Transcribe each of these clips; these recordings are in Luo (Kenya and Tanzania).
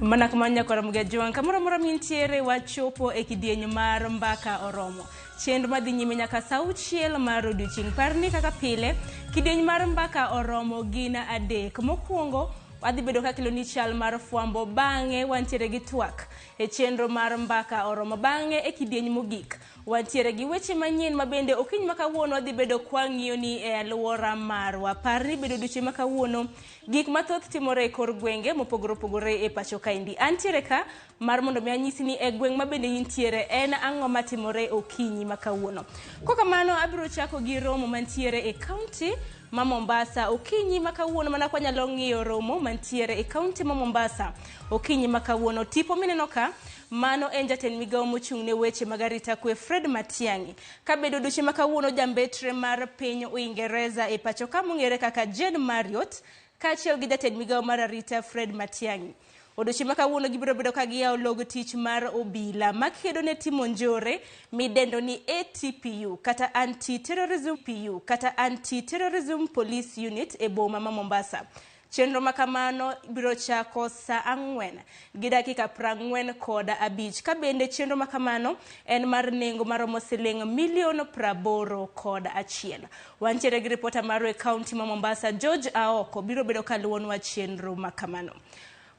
Mana kamano nyakwar Mgajwang', kamoro amora mintiere wachopo e kidieny mar mbaka oromo. Chenro madhi nyime nyaka saa auchiel mar odiochieng'. Par ni kaka pile, kidieny mar mbaka oromo gin adek. Mokwongo, wadhi bedo kakeloni chal mar fwambo, bang'e wantiere gi twak e chenro mar mbaka oromo. Bang'e e kidieny mogik, wantiere gi weche manyien ma bende okinyi ma kawuono wadhi bedo kwang'iyoni e alwora marwa. Par ni bedo odiochieng' ma kawuono Gik mathoth timore e kor gwenge mopogore opogore e pacho kaendi. Antiere ka mar mondo mi anyisi ni e gweng' ma bende intiere en ang'o matimore okinyi ma kawuono. Kokamano abiro chako gi romo mantiere e kaunti ma Mombasa okinyi ma kawuono mana kwa nyalo ng'iyo romo mantiere e kaunti ma Mombasa okinyi ma kawuono. Tipo mineno ka mano en jatend migawo mochung' ne weche mag arita kwe Fred Matiang'i. Kabedo odiochieng' ma kawuono jambetre mar piny Uingereza e pacho ka mong'ere kaka Jane Marriott kaachiel gi jatend migawo mar arita Fred Matiang'i. Odiochieng' ma kawuono gibiro bedo ka giyawo log tich mar obila makedo ne timo njore midendo ni ATPU kata Anti-Terrorism PU kata Anti-Terrorism Police Unit e boma ma Mombasa. Chenro ma kamano biro chako saa ang'wen gi dakika prang'wen kod abich. Ka bende chenro ma kamano en mar nengo maromo siling milion 81. Wantiere gi ripota marwa e kaunti ma Mombasa George Aoko biro bedo ka luwonwa chenro ma kamano.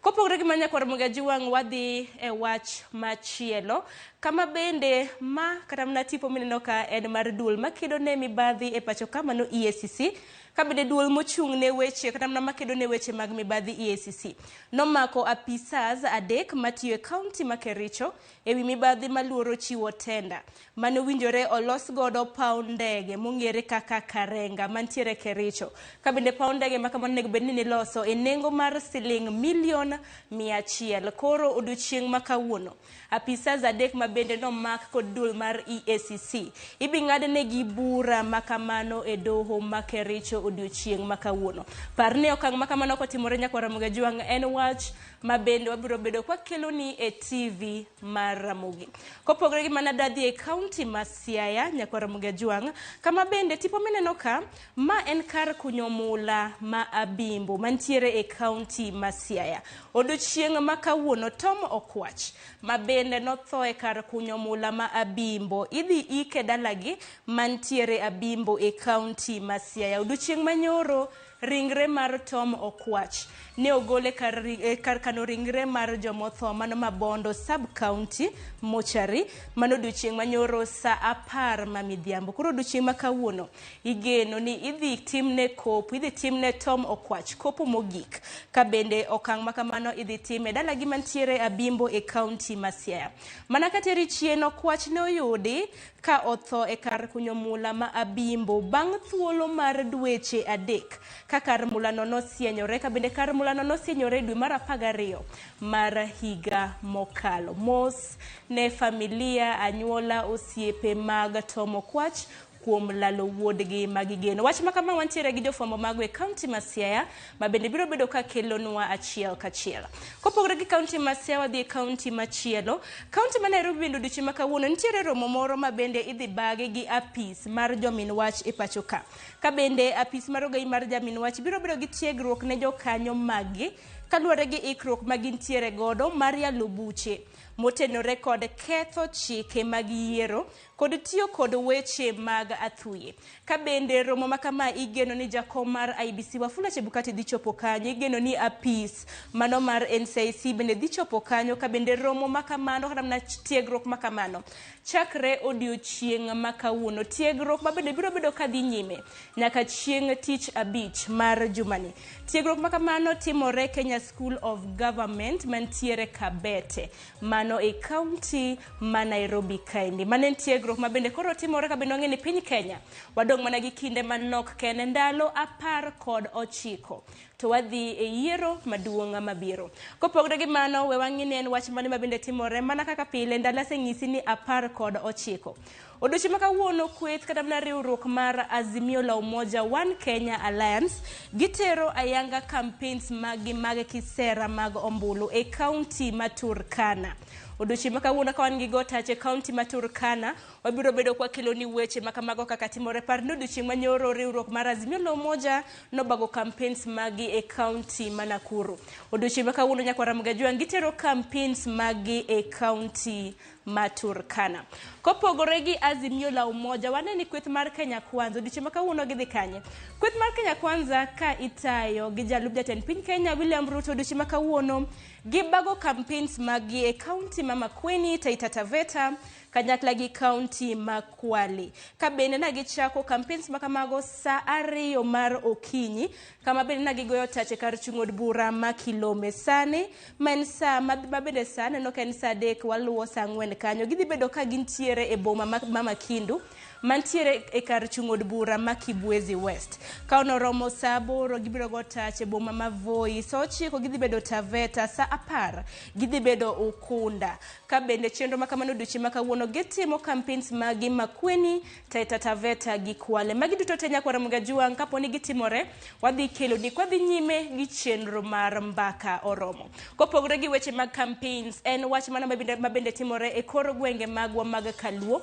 Kopogore gi mano nyakwar Mugaji Wang' wadhi e wach machielo kama bende ma kata mana tipo mineno ka en mar duol makedo ne mibadhi e pacho ka mano EACC ka bende duol mochung' ne weche kata mana makedo ne weche mag mibadhi EACC nomako apisas adek matiyo e kaunti ma Kericho e wi mibadhi maluoro chiwo tenda mane owinjore olos godo paw ndege mong'ere kaka Karenga mantiere Kericho. Ka bende paw ndege ma kamano onego bed ni niloso e nengo mar siling milion 100. Koro odiochieng' ma kawuono, apisas adek ma bende nomak kod duol mar EACC ibi ng'adnegi bura ma kamano e doho ma Kericho odiochieng' ma kawuono. Par ni okang' ma kamano kotimore nyakwar Ramogi Ajwang' en wach ma bende wabiro bedo kwakeloni e TV mar Ramogi. Kopogore gi mano adhi e kaunti ma Siaya, nyakwar Ramogi Ajwang', kama bende tipo mineno ka, ma en kar kunyo mula ma Abimbo mantiere e kaunti ma Siaya. Odiochieng' ma kawuono Tom Okwach ma bende notho e kar kunyo mula ma Abimbo idhi ike dalagi mantiere Abimbo e kaunti ma Siaya. Odiochieng' manyoro Ringre mar Tom Okwach ne ogol e kar, e kar kano ringre mar jomotho mano ma Bondo sub county mochari mano odiochieng' manyoro saa 10 ma midhiambo. Koro odiochieng' ma kawuono igeno ni idhi timne kopo, idhi timne Tom Okwach kopo mogik ka bende okang' ma kamano idhi tim e dalagi mantiere Abimbo e county ma Siaya. Mana kateri chien Okwach ne oyudi ka otho e kar kunyo mula ma Abimbo bang' thuolo mar dweche adek ka kar mulano nosienyore ka bende kar mulano nosienyore dwe mar 12 mar higa mokalo. Mos ne familia, anyuola, osiepe mag Tom Okwach kuom lalo wuodgi ma gigeno. Wach ma kama wantiere gi jofwambo mago e kaunti ma Siaya ma bende biro bedo ka kelonwa achiel kachiel. Kopogore gi kaunti ma Siaya wadhi e kaunti machielo. Kaunti ma Nairobi bende odiochieng' ma kawuono nitiere romo moro ma bende idhi bagi gi apis mar jomin wach e pacho ka. Ka bende apis mar ogai mar jamin wach biro bedo gi tiegruok ne jokanyo maggi kaluwore gi ikruok ma gintiere godo mar yalo buche motenore kod ketho chike mag yiero kod tiyo kod weche mag athuye. Ka bende romo ma kama igeno ni jakom mar IEBC Wafula Chebukati dhi chopo kanyo, igeno ni apis mano mar NCIC bende dhi chopo kanyo ka bende romo ma kamano kata mana tiegruok ma kamano chakre odiochieng' ma kawuono. Tiegruok ma bende biro bedo ka dhi nyime nyaka chieng' tich abich mar jumani. Tiegruok ma kamano timore Kenya School of Government mantiere Kabete mano e kaunti ma Nairobi kaendi. Mano en tiegruok ma bende koro timore ka bende wang'e ni piny Kenya wadong' mana gi kinde manok kende ndalo 19 to wadhi e yiero maduong' mabiro. Kopogore gi mano, we wang'i ni en wach mane ma bende timore mana kaka pile ndalo asenyisi ni 19. Odiochieng' ma kawuono kweth kata mana riwruok mar Azimio la Umoja One Kenya Alliance gitero ayanga campaigns maggi mag kisera mag ombulu e kaunti ma Turkana. Odiochieng' ma kawuono ka wan gi go tach e kaunti ma Turkana, wabiro bedo kwa keloni weche ma kamago kaka timore. Par ni odiochieng' ma nyoro riwruok mar Azimio la Umoja nobago campaigns maggi e kaunti ma Nakuru. Odiochieng' ma kawuono nyakwar Ramogi Ajwang' gitero campaigns maggi e kaunti ma Turkana. Kopogore gi Azimio la Umoja, wane ni kweth mar Kenya Kwanza odiochieng' ma kawuono gidhi kanye? Kweth mar Kenya Kwanza ka itayo gi jalup jatend piny Kenya William Ruto odiochieng' ma kawuono gibago campaigns maggi e kaunti ma Makueni, Taita Taveta kanyakla gi kaunti ma Kwale. Ka bende na gichako campaigns ma kamago saa 2 mar okinyi, kama bende na gigoyo tach e kar chung' od bura ma Kilome. Sani ma en saa ma bende saa neno ka en saa 3 waluwo saa 4 kanyo. Gidhi bedo ka gintiere e boma ma Makindu mantiere e kar chung' od bura ma Kibwezi West. Ka onoromo saa 8 gibiro go tach e boma ma Voi, saa 9 gidhi bedo Taveta, saa 10 gidhi bedo Ukunda. Ka bende chenro ma kamano odiochieng' ma kawuono gitimo campaigns magi Makueni, Taita Taveta gi Kwale. Magi duto te nyakwar Ramogi Ajwang' kapo ni gitimore wadhi keloni kwadhi nyime gi chenro mar Mbaka Oromo. Kopogore gi weche mag campaigns, en wach mana mabende timore e kor gwenge magwa mag Kaluo.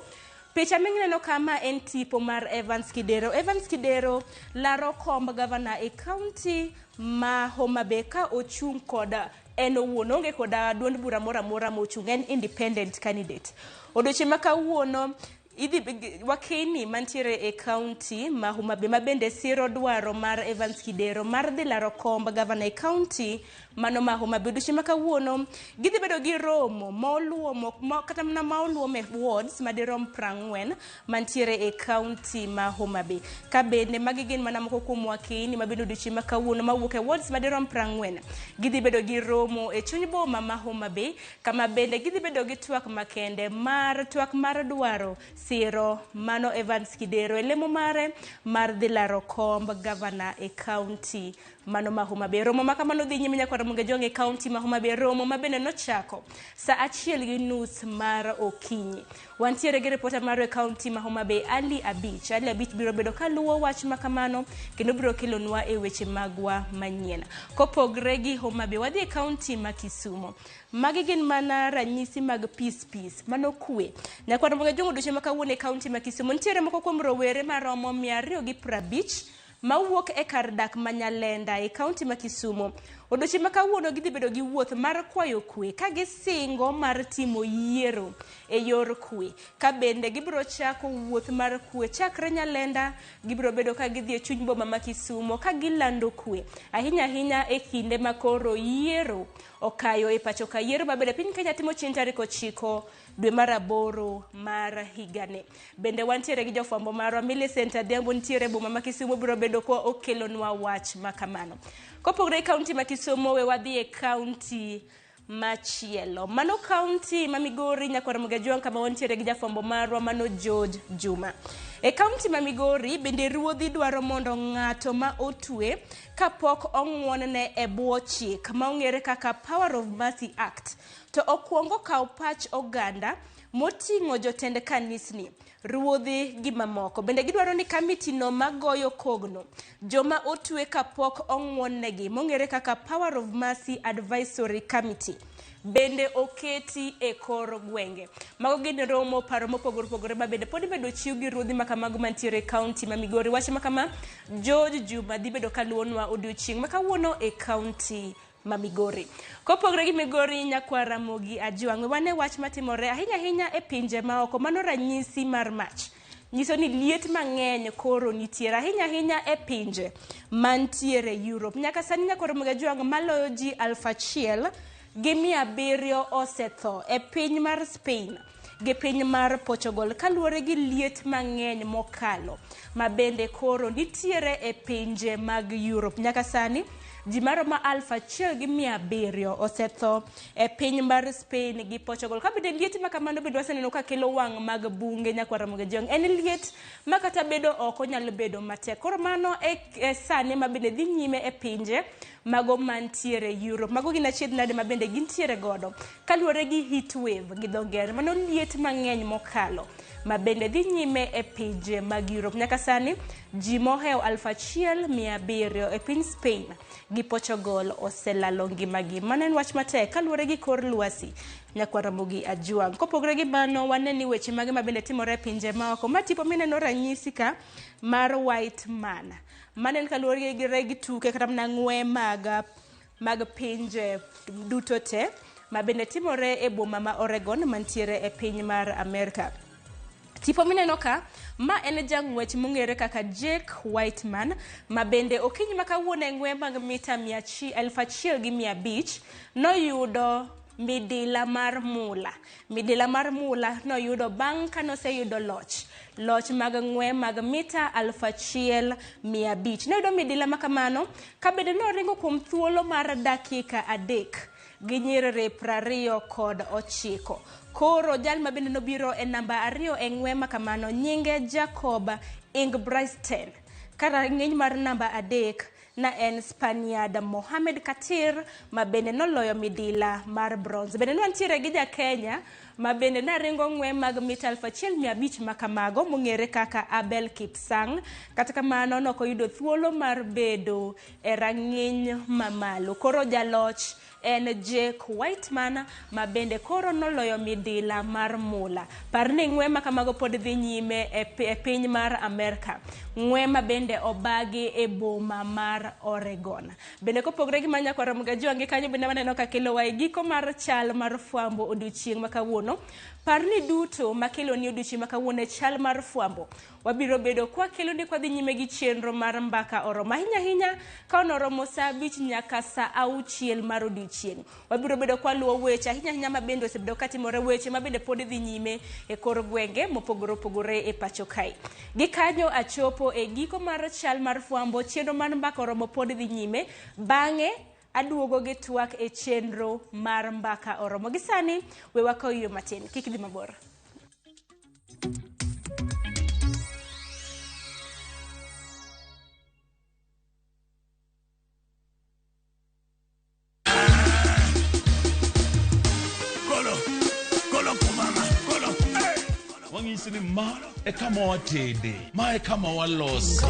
Picha mineno kama en tipo mar Evans Kidero. Evans Kidero laro komb gavana e kaunti ma Homa Bay ka ochung' kod en owuon, oonge koda duond bura moro amora mochung', en independent candidate. Odiochieng' ma kawuono idhi wakeni mantiere e kaunti ma Homa Bay ma bende siro dwaro mar Evans Kidero mar dhi laro komb gavana e kaunti mano ma Homa Bay. Odiochieng' ma kawuono gidhi bedo gi romo ma kata mana ma oluom e wards madirom 40 mantiere e kaunti ma Homa Bay. Ka bende magi gin mana moko kuom wakeni ma bende odiochieng' ma kawuono mawuok e wards madirom 40 gidhi bedo gi romo e chuny boma ma Homa Bay, kama bende gidhi bedo gi twak makende mar twak mar dwaro siro mano Evans Kidero e lemo mare mar dhi laro komb gavana e kaunti mano ma Homa Bay. Romo ma kamano dhi nyime nyakwar Ramogi Ajwang' e kaunti ma Homa Bay, romo ma bende nochako saa 1:30 mar okinyi. Wantiere gi ripota marwa e kaunti ma Homa Bay Ali Abich. Ali Abich biro bedo kaluwo wach ma kamano kendo biro kelonwa e weche magwa manyien. Kopogre gi Homa Bay, wadhi e kaunti ma Kisumu. Magi gin mana ranyisi mag peace peace, mano kwe. Nyakwar Ramogi Ajwang' odiochieng' ma kawuono e kaunti ma Kisumu nitiere moko kuom rowere maromo 250 mawuok e kar dak ma Nyalenda e kaunti ma Kisumu. Odiochieng' ma kawuono gidhi bedo gi wuoth mar kwayo kwe ka gisingo mar timo yiero e yor kwe. Ka bende gibiro chako wuoth mar kwe chakre Nyalenda, gibiro bedo ka gidhi e chuny boma ma Kisumu ka gilando kwe. Ahinya ahinya e kinde ma koro yiero okayo e pacho ka, yiero mabende piny Kenya timo chieng' tarik 9 dwe mar 8 mar higani. Bende wantiere gi jofwambo marwa Millicent Adhiambo nitiere e boma ma Kisumu biro bedo kwa okelonwa wach ma kamano. Kopogore gi kaunti ma Kisumu, we wadhi e kaunti machielo. Mano kaunti ma Migori, nyakwar Ramogi Ajwang' kama wantiere gi jafwambo marwa mano George Juma. E kaunti ma Migori bende ruodhi dwaro mondo ng'ato ma otwe kapok ong'uonne e bwo chik ma ong'ere kaka Power of Mercy Act to okwongo kaw pach oganda moting'o jotend kanisni, ruodhi gi mamoko. Bende gidwaro ni kamiti no magoyo kogno joma otwe kapok ong'uonnegi mong'ere kaka Power of Mercy Advisory Committee bende oketi e kor gwenge. Mago gin romo paro mopogore opogore ma bende pod ibedo chiw gi ruodhi ma kamago mantiere e kaunti ma Migori. Wach ma kama George Juma dhi bedo kaluwonwa odiochieng' ma kawuono e kaunti ma Migori. Kopogore gi Migori, nyakwar Ramogi Ajwang', wane wach matimore ahinya ahinya e pinje maoko. Mano ranyisi mar mach nyiso ni liet mang'eny koro nitiere ahinya ahinya e pinje mantiere Europe. Nyaka sani nyakwar Ramogi Ajwang' maloyo ji 1700 osetho e piny mar Spain gi piny mar Portugal kaluwore gi liet mang'eny mokalo ma bende koro nitiere e pinje mag Europe. Nyaka sani ji maromo 1700 osetho e piny mar Spain gi Portugal. Ka bende liet ma kamano bende waseneno ka kelo wang' mag bunge nyakwar Ramogi Ajwang'. En liet ma kata bedo oko nyalo bedo matek. Koro mano e sani ma bende dhi nyime e pinje mago mantiere Europe. Mago gin achiedh nade ma bende gintiere godo kaluwore gi heat wave gi dho ngere, mano liet mang'eny mokalo ma bende dhi nyime e pinje mag Europe. Nyaka sani ji mohewo 1700 e piny Spain gi Portugal oselalo ngimagi. Mano en wach matek kaluwore gi kor lwasi nyakwar Ramogi Ajwang'. Kopogore gi mano, wane ni weche mage ma bende timore e pinje maoko. Ma tipo mineno ranyisi ka mar White Man. Mano en kaluwore gi tuke kata mana ng'we mag mag pinje duto te ma bende timore e boma ma Oregon mantiere e piny mar Amerka. Tipo mineno ka, ma en jang'wech mong'ere kaka Jake Whiteman, ma bende okinyi ma kawuono e ng'we mag mita 1500 noyudo midila mar mula. Midila mar mula noyudo bang' ka noseyudo loch. Loch mag ng'we mag mita 1500. Noyudo midila ma kamano ka bende noringo kuom thuolo mar dakika 3 gi nyiriri 29. Koro jal ma bende nobiro e namba 2 e ng'we ma kamano nyinge Jacob Ingebrigtsen. Ka rang'iny mar namba 3 na en Spaniard Mohamed Katir ma bende noloyo midila mar bronze. Bende nwantiere gi ja Kenya ma bende naringo ng'we mag mita 1500 ma kamago mong'ere kaka Abel Kipsang. Kata kamano nokoyudo thuolo mar bedo e rang'iny mamalo. Koro jaloch en Jake Whiteman ma bende koro noloyo midila mar mula. Par ni ng'we ma kamago pod dhi nyime e piny mar Amerka. Ng'we ma bende obagi e boma mar Oregon. Bende kopogore gi ma nyakwar Ramogi Ajwang' gi kanyo bende waneno ka kelowa e giko mar chal mar fwambo odiochieng' ma kawuono. Par ni duto makeloni odiochieng' ma kawuono e chal mar fwambo. Wabiro bedo kwa keloni kwa dhi nyime gi chenro mar mbaka oromo. Ahinya ahinya ka onoromo saa 5 nyaka saa 6 mar odiochieng'. Wabiro bedo kwa luwo weche ahinya ahinya ma bende osebedo katimore, weche ma bende pod dhi nyime e kor gwenge mopogore opogore e pacho kae. Gi kanyo achopo e giko mar chal mar fwambo, chenro mar mbaka oromo pod dhi nyime. Bang'e aduogo gi twak e chenro mar mbaka oromo. Gi sani we wakaw yo matin, kik dhi mabor. Wang'isi ni ma e kama watede, ma e kama walose.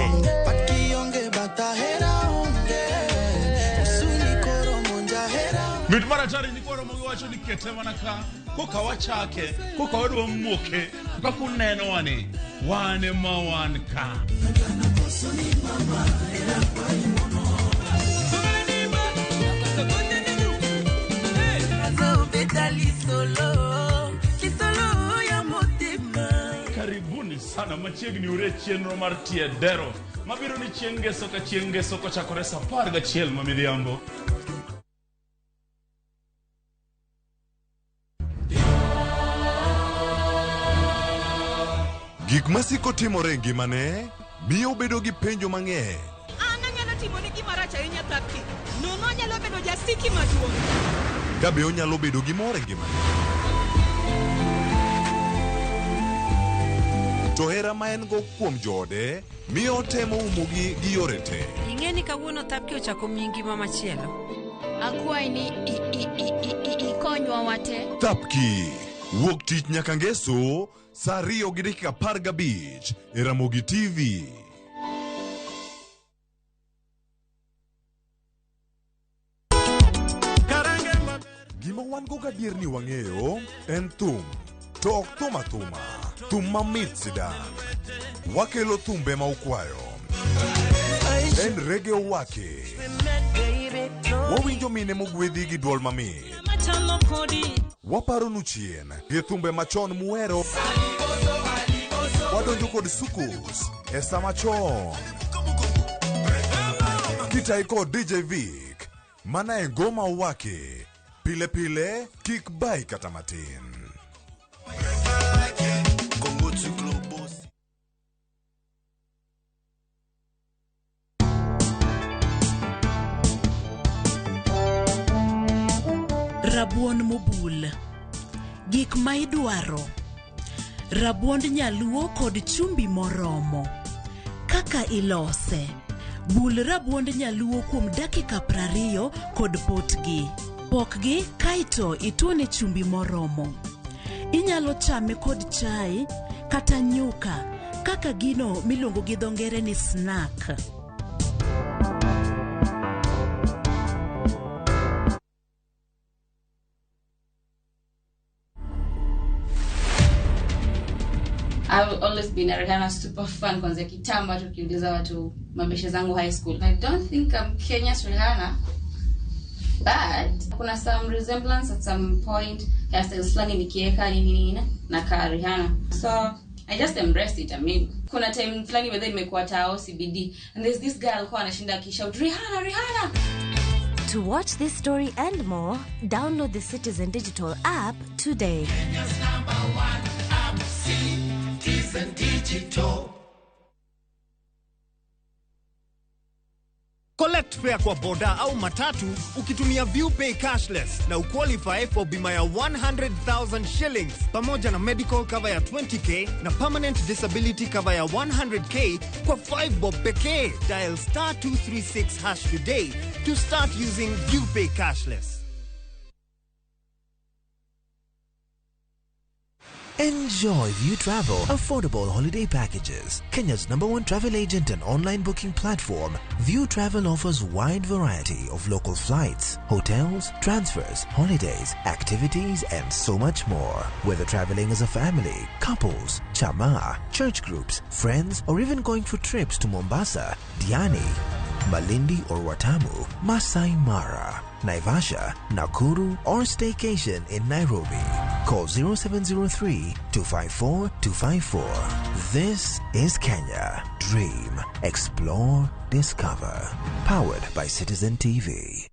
Mit mar atari ni kwaro mogi wacho ni kete mana ka, koka wachake, koka wadwa moke, kaka uneno wani, wan ema wan ka. Karibuni sana machiegni ure chenro mar Tiedero mabiro ni chieng' ngeso ka chieng' ngeso kochakore saa 11 ma midhiambo. Gik masiko timore e ngimane miyo obedo gi penjo mang'eny. An anyalo timoni gima rach ahinya Thapki. Nono anyalo bedo jasiki maduong'. Ka be onyalo bedo gi mor e ngimane. To hera ma en go kuom joode miyo otemo umogi gi yore te. Ing'e ni kawuono Thapki ochako miyi ngima machielo. Akwayi ni ikonywa wate. Thapki wuok tich nyaka ngeso saa 2:15 e Ramogi TV. Gima wan go gadier ni wang'eyo en thum, to ok thum athuma, thum mamit sidang'. Wakelo thumbe ma ukwayo. En reggae owake. Wawinjo mine mogwedhi gi duol mamit. Waparonu chien gi thumbe machon muhero. Wadonjo kod sukus e sama chon. Kitai kod DJ Vic, mana e ngoma owake. Pile pile kik bai kata matin. Rabuon mobul. Gik ma idwaro. Rabuond nyaluo kod chumbi moromo. Kaka ilose. Bul rabuond nyaluo kuom dakika 20 kod potgi. Pokgi kaeto ituone chumbi moromo. Inyalo chame kod chai kata nyuka kaka gino miluongo gi dho ngere ni snack. I've always been a Rihanna super fan kwanzia kitambo, hata ukiuliza watu mabeshe zangu high school. I don't think I'm Kenya's Rihanna, but kuna some resemblance at some point, hairstyles fulani nikieka nini nini na kaa Rihanna. So I just embraced it. I mean, kuna time fulani whether imekuwa tao CBD and there's this girl alikuwa anashinda akishout Rihanna, Rihanna. To watch this story and more, download the Citizen Digital app today. Kenya's number one app, Citizen Digital. Collect fare kwa boda au matatu ukitumia ViewPay cashless na uqualify for bima ya 100,000 shillings pamoja na medical cover ya 20K na permanent disability cover ya 100K kwa 5 bob pekee. Dial star 236 hash today to start using ViewPay cashless. Enjoy View Travel affordable holiday packages. Kenya's number one travel agent and online booking platform, View Travel offers wide variety of local flights, hotels, transfers, holidays, activities, and so much more. Whether traveling as a family, couples, chama, church groups, friends, or even going for trips to Mombasa, Diani, Malindi or Watamu, Masai Mara, Naivasha, Nakuru, or staycation in Nairobi. Call 0703 254 254. This is Kenya. Dream, explore, discover. Powered by Citizen TV.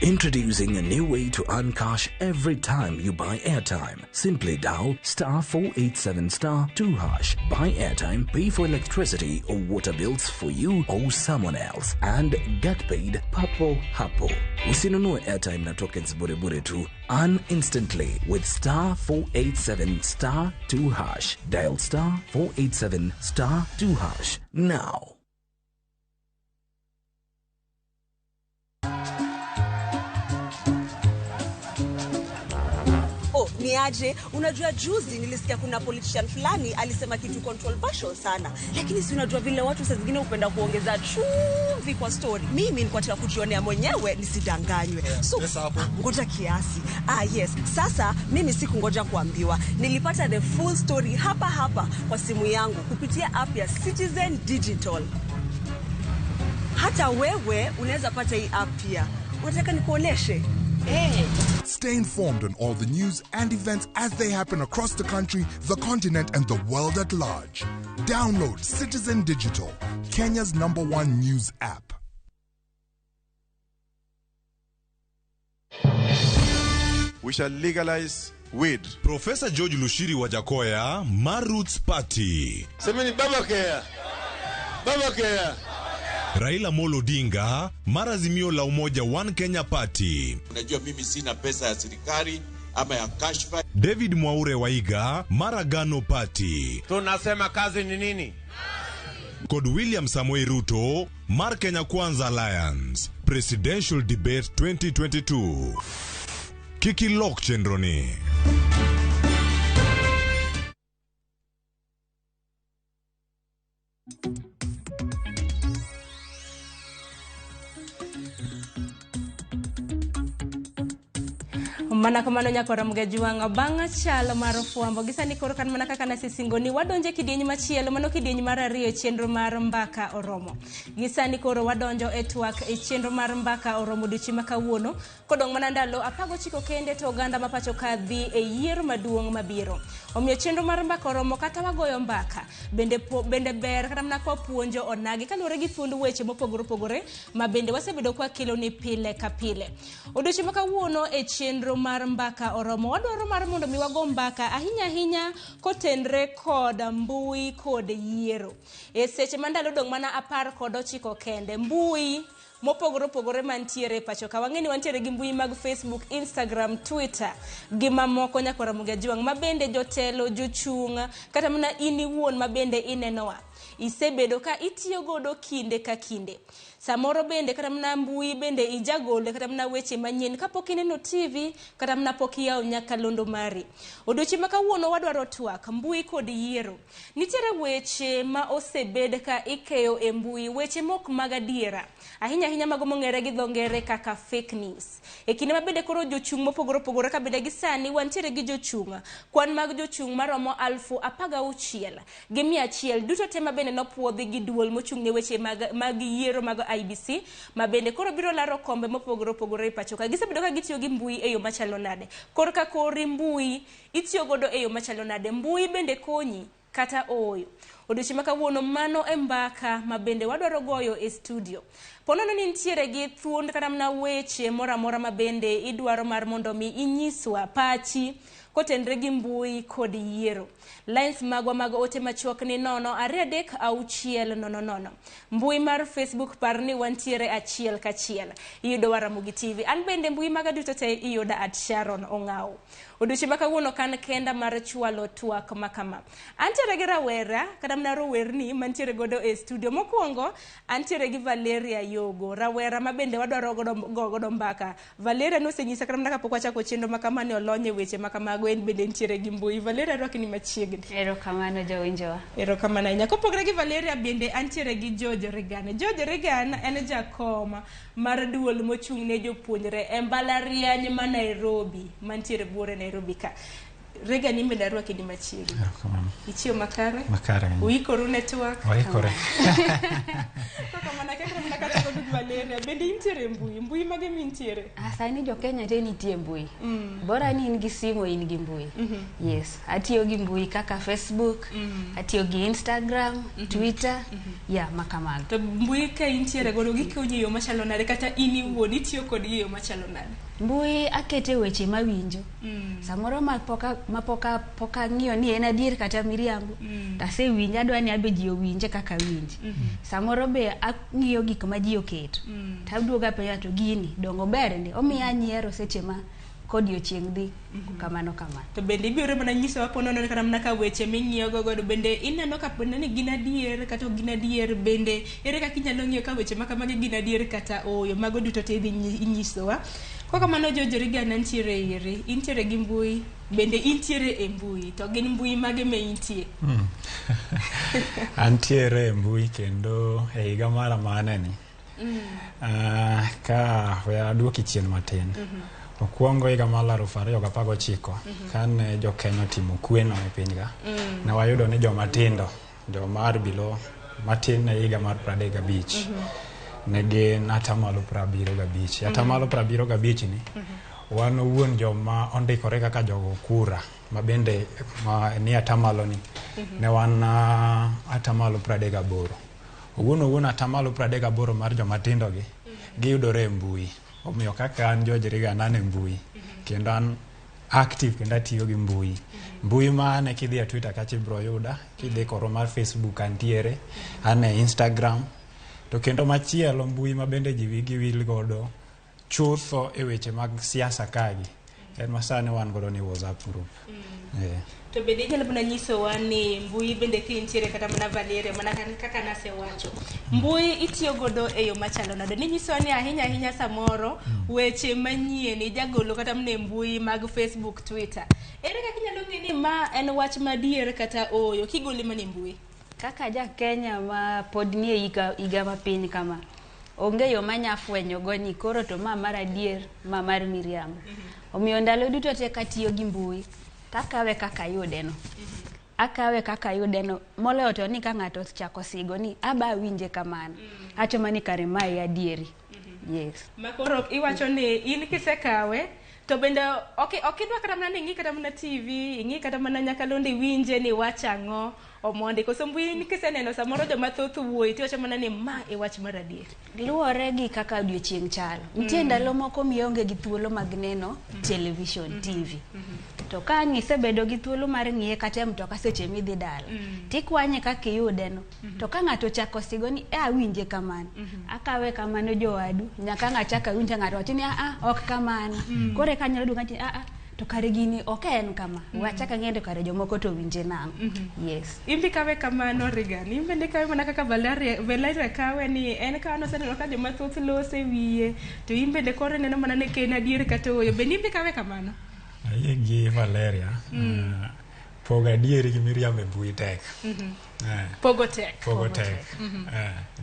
Introducing a new way to earn cash every time you buy airtime. Simply dial star 487 star 2 hash. Buy airtime, pay for electricity or water bills for you or someone else, and get paid papo hapo. Usinunue airtime na tokens bure bure tu. Earn instantly with star 487 star 2 hash. Dial star 487 star 2 hash now. Oh, ni aje? Unajua juzi nilisikia kuna politician fulani alisema kitu controversial sana, lakini si unajua vile watu saa zingine hupenda kuongeza chumvi kwa story. Mimi nilikuwa nataka kujionea mwenyewe nisidanganywe. So ngoja kiasi. Ah, yes. Sasa mimi sikungoja kuambiwa, nilipata the full story hapa hapa kwa simu yangu kupitia app ya Citizen Digital. Hata wewe unaweza pata hii app pia. Unataka nikuoneshe? Hey. Stay informed on all the news and events as they happen across the country, the continent, and the world at large. Download Citizen Digital, Kenya's number one news app. We shall legalize weed. Profesa George Lushiri Wajackoyah, Maroots Party. Semeni baba care. Baba care. Raila Molo Odinga, Marazimio la Umoja One Kenya Party. Unajua mimi sina pesa ya serikali ama ya kashfa. David Mwaure Waiga, Maragano Party. Tunasema kazi ni nini? Kod William Samoei Ruto, Mar Kenya Kwanza Alliance. Presidential Debate 2022. Kiki Lok chenroni. Mana kamano nyakora Mgajuang' bang' chal mar fwambo gi sani koro kan mana kaka nasesingo ni wadonje kidieny machielo, mano kidieny mar ariyo e chenro mar Mbaka Oromo. Gi sani koro wadonjo e twak e chenro mar Mbaka Oromo odiochieng' ma kawuono kodong' mana ndalo 19 kende to oganda ma pacho ka dhi e yiero maduong' mabiro. Omiyo chenro mar Mbaka Oromo kata wagoyo mbaka bende ber kata mana kwa puonjo onagi kaluwore gi thuond weche mopogore opogore ma bende wasebedo kwa kelo ni pile ka pile. Odiochieng' ma kawuono e chenro mar Mbaka Oromo wadwaro mar mondo mi wago mbaka ahinya ahinya kotenre kod mbui kod yiero. E seche ma ndalo dong' mana 19 kende, mbui mopogore opogore mantiere e pacho ka. Wang'e ni wantiere gi mbui mag Facebook, Instagram, Twitter gi mamoko nyaka Ramogi Ajwang' ma bende jotelo, jochung' kata mana in iwuon ma bende inenowa. Isebedo ka itiyo godo kinde ka kinde. Samoro bende kata mana mbui bende ijagole kata mana weche manyien kapok ineno TV kata mana pok iyawo nyakalondo mari. Odiochieng' ma kawuono wadwaro twak mbui kod yiero. Nitiere weche ma osebed ka ikeyo e mbui, weche mok mag adiera. Ahinya ahinya mago mong'ere gi dho ngere kaka fake news. E kinde ma bende koro jochung' mopogore opogore ka bende gi sani wantiere gi jochung' kwan mag jochung' maromo 16,100 duto te ma bende nopuodhi gi duol mochung' ne weche mag yiero mag IEBC ma bende koro biro laro kombe mopogore opogore e pacho ka. Gisebedo ka gitiyo gi mbui e yo machalo nade? Korka kori mbui itiyo godo e yo machalo nade? Mbui bende konyi kata ooyo? Odiochieng' ma kawuono mano e mbaka ma bende wadwaro goyo e studio. Ponono ni nitiere gi thuond kata mana weche moro amora ma bende idwaro mar mondo mi inyiswa pachi kotenre gi mbui kod yiero. Lines magwa mag ote machuok ni 0 2 3 6 0 0. Mbui mar Facebook par ni wantiere achiel kachiel. Iyudowa Ramogi TV. An bende mbui maga duto te iyuda at Sharon Ong'awo. Odiochieng' ma kawuono kan kenda mar chwalo twak makama. Antiere gi rawera kata mana rowerni mantiere godo e studio. Mokwongo antiere gi Valeria Yogo, rawera ma bende wadwaro godo mbaka. Valeria nosenyisa kata mana kapok wachako chenro makama ni olony e weche makamago, en bende nitiere gi mbui. Valeria, arwaki ni machiegni. Erokamano jawinjowa. Erokamano ahinya. Kopogore gi Valeria bende antiere gi George Regan. George Regan en jakom mar duol mochung' ne jopuonjre e mbalariany ma Nairobi, mantiere buore Nairobi ka. Regan, in bende arwaki ni machiegni. Erokamano. Ichiewo makare? Makare. Uikoru ne twak? Waikore. Kokamano akekre mana kachako gi Valeria. Bende intiere e mbui? Mbui mage mintiere? Sani jo Kenya te nitie e mbui. Bora ni in gi simu in gi mbui. Yes, atiyo gi mbui kaka Facebook, atiyo gi Instagram, Twitter, ya makamago. To mbui ka intiere godo gikonyi e yo machalo nade kata in iwuon itiyo kodgi e yo machalo nade? Mbui akete weche mawinjo. Samoro ma pok ang'iyo ni en adier kata miriambo. Tasewinjo adwa ni abe ji owinje kaka awinje. Samoro be ang'iyo gik ma ji oketo. Taduogo apenjo to gini dongo ber ndi omiya nyiero seche ma kodiochieng' dhi kamano kamano. To bende ibiro mana nyisowa ponono kata mana ka weche ming'iyo go godo bende ineno ka pone ni gin adier kata ok gin adier, bende ere kaka inyalo ng'iyo ka weche ma kamagi gin adier kata ooyo? Mago duto te idhi inyisowa. Kokamano George Regan ntiere iri, intiere gi mbui, bende intiere e mbui, to gin mbui mage ma intie? Antiere e mbui kendo e higa mara maneni. Ka we aduoki chien matin. Okwongo higa mar 2019 kane jo-Kenya otimo kweno e piny ka, ne wayudo ni joma tindo, joma are below matin ne higa mar 35 ne gin 75%. 75% ni wan owuon joma ondikore kaka jogo kura ma bende ma ni atamalo ni ne wan 38%. Owuon owuon 38% mar joma tindo gi giyudore e mbui. Omiyo kaka an George Regan an e mbui kendo an active kendo atiyo gi mbui. Mbui ma ane kidhi e Twitter kacha ibiro yuda, kidhi koro mar Facebook antiere, an e Instagram. To kendo machielo mbui ma bende ji wigi wil godo chutho e weche mag siasa kagi en ma sani wan godo ni WhatsApp group. To bende inyalo mana nyisowa ni mbui bende ka intiere kata mana Valeria mana kaka nasewacho. Mbui itiyo godo e yo machalo nade? Ninyisowa ni ahinya ahinya samoro weche manyien ijagolo kata mana e mbui mag Facebook, Twitter. Ere kaka inyalo ng'e ni ma en wach madier kata ooyo kigole mana e mbui? Kaka ja Kenya ma pod nie higa mapiny kama, onge yo manya fwenyo go ni koro to ma mar adier, ma mar miriambo. Omiyo ndalo duto te katiyo gi mbui, takawe kaka ayude no. Akawe kaka ayude no, moloyo to ni ka ng'ato ochako sigo ni aba awinje kamano. Acho mana ni kare mae e adieri. Yes. Ma koro iwacho ni in kisekawe to bende ok idwa kata mana ni ing'i kata mana TV, ing'i kata mana nyakalondo iwinje ni wacho ang'o. Omondi koso mbui ni kiseneno samoro joma thoth wuoyi tiwacho mana ni ma e wach mar adier. Luwore gi kaka odiochieng' chalo. Nitie ndalo moko mionge gi thuolo mag neno television, TV. To ka ang' isebedo gi thuolo mar ng'iye kata e mtoka seche midhi dala, tikwanye kaka iyude no. To ka ng'ato ochako sigo ni e awinje kamano, akawe kamano jowadu, nyaka ang' achak awinj ka ng'ato wacho ni aa ok kamano. Koro eka anyalo duogo awacho ni aa to kare gini ok en kama. We achak ang'e to kare jomoko to winje nang'o. Yes. In be ikawe kamano Regan, in bende ikawe mana kaka Valeria kawe ni en ka noseneno ka joma thoth lose wiye to in bende koro ineno mana ni ka en adier kata ooyo. Bende in be ikawe kamano? Ayie gi Valeria. Pogo adieri gi miriambo e mbui tek. Pogo tek. Pogo tek.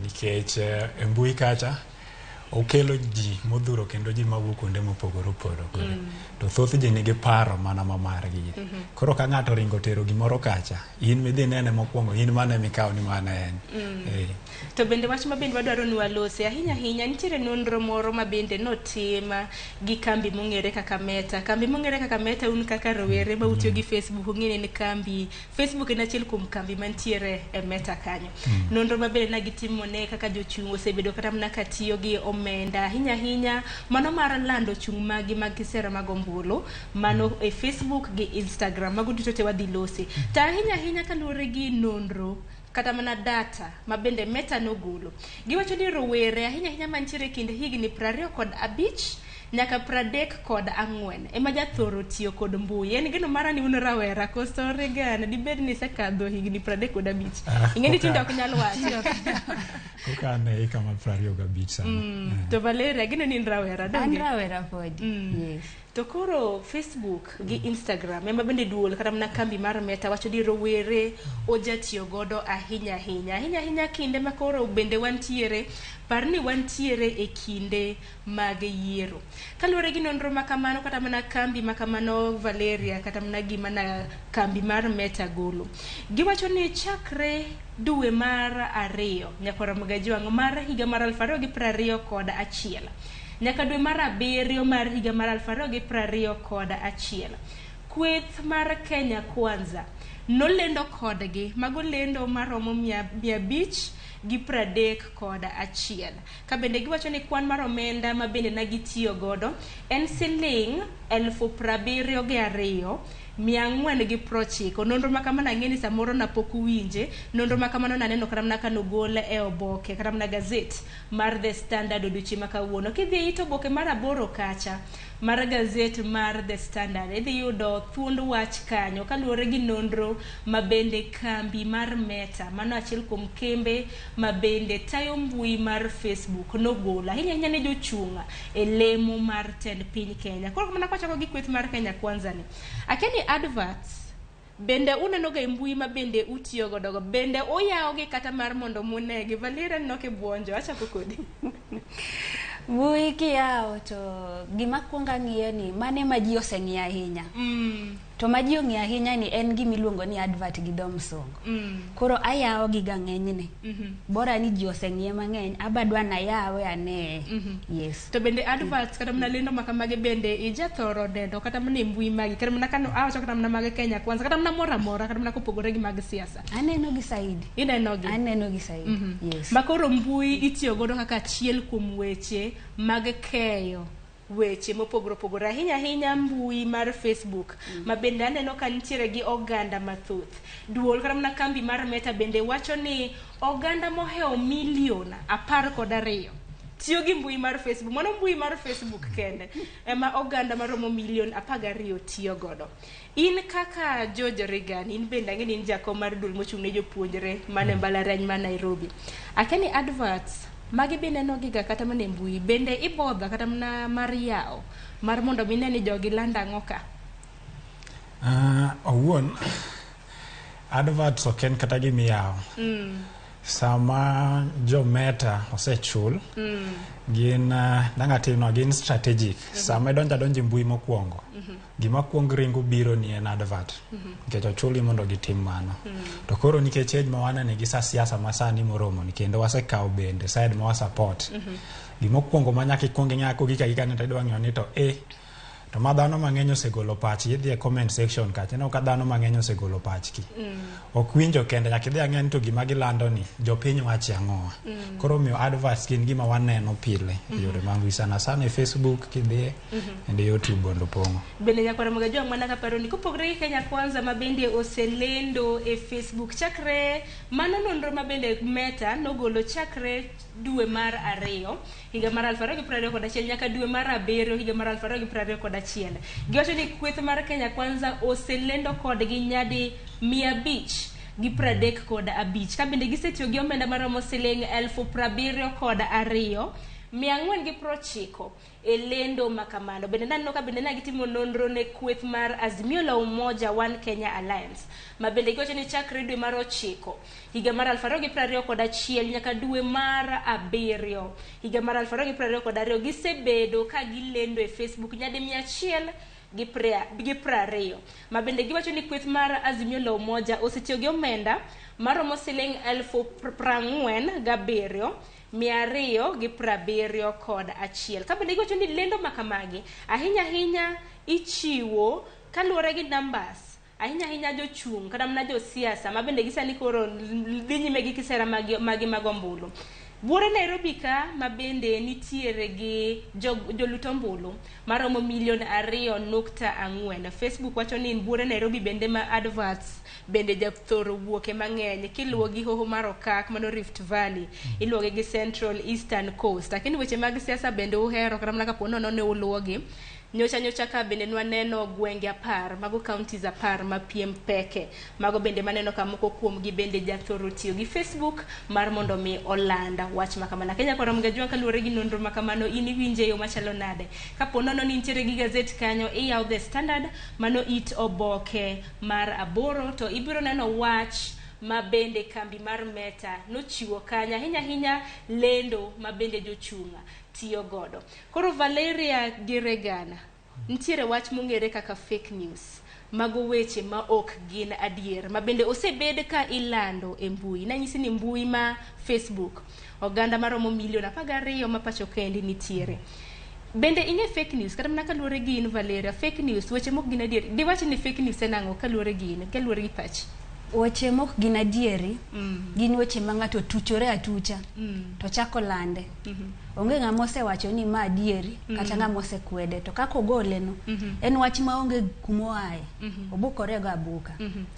Nikech e mbui kacha okelo ji modhuro kendo ji mawuok kuonde mopogore opogore. To thoth ji nigi paro mana ma margi. Koro ka ng'ato oringo tero gimoro kacha, in midhi nene mokwongo, in mane mikawo ni mano en. To bende wach ma bende wadwaro ni walose ahinya ahinya nitiere nonro moro ma bende notim gi kambi mong'ere kaka Meta. Kambi mong'ere kaka Meta un kaka rowere ma utiyo gi Facebook ung'e ni en kambi Facebook en achiel kuom kambi mantiere e Meta kanyo. Nonro ma bende ne gitimo ne kaka jochung' osebedo kata mana ka tiyo gi omenda ahinya ahinya mano mar lando chung' maggi mag kisera mag ombulu mano e Facebook gi Instagram mago duto te wadhi lose. To ahinya ahinya kaluwore gi nonro kata mana data ma bende Meta nogolo. Giwacho ni rowere ahinya ahinya mantiere e kind higni 25 nyaka 34 ema jathoro tiyo kod mbui. En geno mara ni un rawera koso Regan dibed ni isekadho higni 35. Ing'e ni tinde ok nyal wacho. Koka an e hika mar 25 sani. To Valeria geno ni in rawera An donge? rawera podi. Yes. To koro Facebook gi Instagram ema bende duol kata mana kambi mar Meta wacho ni rowere oja tiyo godo ahinya ahinya. Ahinya ahinya kinde ma koro bende wantiere, par ni wantiere e kinde mag yiero. Kaluwore gi nonro ma kamano kata mana kambi ma kamano Valeria kata mana gima na kambi mar Meta golo. Giwacho ni chakre dwe mar 2 nyakwar Ramogi mar higa mar 2021 nyaka dwe mar 7 mar higa mar 2021 kweth mar Kenya Kwanza nolendo kodgi mago lendo maromo 531 ka bende giwacho ni kwan mar omenda ma bende ne gitiyo godo en siling 72,490. Nonro ma kamano ang'e ni samoro napok uwinje. Nonro ma kamano naneno kata mana kanogol e oboke kata mana gazet mar The Standard odiochieng' ma kawuono. Kidhi it oboke mar 8 kacha mar gazet mar The Standard idhi yudo thuond wach kanyo kaluwore gi nonro ma bende kambi mar Meta mano achiel kuom kembe ma bende tayo mbui mar Facebook nogolo ahinya ahinya ne jochung' e lemo mar tend piny Kenya. Koro mana kwachako gi kweth mar Kenya Kwanza ni akia ni adverts bende uneno ga e mbui ma bende utiyo godo go bende uyawo gi kata mar mondo munegi. Valeria aneno kibuonjo achako kodi. Mbui kiyawo to gima kuongo ang'iyo ni mane ma ji oseng'iyo ahinya. To ma ji ong'iyo ahinya ni en gima iluongo ni advert gi dho msungu. Koro ayawo gi ga ng'enyne. Bora ni ji oseng'iye mang'eny, abadwa nayawe aneye. Yes. To bende adverts kata mana lendo ma kamagi bende ijathoro neno kata mana e mbui magi kata mana kano awacho kata mana mag Kenya Kwanza kata mana moro amora kata mana kopogore gi mag siasa. Aneno gi saidi. Ineno gi? Aneno gi saidi. Yes. Ma koro mbui itiyo godo kaka achiel kuom weche mag keyo weche mopogore opogore ahinya ahinya mbui mar Facebook ma bende aneno ka nitiere gi oganda mathoth. Duol kata mana kambi mar Meta bende wacho ni oganda mohewo milion 12 tiyo gi mbui mar Facebook. Mano mbui mar Facebook kende ema oganda maromo milion 12 tiyo godo. In kaka George Reagan, in bende ang'e ni in jakom mar duol mochung' ne jopuonjre mane mbalariany ma Nairobi. Akia ni adverts magi be ineno giga kata mana e mbui bende ibodha kata mana mar yawo mar mondo mine ni jogi lando ang'o ka? Owuon adverts ok en kata gima iyawo. Sama jo Meta osechul, gin dang' atimno gin strategic. Sama idonjo adonja e mbui mokwongo, gima kuong ringo biro ni en advert. Nikech ochulgi mondo gitim mano. To koro nikech age ma wanene gi sa siasa ma sani moromo ni kendo wasekawo bende side ma wa support. Gimokwongo ma nyaka ikuong ing'e kogik agika ni to idwa ng'iyo ni to To ma dhano mang'eny osegolo pachgi, idhi e comment section kacha, ineno ka dhano mang'eny osegolo pachgi. Ok winjo kende, nyaka idhi ang'e ni to gima gilando ni jopiny wache ang'owa. Koro omiyo adverts gin gima waneno pile e yore mag mbui sana sana e Facebook kidhiye kendo YouTube bondo pong'o. Bende nyakwara Magajuang' mana kaparo ni kopogore gi Kenya Kwanza ma bende oselendo e Facebook chakre mano nonro ma bende Meta nogolo chakre dwe mar ariyo higa mar 2021 nyaka dwe mar abiriyo higa mar 2021. Giwacho ni kweth mar Kenya Kwanza oselendo kodgi nyadi 535 ka bende gisetiyo gi omenda maromo siling 72,490 e lendo makamano. Bende naneno ka bende ne gitimo nonro ne kweth mar Azimio la Umoja One Kenya Alliance ma bende giwacho ni chakre dwe mar ochiko higa mar 2021 nyaka dwe mar abiriyo higa mar 2022 gisebedo ka gilendo e Facebook nyadi 120 ma bende giwacho ni kweth mar Azimio la Umoja osetiyo gi omenda maromo siling 47,271. Ka bende giwacho ni lendo makamagi ahinya ahinya ichiwo kaluwore gi numbers ahinya ahinya jochung' kata mana josiasa ma bende gisani koro dhi nyime gi kisera magi magi mag ombulu. Buore Nairobi ka ma bende nitiere gi jolut ombulu maromo milion 2.4. Facebook wacho ni buore Nairobi bende ma adverts bende jathoro wuoke mang'eny kiluwo gi hoho mar Okak mano Rift Valley, iluwogi gi Central Eastern Coast. Lakini weche mag siasa bende uhero kata mana kapo nono ne uluwogi. Nyocha nyocha ka bende nwaneno gwenge 10 mago counties 10 ma piem peke mago bende maneno ka moko kuomgi bende jathoro tiyo gi Facebook mar mondo mi oland wach makamano. Kenya koro Mgajwa kaluwore gi nonro makamano in iwinje e yo machalo nade? Kapo nono ni nitiere gi gazet kanyo iyawo The Standard mano it oboke mar 8 to ibiro neno wach ma bende kambi mar Meta nochiwo kanyo ahinya ahinya lendo ma bende jochung' tiyo godo. Koro Valeria gi Regana, nitiere wach mong'ere kaka fake news. Mago weche ma ok gin adier ma bende osebed ka ilando e mbui. Nanyisi ni mbui ma Facebook oganda maromo milion 12 ma pacho kendi nitiere. Bende ing'e fake news kata mana kaluwore gi in Valeria, fake news weche mok gin adier. Diwach ni fake news en ang'o kaluwore gi in, kaluwore gi pachi? Weche mok gin adieri gin weche ma ng'ato tuchore atucha to chako lande. Onge ng'ama osewacho ni ma adieri kata ng'ama osekwede to kaka ogole no en wach maonge kumoaye. Obukore go abuka.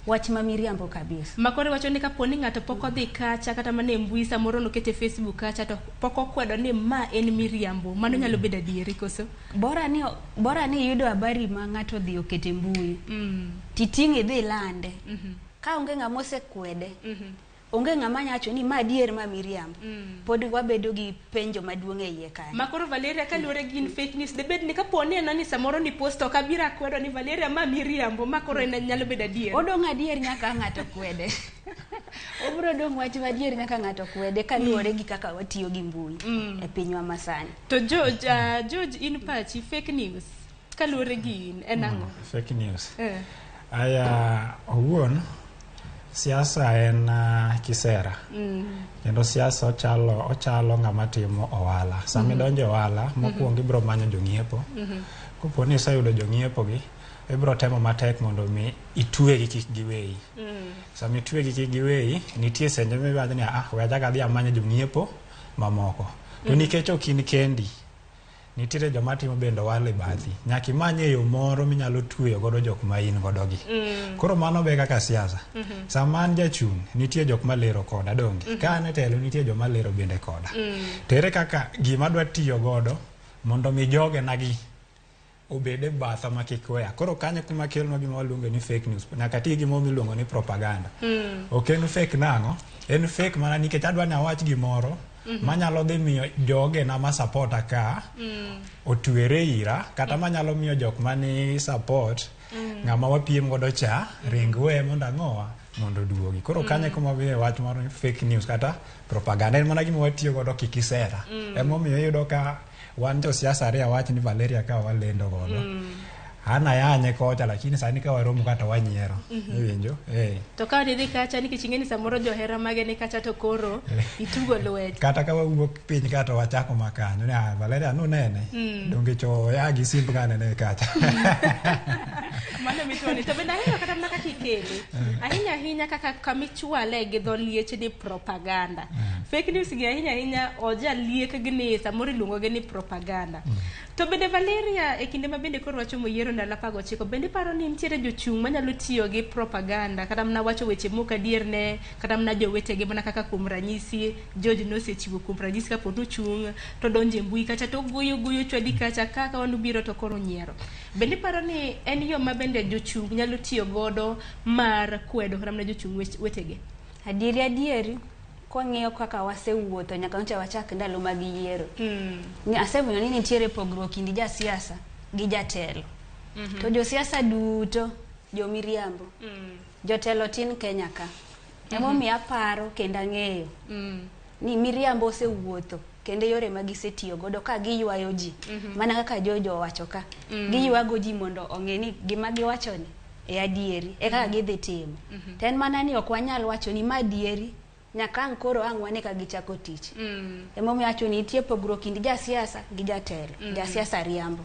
Wach ma miriambo kabisa. Makoro wacho ni kapo ni ng'ato pok odhi kacha kata mana e mbui samoro nokete Facebook kacha to pok okwedo ni ma en miriambo, mano nyalo bedo adieri koso? Bora ni iyudo habari ma ng'ato odhi okete mbui titing' idhi ilande. Ka onge ng'ama osekwede, onge ng'ama nyacho ni ma adier ma miriambo. Pod wabedo gi penjo maduong' e iye kanyo. Makoro Valeria kaluwore gi in fake news debed ni kapo ni en ni samoro ni post ok abiro akwedo ni Valeria ma miriambo ma koro en nyalo bedo adier. Odong' adier nyaka ng'ato kwede. Obiro dong' wach madier nyaka ng'ato kwede kaluwore gi kaka watiyo gi mbui e pinywa masani. To George, George in pachi fake news kaluwore gi in en ang'o? Fake news. Aya owuon siasa en kisera. Kendo siasa ochalo ng'ama timo ohala. Sama idonjo e ohala, mokwongo ibiro manyo jong'iepo. Kopo ni iseyudo jong'iepo gi, ibiro temo matek mondo mi itwegi kik giweyi. Sama itwegi kik giweyi, nitie seche miwacho ni ah, we achak adhi amany jong'iepo mamoko. To nikech ok in kendi, nitiere joma timo bende ohala e bathi. Nyaka imany e yo moro minyalo tweyo godo jok ma in godo gi. Koro mano be kaka siasa. Sama an jachung', nitie jok malero koda donge. Ka an e telo, nitie joma lero bende koda. To ere kaka gima adwa tiyo godo mondo mi jogena gi obed e batha ma kik weya. Koro kanyo kuma kelonwa gima waluongo ni fake news. Nyaka ti gi gimoro miluongo ni propaganda. Ok en fake nang'o? En fake mana nikech adwa ni awach gimoro manyalo dhi miyo jogena ma supporta ka otwere ira kata manyalo miyo jok mani support ng'ama wapiem godo cha ring we mondo ang'owa mondo oduogi. Koro kanyo kuma wiye wach moro ni fake news kata propaganda en mana gima watiyo godo kikisera. Emomiyo iyudo ka wan josiasa ariyo awach ni Valeria ka walendo godo. An ayanye kocha lakini sani ka waromo kata wanyiero. Iwinjo? To ka nidhi kacha nikech ing'e ni samoro johera mage ni kacha to koro itugo lwet. Kata ka wawuok piny ka to wachako makanyo ni ah Valeria nunene. Donge cho ya gi simb ng'ane ne kacha. Mano mitoni. To bende ahero kata mana kaka ikele. Ahinya ahinya kaka kamichwale gi dho liech ni propaganda. Fake news gi ahinya ahinya oja liek gi ni samoro iluongo gi ni propaganda. To bende Valeria e kinde ma bende koro wachomo yiero ndalo 19 bende iparo ni nitiere jochung' manyalo tiyo gi propaganda kata mana wacho weche mok adier ne kata mana jowetegi mana kaka kuom ranyisi George nosechiwo kuom ranyisi kapo nochung' to donjo e mbui kacha to goyo goyo chwadi kacha kaka wan ubiro to koro nyiero. Bende iparo ni en yo ma bende jochung' nyalo tiyo godo mar kwedo kata mana jochung' wetegi? Adieri adieri kwang'iyo kaka wasewuotho nyaka nyocha wachak ndalo mag yiero. Asefwenyo ni nitiere pogruok kind jasiasa gi jatelo. To josiasa duto jomiriambo. Jotelo tin Kenya ka. Emomiyo aparo kendo ang'eyo ni miriambo osewuotho kendo yore ma gisetiyo godo ka giywayo ji. Mana kaka Jojo owacho ka. Giywago ji mondo ong'e ni gima giwacho ni e adieri e kaka gidhi timo. To en mana ni ok wanyal wacho ni ma adieri nyaka ang' koro ang' wane ka gichako tich. Emomiyo awacho ni nitie pogruok kind jasiasa gi jatelo. Jasiasa riambo.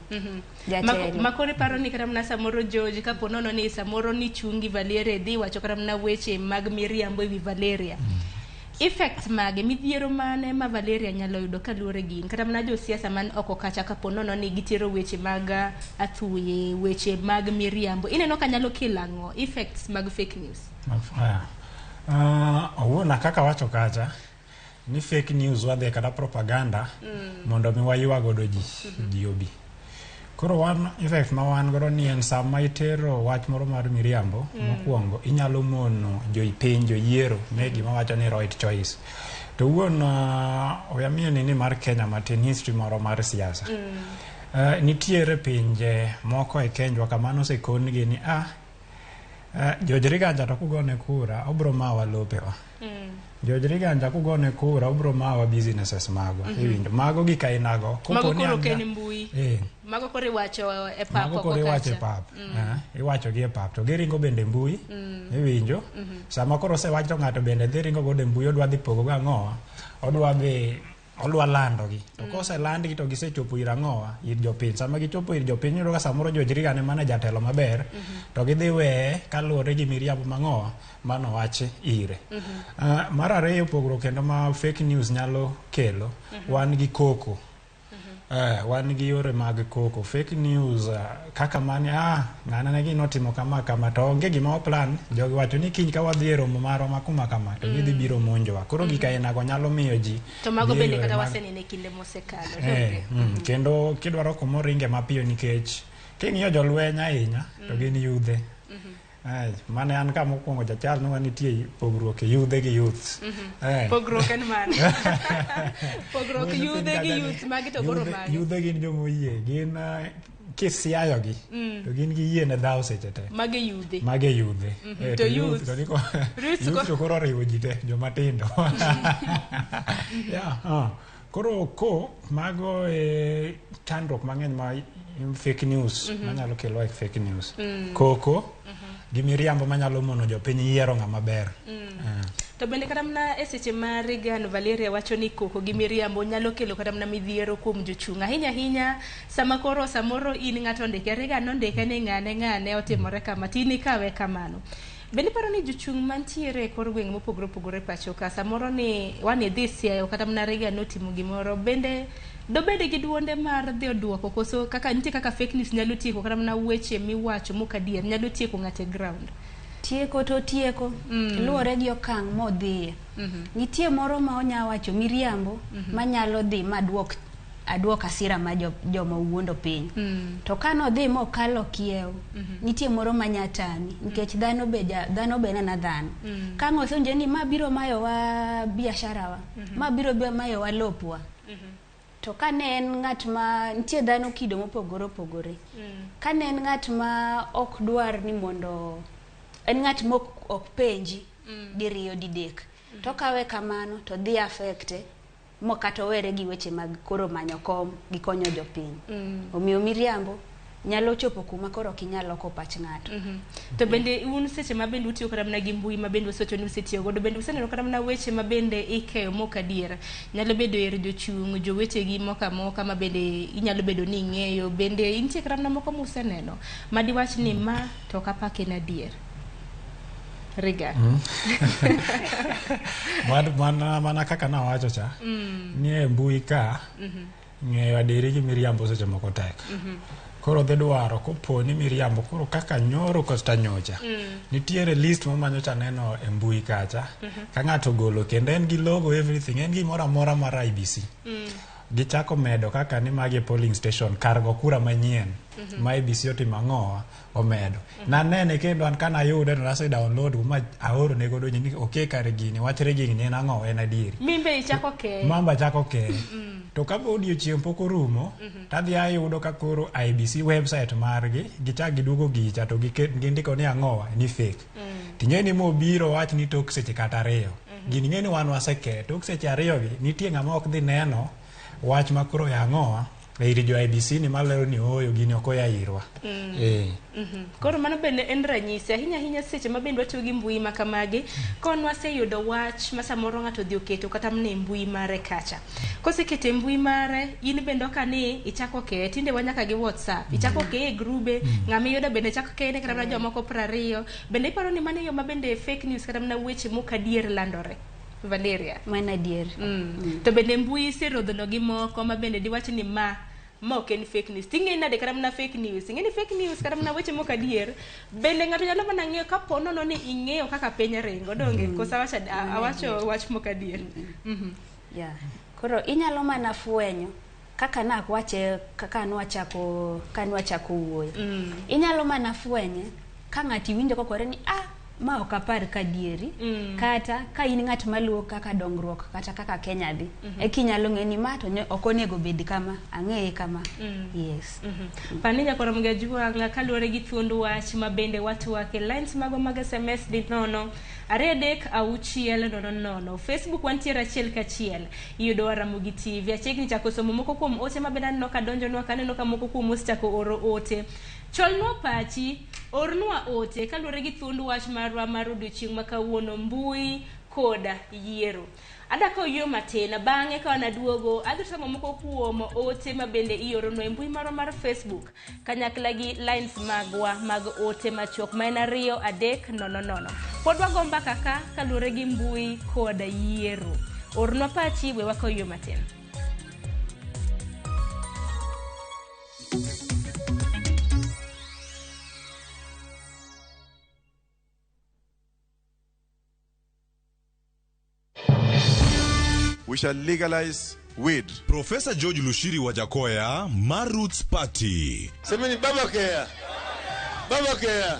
Jatelo. Makoro iparo ni kata mana samoro George kapo nono ni samoro ni chungi Valeria idhi wacho kata mana weche mag miriambo ewi Valeria. Effects mage midhiero mane ma Valeria nyalo yudo kaluwore gi in kata mana josiasa man oko kacha kapo nono ni gitero weche mag athuye weche mag miriambo ineno ka nyalo kelo ang'o effects mag fake news? Owuona kaka wacho kacha ni fake news wadhi kata propaganda mondo mi waywa godo ji ji obi. Koro wan effect ma wan godo ni en sama itero wach moro mar miriambo mokwongo inyalo mono jopiny joyiero ne gima wacho ni right choice. To wuon oya miyo nini mar Kenya matin history moro mar siasa. Nitiere pinje moko e Kenjwa kama nosekon gi ni George Riganja to kugone kura obro mawa lopewa. George Riganja kugone kura obro mawa businesses magwa. Iwinjo mago gik ainago. Mago koro ok en mbui. Mago koro iwacho e pap. Mago koro iwacho e pap. Iwacho gi e pap to giringo bende mbui. Iwinjo. Sama koro osewach to ng'ato bende dhi ringo godo e mbui odwa dhi pogo gang'owa. Odwa dhi odwa landogi. To koselandgi to gisechopo ir ang'owa ir jopiny. Sama gichopo ir jopiny iyudo ka samoro George Rigane mana jatelo maber to gidhi weye kaluwore gi miriambo mang'owa manowach ire. Mar ariyo pogruok kendo ma fake news nyalo kelo wan gi koko. Wan gi yore mag koko. Fake news kaka mane ng'ana ne gino timo kama kama to onge gima waplan. Jogi wacho ni kiny ka wadhi e romo marwa ma kuma kama to gidhi biro monjowa. Koro gik ainago nyalo miyo ji To mago bende kata wasenene kinde mosekalo. Kendo kidwaro kumoringe mapiyo nikech king'iyo jolweny ahinya to gin yudhe. Mane an ka mokwongo jachal ni nitie pogruok e yudhe gi youths. Pogruok en mane? Pogruok yudhe gi youths magi to koro mage? Yudhe gin joma oyie, gin kisiayo gi to gin gi yie ne dhawo seche te. Mage yudhe. Mage yudhe. To youth youth to koro oriwo ji te joma tindo. Koro ko mago e chandruok mang'eny ma fake news manyalo kelo e fake news. Koko gi miriambo manyalo mono jopiny yiero ng'ama ber. To bende kata mana e seche ma Reagan Valeria wacho ni koko gi miriambo nyalo kelo kata mana midhiero kuom jochung'. Ahinya ahinya sama koro samoro in ng'ato ondike Reagan nondike ni ng'ane ng'ane otimore kama to in ikawe kamano. Bende iparo ni jochung' mantiere e kor gweng' mopogore opogore pacho ka samoro ni wan idhi Siaya kata mana Reagan notimo gimoro bende dobed gi duonde mar dhi oduoko koso kaka nitie kaka fake news nyalo tieko kata mana weche miwacho mok adier nyalo tieko ng'ato e ground. Tieko to tieko luwore gi okang' modhiye. Nitie moro ma onya wacho miriambo manyalo dhi maduok aduok hasira ma joma owuondo piny. To kanodhi mokalo kiewo, nitie moro manya tami nikech dhano be dhano be nana dhano. Ka ang' osewinjo ni ma biro mayowa biashara wa, ma biro mayowa lopwa. To kane en ng'at ma nitie dhano kido mopogore opogore. Kane en ng'at ma ok dwar ni mondo en ng'at ma ok penji diriyo didek. To kawe kamano to dhi affecte mo kata owere gi weche mag koro manyo kom gi konyo jopiny. Omiyo miriambo Nyalo chopo kuma koro ok inyal loko pach ng'ato. To bende un seche ma bende utiyo kata mana gi mbui ma bende usewacho ni usetiyo godo, bende useneno kata mana weche ma bende ikeyo mok adier? Nyalo bedo er jochung' jowetegi moko amoka ma bende inyalo bedo ni ing'eyo, bende nitie kata mana moko museneno ma diwach ni ma to ok apak en adier? Riga. Mana kaka nawacho cha, ni e mbui ka, ng'eyo adieri gi miriambo seche moko tek. Koro dhi dwaro kopo ni miriambo koro kaka nyoro kata nyocha. Nitiere list ma manyocha neno e mbui kacha. Ka ng'ato ogolo kendo en gi logo everything, en gimoro amora mar IEBC. Gichako medo kaka ni magi e polling station kar go kura manyien ma IEBC otimo ang'owa omedo. Nanene kendo an kanayude to nase download ma aoro ne godo ji ni okay kare gini wach rigging ni en ang'o en adieri. Mimbe ichako keye. Mamba chako keye. To kapo odiochieng' pok orumo, tadhi ayudo ka koro IEBC website margi gichak giduogo gicha to gindiko ni ang'owa ni fake. Ting'e ni mobiro wach ni tok seche kata 2. Gini ng'e ni wan waseke tok seche 2 gi nitie ng'ama ok dhi neno wach ma koro ya ang'owa e ir jo IEBC ni malero ni ooyo gini ok oya irwa. Koro mano bende en ranyisi ahinya ahinya seche ma bende watiyo gi mbui ma kamagi kon waseyudo wach ma samoro ng'ato odhi oketo kata mana e mbui mare kacha. Koseketo e mbui mare, in bende ok ni ichako keye, tinde wan nyaka gi WhatsApp, ichako keye e grube, ng'ama iyudo bende chako keye ne kata mana jomoko 20. Bende iparo ni mano e yo ma bende fake news kata mana weche mok adier landore? Valeria. Mano adier. To bende mbui iserodhono gi moko ma bende diwach ni ma ok en fake news. Ting'e nade kata mana fake news? Ing'e ni fake news kata mana weche mok adier, bende ng'ato nyalo mana ng'eyo kapo nono ni ing'eyo kaka piny ringo, donge? Koso awacho wach mok adier? Yeah. Koro inyalo mana fwenyo kaka nakwache kaka nwachako wuoyo. Inyalo mana fwenye ka ng'ati winjo kokore ni ma ok apar ka adieri, kata ka in ng'at maluwo kaka dongruok kata kaka Kenya dhi, eka inyalo ng'eyo ni ma to ok onego bed kama, ang'eye kama. Yes. Pani nyakoro Mgajwang'a kaluwore gi thuond wach ma bende watwake lines magwa mag SMS di 0 2 3 6 0 0. Facebook wantiere 1 ka 1. Iyudo Ramogi TV. Achiegni chako somo moko kuom ote ma bende aneno ka donjonwa, kaneno ka moko kuom osechako oro ote. Cholnwa pachi, ornwa ote kaluwore gi thuond wach marwa mar odiochieng' ma kawuono, mbui koda yiero. Adwa kawo yueyo matin, bang'e ka wanaduogo adhi somo moko kuom ote ma bende ioronwa e mbui marwa mar Facebook kanyakla gi lines magwa mag ote machuok ma en 2 3 0 0. Pod wago mbaka ka kaluwore gi mbui koda yiero. Ornwa pachi, we wakaw yueyo matin. We shall legalize weed. Professor George Lushiri Wajakoya, mar Roots Party. Semeni baba kea. Baba kea.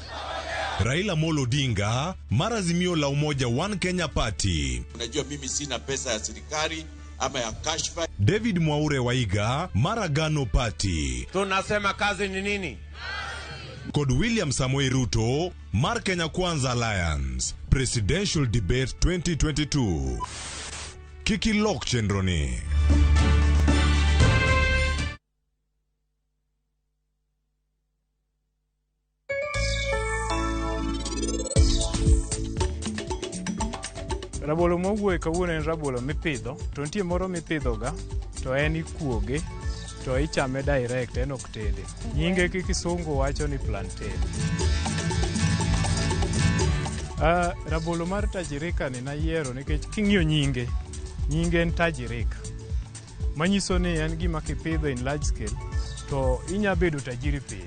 Raila Amolo Odinga, mar Azimio la Umoja One Kenya Party. Unajua mimi sina pesa ya serikali ama ya kashfa. David Mwaure Waiga, mar Agano Party. Tunasema kazi ni nini? Kod William Samoei Ruto, mar Kenya Kwanza Alliance. Presidential Debate 2022. Kik ilok chenro ni. Rabolo mowuoye kawuono en rabolo mipidho, to nitie moro mipidhoga, to en ikuoge, to ichame direct, en ok tede. Nyinge gi kisungu wacho ni plantain. Rabolo mar Tajirika ni nayiero nikech king'iyo nyinge, nyinge en Tajirika. Manyiso ni en gima kipidho in large scale, to inya bedo tajiri piyo.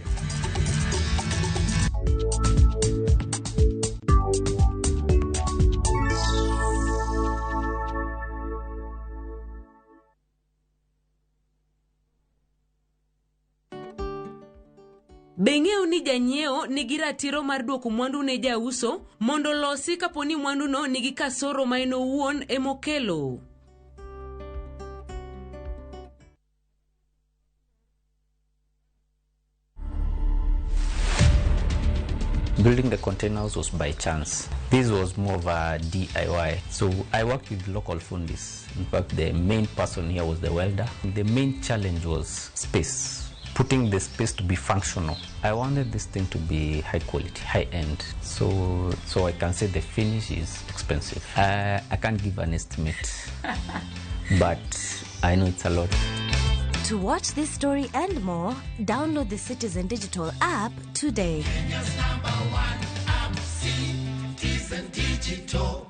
Be ing'eyo ni janyiewo nigi ratiro mar duoko mwandu ne jauso mondo olosi kapo ni mwanduno nigi kasoro ma en owuon emokelo? Building the containers was by chance. This was more of a DIY. So I worked with local fundis. In fact, the main person here was the welder. The main challenge was space. putting the space to be functional. I wanted this thing to be high quality, high end. So I can say the finish is expensive. I can't give an estimate, but I know it's a lot. To watch this story and more, download the Citizen Digital app today. Kenya's number one app, Citizen Digital.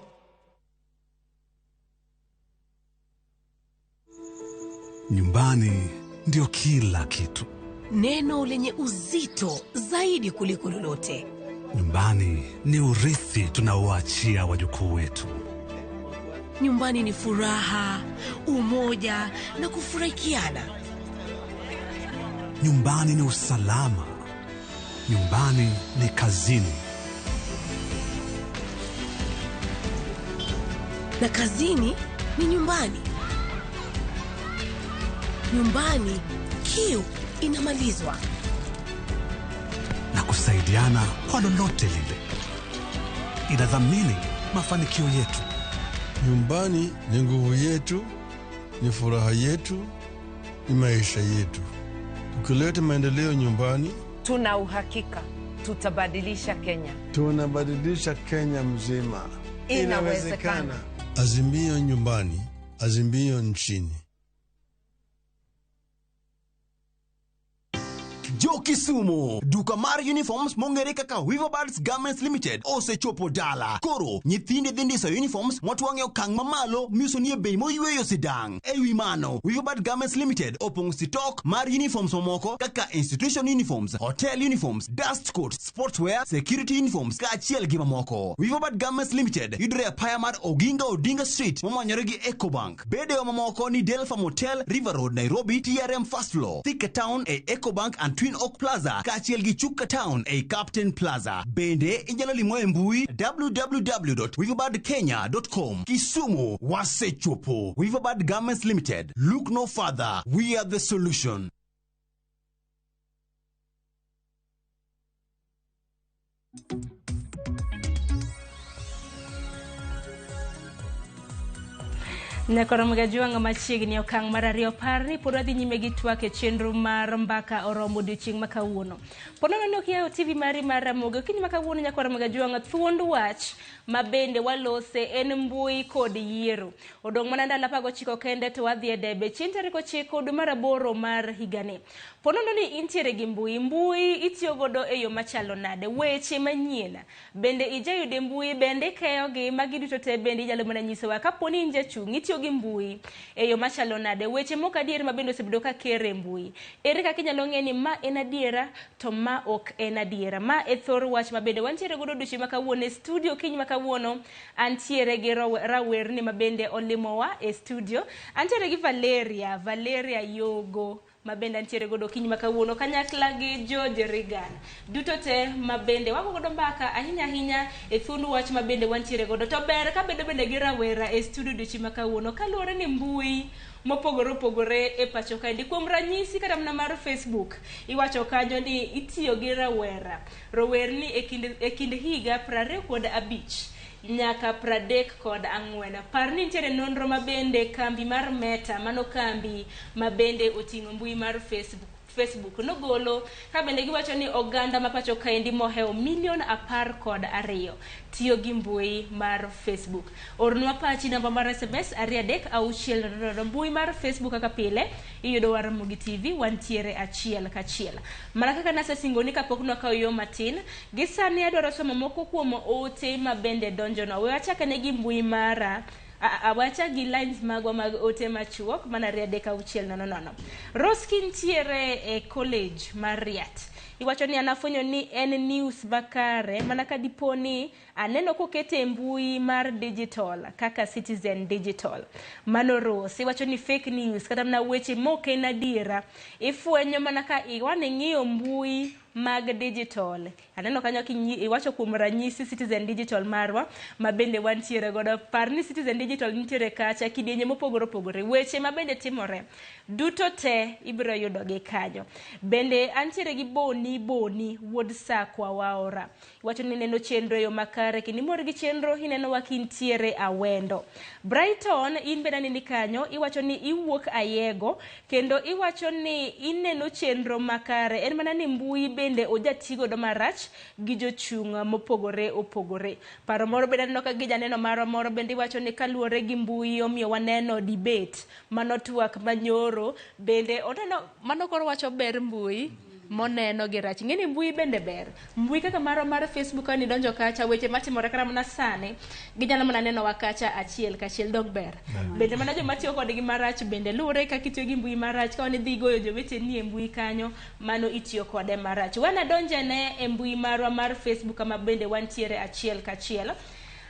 Nyumbani ndio kila kitu. Neno lenye uzito zaidi kuliko lolote. Nyumbani ni urithi tunaoachia wajukuu wetu. Nyumbani ni furaha, umoja na kufurahikiana. Nyumbani ni usalama. Nyumbani ni kazini. Na kazini ni nyumbani. Nyumbani kiu inamalizwa. Na kusaidiana kwa lolote lile. Inadhamini mafanikio yetu. Nyumbani ni nguvu yetu, ni furaha yetu, ni maisha yetu. Tukileta maendeleo nyumbani, tuna uhakika tutabadilisha Kenya. Tunabadilisha Kenya mzima. Inawezekana. Azimio nyumbani, azimio nchini. Jo Kisumu, duka mar uniforms mong'ere kaka Weaverbirds Garments Limited osechopo dala. Koro nyithinde dhi ndiso uniforms mwatwang'e okang' mamalo miuso nie bei moyweyo sidang'. Ewi mano, Weaverbird Garments Limited opong'o sitok mar uniforms mamoko kaka institution uniforms, hotel uniforms, dust coat, sportswear, security uniforms kaachiel gi mamoko. Weaverbird Garments Limited yudore e apaya mar Oginga Odinga Street momanyore gi Ecobank. Bedewa mamoko ni Delfa Motel, River Road, Nairobi, TRM First Floor, Thika Town e Ecobank and Twin Oak Plaza kaachiel gi Chuka Town e Captain Plaza. Bende inyalo limo e mbui www.weaverbirdkenya.com. Kisumu wasechopo. Weaverbird Garments Limited. Look no further. We are the solution. Nyakoro Mgajuanga machiegni okang' mar ariyo par ni pod wadhi nyime gi twak e chenro mar mbaka oromo odiochieng' ma kawuono. Pod nono ni ok iyawo TV mari mar Ramogi okinyi ma kawuono Nyakoro Mgajuanga thuond wach ma bende walose en mbui kod yiero. Odong' mana ndalo 19 kende to wadhi e debe chieng' tarik 9 dwe mar 8 mar higani. Pod nono ni intiere gi mbui, mbui itiyo godo e yo machalo nade, weche manyien bende ijayudo e mbui, bende ikeyogi, magi duto te bende inyalo mana nyisowa kapo ni in jachung' itiyo gi mbui e yo machalo nade, weche mok adier ma bende osebedo ka kere e mbui, ere kaka inyalo ng'e ni ma en adiera to ma ok en adiera. Ma e thor wach ma bende wantiere godo odiochieng' ma kawuono e studio kiny ma kawuono antiere gi rawerni ma bende olimowa e studio, antiere gi Valeria Yogo ma bende antiere godo kiny ma kawuono kanyakla gi George Reagan duto te ma bende wago godo mbaka ahinya ahinya e thuond wach ma bende wantiere godo. To ber ka bedo bende gi rawera e studio odiochieng' ma kawuono kaluwore ni mbui mopogore opogore e pacho kaendi. Kuom ranyisi kata mana mar Facebook iwacho kanyo ni itiyo gi rawera rowerni e kind higa 25 nyaka 34. Par ni nitiere nonro ma bende kambi mar Meta, mano kambi ma bende oting'o mbui mar Facebook nogolo ka bende giwacho ni oganda ma pacho kaendi mohewo milion 12 tiyo gi mbui mar Facebook. Ornwa pachi namba mar SMS 23600. Mbui mar Facebook kaka pile iyudo wa Ramogi TV wantiere achiel kachiel. Mana kaka nasesingoni kapok nwakawo yo matin, gi sani adwaro somo moko kuom ote ma bende donjonwa. We wachak ane gi mbui mara awacha gi lines magwa mag ote machuok mana 23600. Rose kintiere e college mar Riat iwacho ni anafwenyo ni en news makare mana ka dipo ni aneno kokete e mbui mar digital kaka Citizen Digital. Mano Rose iwacho ni fake news kata mana weche mok en adiera ifwenyo mana ka iwane ng'iyo mbui mag digital. Aneno kanyo iwacho kuom ranyisi Citizen Digital marwa ma bende wantiere godo. Par ni Citizen Digital nitiere kacha kidienje mopogore opogore. Weche ma bende timore duto te ibiro yudo gi kanyo. Bende antiere gi Boni Boni wuod Sakwa Waora. Iwacho ni ineno chenro e yo makare kendo imor gi chenro ineno wa kintiere Awendo. Brighton in bende aneni kanyo iwacho ni iwuok Ayego kendo iwacho ni ineno chenro makare en mana ni mbui bende ojati godo marach gi jochung' mopogore opogore. Paro moro bende aneno ka gi janeno marwa moro bende iwacho ni kaluwore gi mbui omiyo waneno debate mano twak manyoro bende oneno mano koro wacho ber mbui moneno gi rach. Ing'e ni mbui bende ber. Mbui kaka marwa mar Facebook ka nidonjo kacha weche matimore kata mana sani ginyalo mana nenowa kacha achiel kachiel dog ber. Bende mana joma tiyo kodgi marach bende luwore kaka itiyo gi mbui marach ka idhi goyo joweteni e mbui kanyo mano itiyo kode marach. Wana donjene e mbui marwa mar Facebook kama bende wantiere achiel kachiel.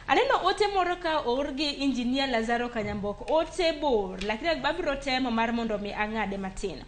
Aneno ote moro ka oor gi Engineer Lazaro Kanyambok. Ote bor lakini abiro temo mar mondo mi ang'ade matin.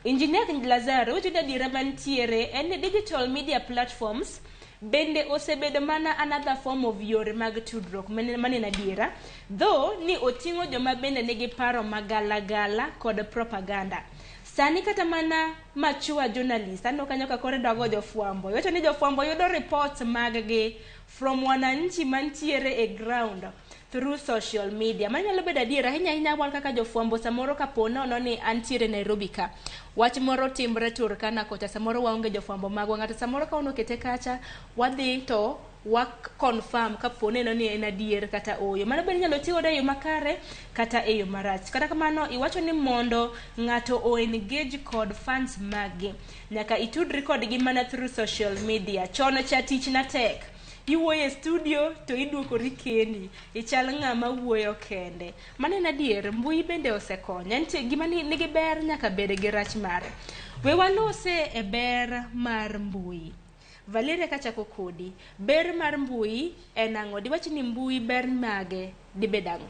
Engineer Lazaro wacho ni adiera mantiere en ni digital media platforms bende osebedo mana another form of yore mag tudruok mane en adiera though ni oting'o joma bende nigi paro magalagala kod propaganda. Sani kata mana machua journalist aneno kanyo ka koro idwa go jofwambo iwacho ni jofwambo yudo reports mag gi from wananchi mantiere e ground through social media. Manyalo bedo adier ahinya ahinya wan kaka jofwambo samoro kapo nono ni antiere Nairobi ka wach moro timre Turkana kocha samoro waonge jofwambo magwa ng'ato samoro ka okete kacha wadhi to wa confirm kapo neno ni en adier kata ooyo. Mano bende inyalo ti godo e yo makare kata e yo marach. Kata kamano iwacho ni mondo ng'ato o engage kod fans mage nyaka itudri kodgi mana through social media. Chon cha tich na tek. Iwuoyo e studio to iduokori kendi ichal ng'ama wuoyo kende. Mano en adier mbui bende osekonyo. Nitie gima nigi ber nyaka bed gi rach mare. We walose e ber mar mbui. Valeria kachako kodi, ber mar mbui en ang'o? Diwach ni mbui ber mage dibed ang'o?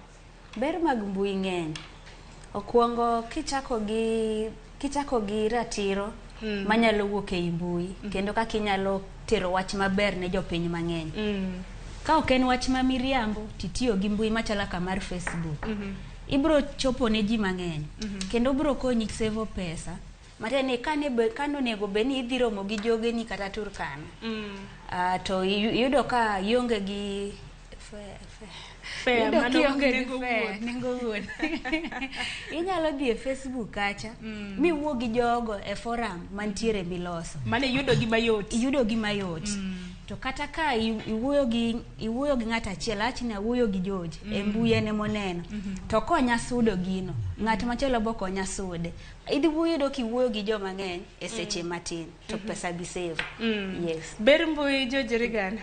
Ber mag mbui ng'eny. Okwongo kichako gi ratiro manyalo wuok ei mbui kendo kaka inyalo tero wach maber ne jopiny mang'eny. Ka ok en wach ma miriambo titiyo gi mbui machalo kaka mar Facebook. Ibro chopo ne ji mang'eny kendo bro konyi sevo pesa. Matiende ni kane onego bed ni idhi romo gi jogeni kata Turkana. To iyudo ka ionge gi Fare, ionge gi fare, nengo wuoth. Inyalo dhi e Facebook kacha miwuo gi jogo e forum mantiere miloso. Mane iyudo gi mayot. Iyudo gi mayot. To kata ka iwuoyo gi ng'ato achiel, awach ni awuoyo gi George e mbui en emoneno. To konya sudo gino, ng'at machielo bo konya sude. Idhi yudo kiwuoyo gi joma ng'eny e seche matin to pesa bi save. Yes. Ber mbui George Regan.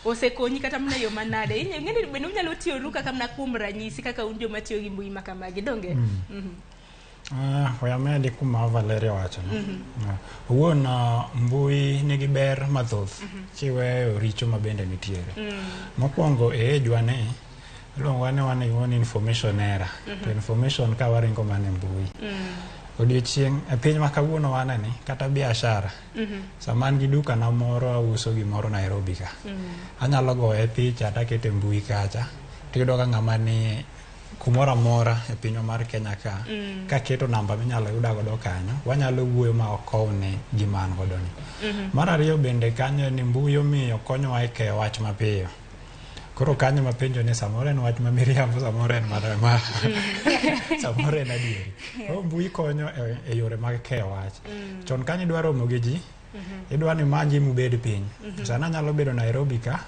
Osekonyi kata mana yo manade. Ing'eni bende unyalo tiyoru kaka mana kuom ranyisi kaka un joma tiyo gi mbui ma kamagi donge? We amedi kuma Valeria wachono. Owuon mbui nigi ber mathoth kiweyo richo ma bende nitiere. Mokwongo e age wa ni iluongo ni wan e information era. To information ka waringo mana e mbui. Odiochieng' e piny ma kawuono waneni kata biashara sama an gi duka na moro auso gimoro Nairobi ka. Anyalo goye picha takete e mbui kacha tiyudo ka ng'ama ni kumoro amora e pinywa mar Kenya ka kaketo namba minyalo yuda godo kanyo wanyalo wuoyo ma okowne gima an godo ni. Mar ariyo bende kanyo ni mbui omiyo konyowa e keyo wach mapiyo. Koro kanyo mapenjo ni samoro en wach ma miriambo samoro en mar samoro en adieri. Koro mbui konyo e yore mag keyo wach. Chon kanyo idwa romo gi ji idwa ni imany ji mubed piny. Sani anyalo bedo Nairobi ka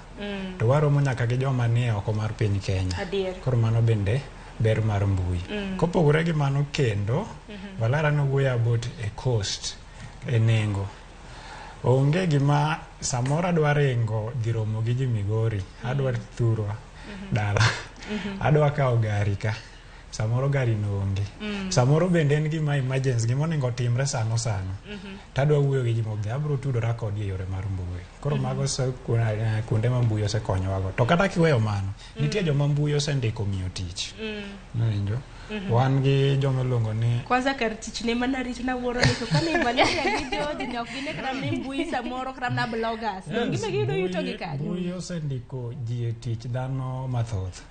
to waromo nyaka gi joma nie oko mar piny Kenya. Koro mano bende ber mar mbui. Kopogore gi mano kendo, Valera nowuoyo about e cost, e nengo. Onge gima samoro adwa ringo dhi romo gi ji Migori, adwa thurwa dala, adwa kawo gari ka, samoro gari no onge. Samoro bende en gima emergency, gima onego otimre sano sano. Tadwa wuoyo gi ji mobdhi, abiro tudora kodgi e yore mar mbui. Koro mago kuonde ma mbui osekonyowa go. To kata kiweyo mano, nitie joma mbui osendiko miyo tich. Iwinjo? Wan gi joma iluongo ni Kwanza kar tich ne mana rito nawuoro ni to kane Valeria gi George ne ok gine kata mana e mbui samoro kata mana bloggers. Yes, Gima giyudo yuto gi kanyo. Mbui osendiko ji e tich dhano mathoth.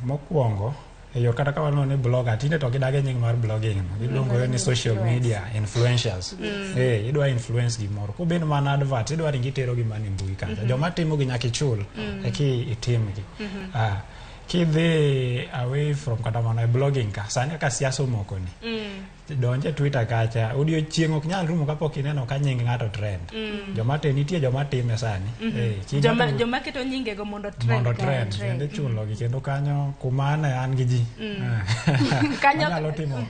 Mokwongo e yo kata ka waluongo ni blogger tinde to gidagi nying mar blogging no giluongore ni social media influencers. Idwa influence gimoro kobed mana advert idwa ringi itero gi mana e mbui kacha. Joma timo gi nyaka ichul eki itimgi. Kidhi away from kata mana e blogging ka sani kaka siasa omoko ni donj e Twitter kacha odiochieng' ok nyal rumo kapok ineno ka nying ng'ato trend. Joma te nitie joma time sani. Joma joma keto nyingego mondo trend. Mondo trend kendo ichulo gi kendo kanyo kuma ane an gi ji. Kanyo Wanyalo timo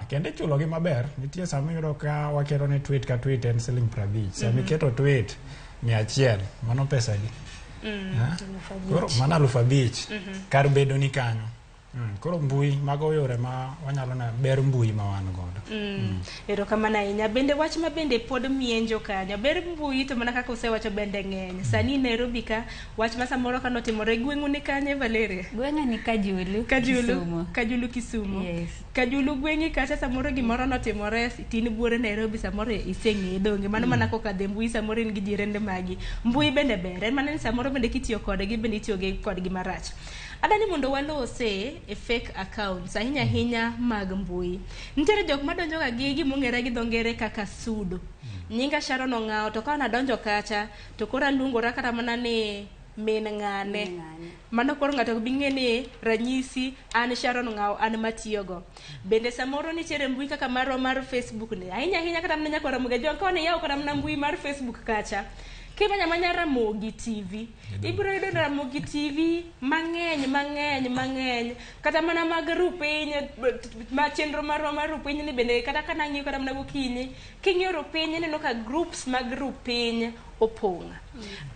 kendo ichulo gi maber. Nitie sama iyudo ka waketo ni tweet ka tweet en siling 50. Sama iketo tweet 100 mano pesa adi? Koro mano 5,000 kar bedo ni kanyo. Koro mbui mago yore ma wanyalo na ber mbui ma wan godo. Erokamano ahinya. Bende wach ma bende pod mienjo kanyo. Ber mbui to mana kaka usewacho bende ng'eny. Sani Nairobi ka wach ma samoro kanotimore gweng'u ni kanye Valeria? Gweng'a ni Kajulu, Kajulu, Kisumu. Kajulu Kisumu. Yes. Kajulu gweng'i kacha samoro gimoro notimore tin buore Nairobi samoro iseng'e donge mano mana kokadho e mbui samoro in gi jirende magi. Mbui bende ber en mana ni samoro bende kitiyo kodgi bende itiyo gi kodgi marach. Adani mondo walose e fake accounts ahinya ahinya mag mbui. Nitiere jok madonjo ga gi gimong'ere gi dho ngere kaka sudo. Nyinga Sharon Ong'awo to ka nadonjo kacha to koro aluongora kata mana ni min ng'ane. Mano koro ng'ato ok bi ng'e ni ranyisi an Sharon Ong'awo an matiyogo. Bende samoro nitiere mbui kaka marwa mar Facebook ni. Ahinya ahinya kata mana nyakwa Ramogi Ajwang' ka wane yawo kata mana mbui mar Facebook kacha. Kimanya manya Ramogi TV. Ibiro yudo Ramogi TV mang'eny mang'eny mang'eny kata mana mag rupiny ma chenro marwa mar rupiny ni bende kata ka nang'iyo kata mana gokinyi king'iyo rupiny ineno ka groups mag rupiny opong'.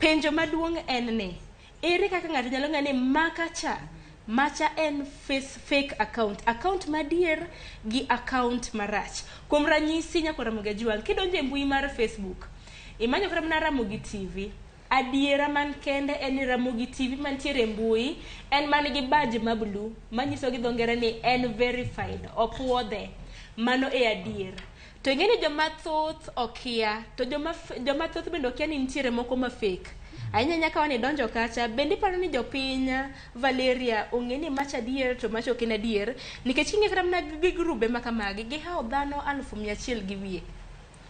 Penjo maduong' en ni ere kaka ng'ato nyalo ng'eyo ni maka cha macha en fake account, account madier gi account marach. Kuom ranyisi nyakwa Ramogi Ajwang' kidonjo e mbui mar Facebook imanyo kata mana Ramogi TV. Adiera man kende en ni Ramogi TV mantiere e mbui en man gi badge ma blue manyiso gi dho ngere ni en verified, opuodhe. Mano e adier. To ing'e ni joma thoth okia, to joma thoth bende okia ni nitiere moko ma fake. Ahinya ahinya ka wane donjo kacha, bende iparo ni jopiny Valeria ong'e ni macha adier to macha ok en adier, nikech king'iyo kata mana gi grube ma kamagi, gihawo dhano 100,000 gi wiye.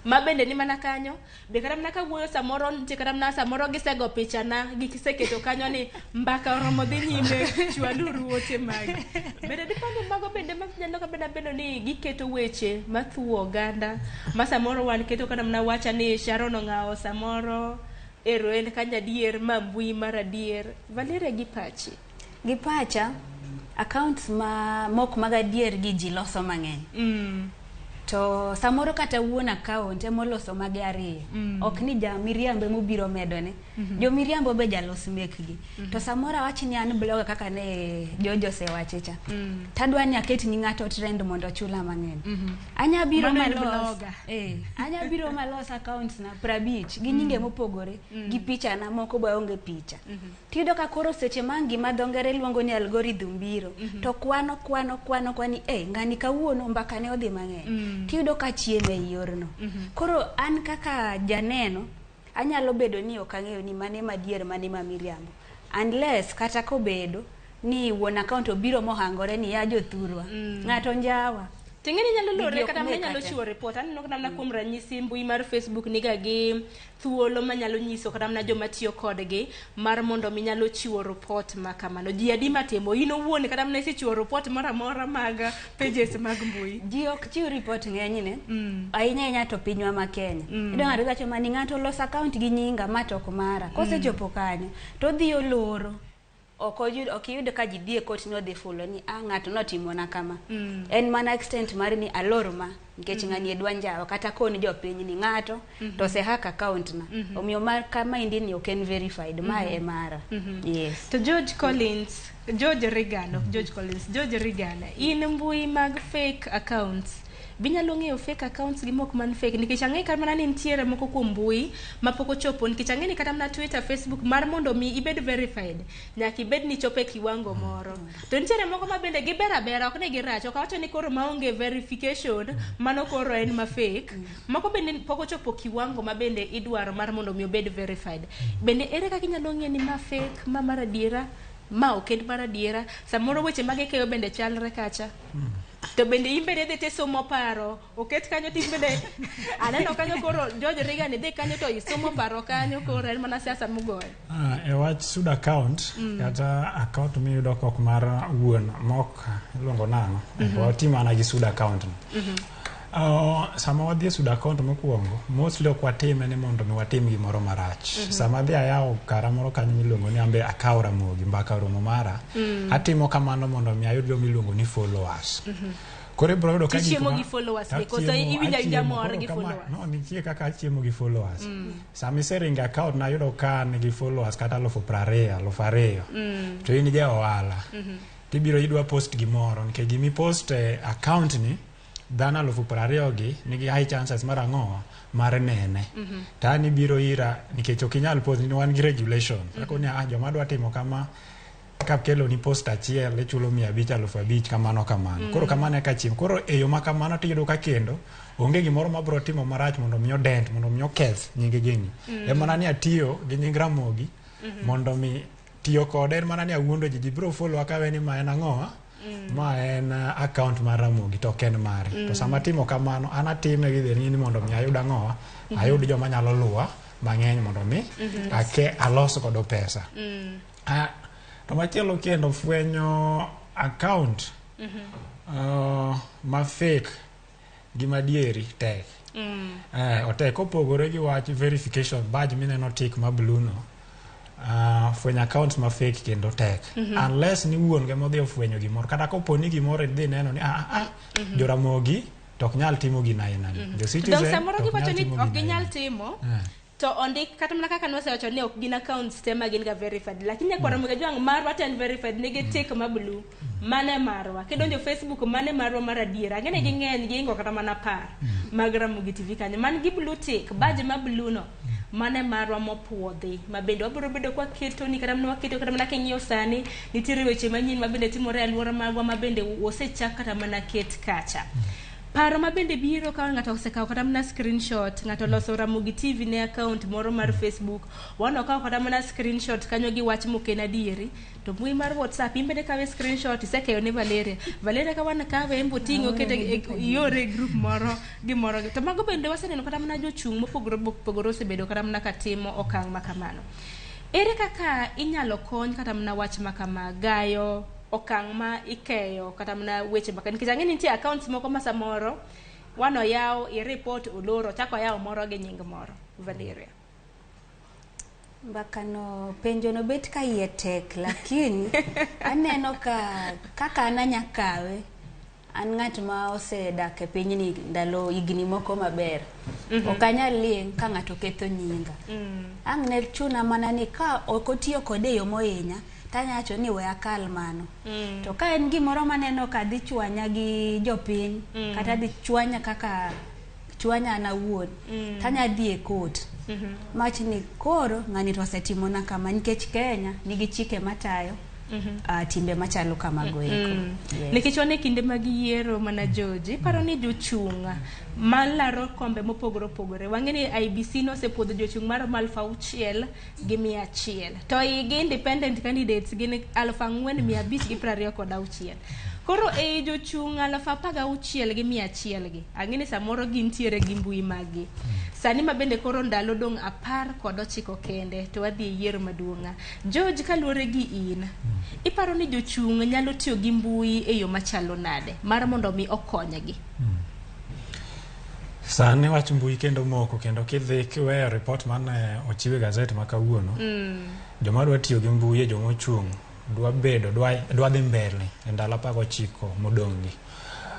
Ma bende ni mana kanyo, be kata mana kawuoyo samoro nitie kata mana samoro gisego pichana, giseketo kanyo ni mbaka oromo dhi nyime, chwaluru ote magi. Bende dipani mago bende manyalo kabeda bedo ni giketo weche mathuwo oganda, ma samoro wan keto kata mana wacha ni Sharon Ong'awo samoro ero en kanyo adier, ma mbui mar adier. Valeria gi pachi? Gi pacha, accounts ma mok mag adier gi ji loso mang'eny. To samoro kata wuon account emoloso mage ariyo. Ok ni ja miriambo emobiro medone. Jo miriambo be jalos mekgi. To samoro awach ni an blogger kaka ne George osewache cha. Tadwa ni aket ni ng'ato trend mondo ochula mang'eny. Anya biro malos. Anya biro malos accounts na 50 gi nyinge mopogore gi picha na moko be onge picha. Tiyudo ka koro seche ma gima dho ngere luongo ni algorithm biro to kwano kwani ng'ani kawuono mbaka ne odhi mang'eny. Tiyudo ka chieme e yorno. Koro an kaka janeno anyalo bedo ni ok ang'eyo ni mane madier mane ma miriambo. Unless kata kobedo ni wuon account obiro mohangore ni ya jothurwa. Ng'ato njawa. Ting'eni nyalo lore kata mana nyalo chiwo report. Aneno kata mana kuom ranyisi mbui mar Facebook niga gi thuolo manyalo nyiso kata mana joma tiyo kodgi mar mondo mi nyalo chiwo report ma kamano. Ji adi matimo? In owuon kata mana isechiwo report moro amora mag pages mag mbui? Ji ok chiw report ng'enyne. Ahinya ahinya to pinywa ma Kenya. Iyudo ng'ato wacho mani ng'ato oloso account gi nyinga ma to ok mara. Kosechopo kanyo to odhi oloro. Ok iyud ka ji dhi e kot ni odhi fulo ni ng'ato notimona kama. En mana extent mar ni alor ma nikech ng'ani e dwa njawa kata koni jopiny ni ng'ato to osehack account na. Omiyo mar kama indi ni ok en verified, mae e mara. Yes. To George Collins, George Reagan, ok George Collins, George Reagan, in mbui mag fake accounts Binyalo ng'eyo fake accounts gi mok man fake nikech ang'e kata mana ni nitiere moko kuom mbui mapok ochopo nikech ang'e ni kata mana Twitter, Facebook mar mondo mi ibed verified nyaka ibed ni ichopo e kiwango moro. To nitiere moko ma bende giber abera ok ni girach ok awacho ni koro maonge verification mano koro en ma fake. Moko bende pok ochopo kiwango ma bende idwaro mar mondo mi obed verified. Bende ere kaka inyalo ng'e ni ma fake, ma mar adiera, ma ok en mar adiera? Samoro weche ma gikeyo bende chalre kacha. To bende in bende idhi tisomo paro, oket kanyo to in bende aneno kanyo koro George Reagan idhi kanyo to isomo paro kanyo koro en mana siasa mugoyo. E wach sud account kata account miyudo kok mar wuon mok iluongo nang'o watim mana gi sud account no. Sama wadhi e sud account mokwongo mostly ok watime ni mondo mi watim gimoro marach. Sama adhi ayawo kara moro kanyo miluongo ni ambe akaw Ramogi mbaka oromo mara atimo kamano mondo mi ayud joma iluongo ni followers. Koro ibiro yudo ka gik Tichiemo ma- gi followers be, koso Achiemo, iwinjo awinja achiemo. mor Koro gi kama- followers? No, nitie kaka achiemo gi followers. Sama iseringo account nayudo ka an gi followers kata 20,000, 2,000. To in ja ohala. Tibiro idwa post gimoro nikech gimi post e account ni dhano 20,000 gi nigi high chances mar ang'o mar nene. To an ibiro ira nikech ok inyal post ni wan gi regulation. Ako ni ah joma dwa timo kama kakelo ni post achiel ichulo 500 5,000 kamano kamano. Koro kamano e kaka chiemo. Koro e yo ma kamano tiyudo ka kendo onge gimoro mabiro timo marach mondo mi odent mondo mi oketh nying gini. En mana ni atiyo gi nying Ramogi mondo mi tiyo kode en mana ni awuondo ji ji biro follow akawe ni ma en ang'o ma en account mar Ramogi to ok en mare. To sama atimo kamano an atime gi the ni mondo mi ayud ang'o ayud joma nyalo luwa mang'eny mondo mi ake alos godo pesa. To machielo kendo fwenyo account ma fake gi madieri tek. Otek kopogore gi wach verification badge mineno tick ma blue no. Fwenyo accounts ma fake kendo tek. Unless ni wuon ge modhi ofwenyo gimoro kata kopo ni gimoro idhi neno ni Joramogi to ok nyal timo gina aina ni. Jo Dong Citizen samoro to ok giwacho nyal ni timo ok gina ginyal aina. timo to ondik kata mana kaka nwasewacho ni ok gin accounts te ma gin ga verified lakini nyakwar Ramogi Ajwang' marwa to en verified nigi tick ma blue mane marwa kidonjo Facebook mane marwa mar adiera ang'e ni ging'eny giingo kata mana 10 mag Ramogi TV kanyo man gi blue tick badge ma blue no mane marwa mopuodhi ma bende wabiro bedo kwa keto ni kata mana waketo kata mana king'iyo sani nitiere weche manyien ma bende timore e alwora magwa ma bende osechak kata mana ket kacha. Paro ma bende biro ka ng'ato osekawo kata mana screenshot, ng'ato oloso Ramogi TV ne account moro mar Facebook, wan okawo kata mana screenshot kanyo gi wach mok en adieri, to mbui mar WhatsApp in bende kawe screenshot isekeyo ne Valeria. Valeria ka wan kawe en bo ting'e okete iore e group moro gimoro. To mago bende waseneno kata mana jochung' mopogore opogore osebedo kata mana ka timo okang' ma kamano. Ere kaka inyalo kony kata mana wach ma kama gayo okang' ma ikeyo kata mana weche ma nikech ang'e ni nitie accounts moko ma samoro wan oyaw i report oloro ochako oyaw moro gi nying moro Valeria. Mbakano penjo no bet ka iye tek lakini aneno ka kaka an anya kawe an ng'at ma osedak e pinyni ndalo higni moko maber. Ok anyal ling' ka ng'ato ketho nyinga. Ang' ne chuna mana ni ka ok otiyo kode e yo mohinya tanya wacho ni we akal mano. To ka en gimoro maneno ka dhi chwanya gi jopiny kata dhi chwanya kaka chwanya an awuon tanya dhi e court. Mawach ni koro ng'ani to osetimona kama nikech Kenya nigi chike matayo timbe machalo kamago eko. Yes. Nikech wan e kinde mag yiero mana George, iparo ni jochung' malaro kombe mopogore opogore. Wang'e ni IEBC nosepuodho jochung' maromo 6,100. To igi independent candidates gin 4,526. Koro ei jochung' 16,100 gi, ang'e ni samoro gintiere gi mbui mag gi. Sani ma bende koro ndalo dong' 19 kende to wadhi e yiero maduong'. George, kaluwore gi in, iparo ni jochung' nyalo tiyo gi mbui e yo machalo nade mar mondo mi okonygi? Sani wach mbui kendo moko kendo kidhi kiweyo report mane ochiw e gazet ma kawuono joma dwa tiyo gi mbui e joma ochung' dwa bedo dwa dhi mbele e ndalo 19 modong' gi.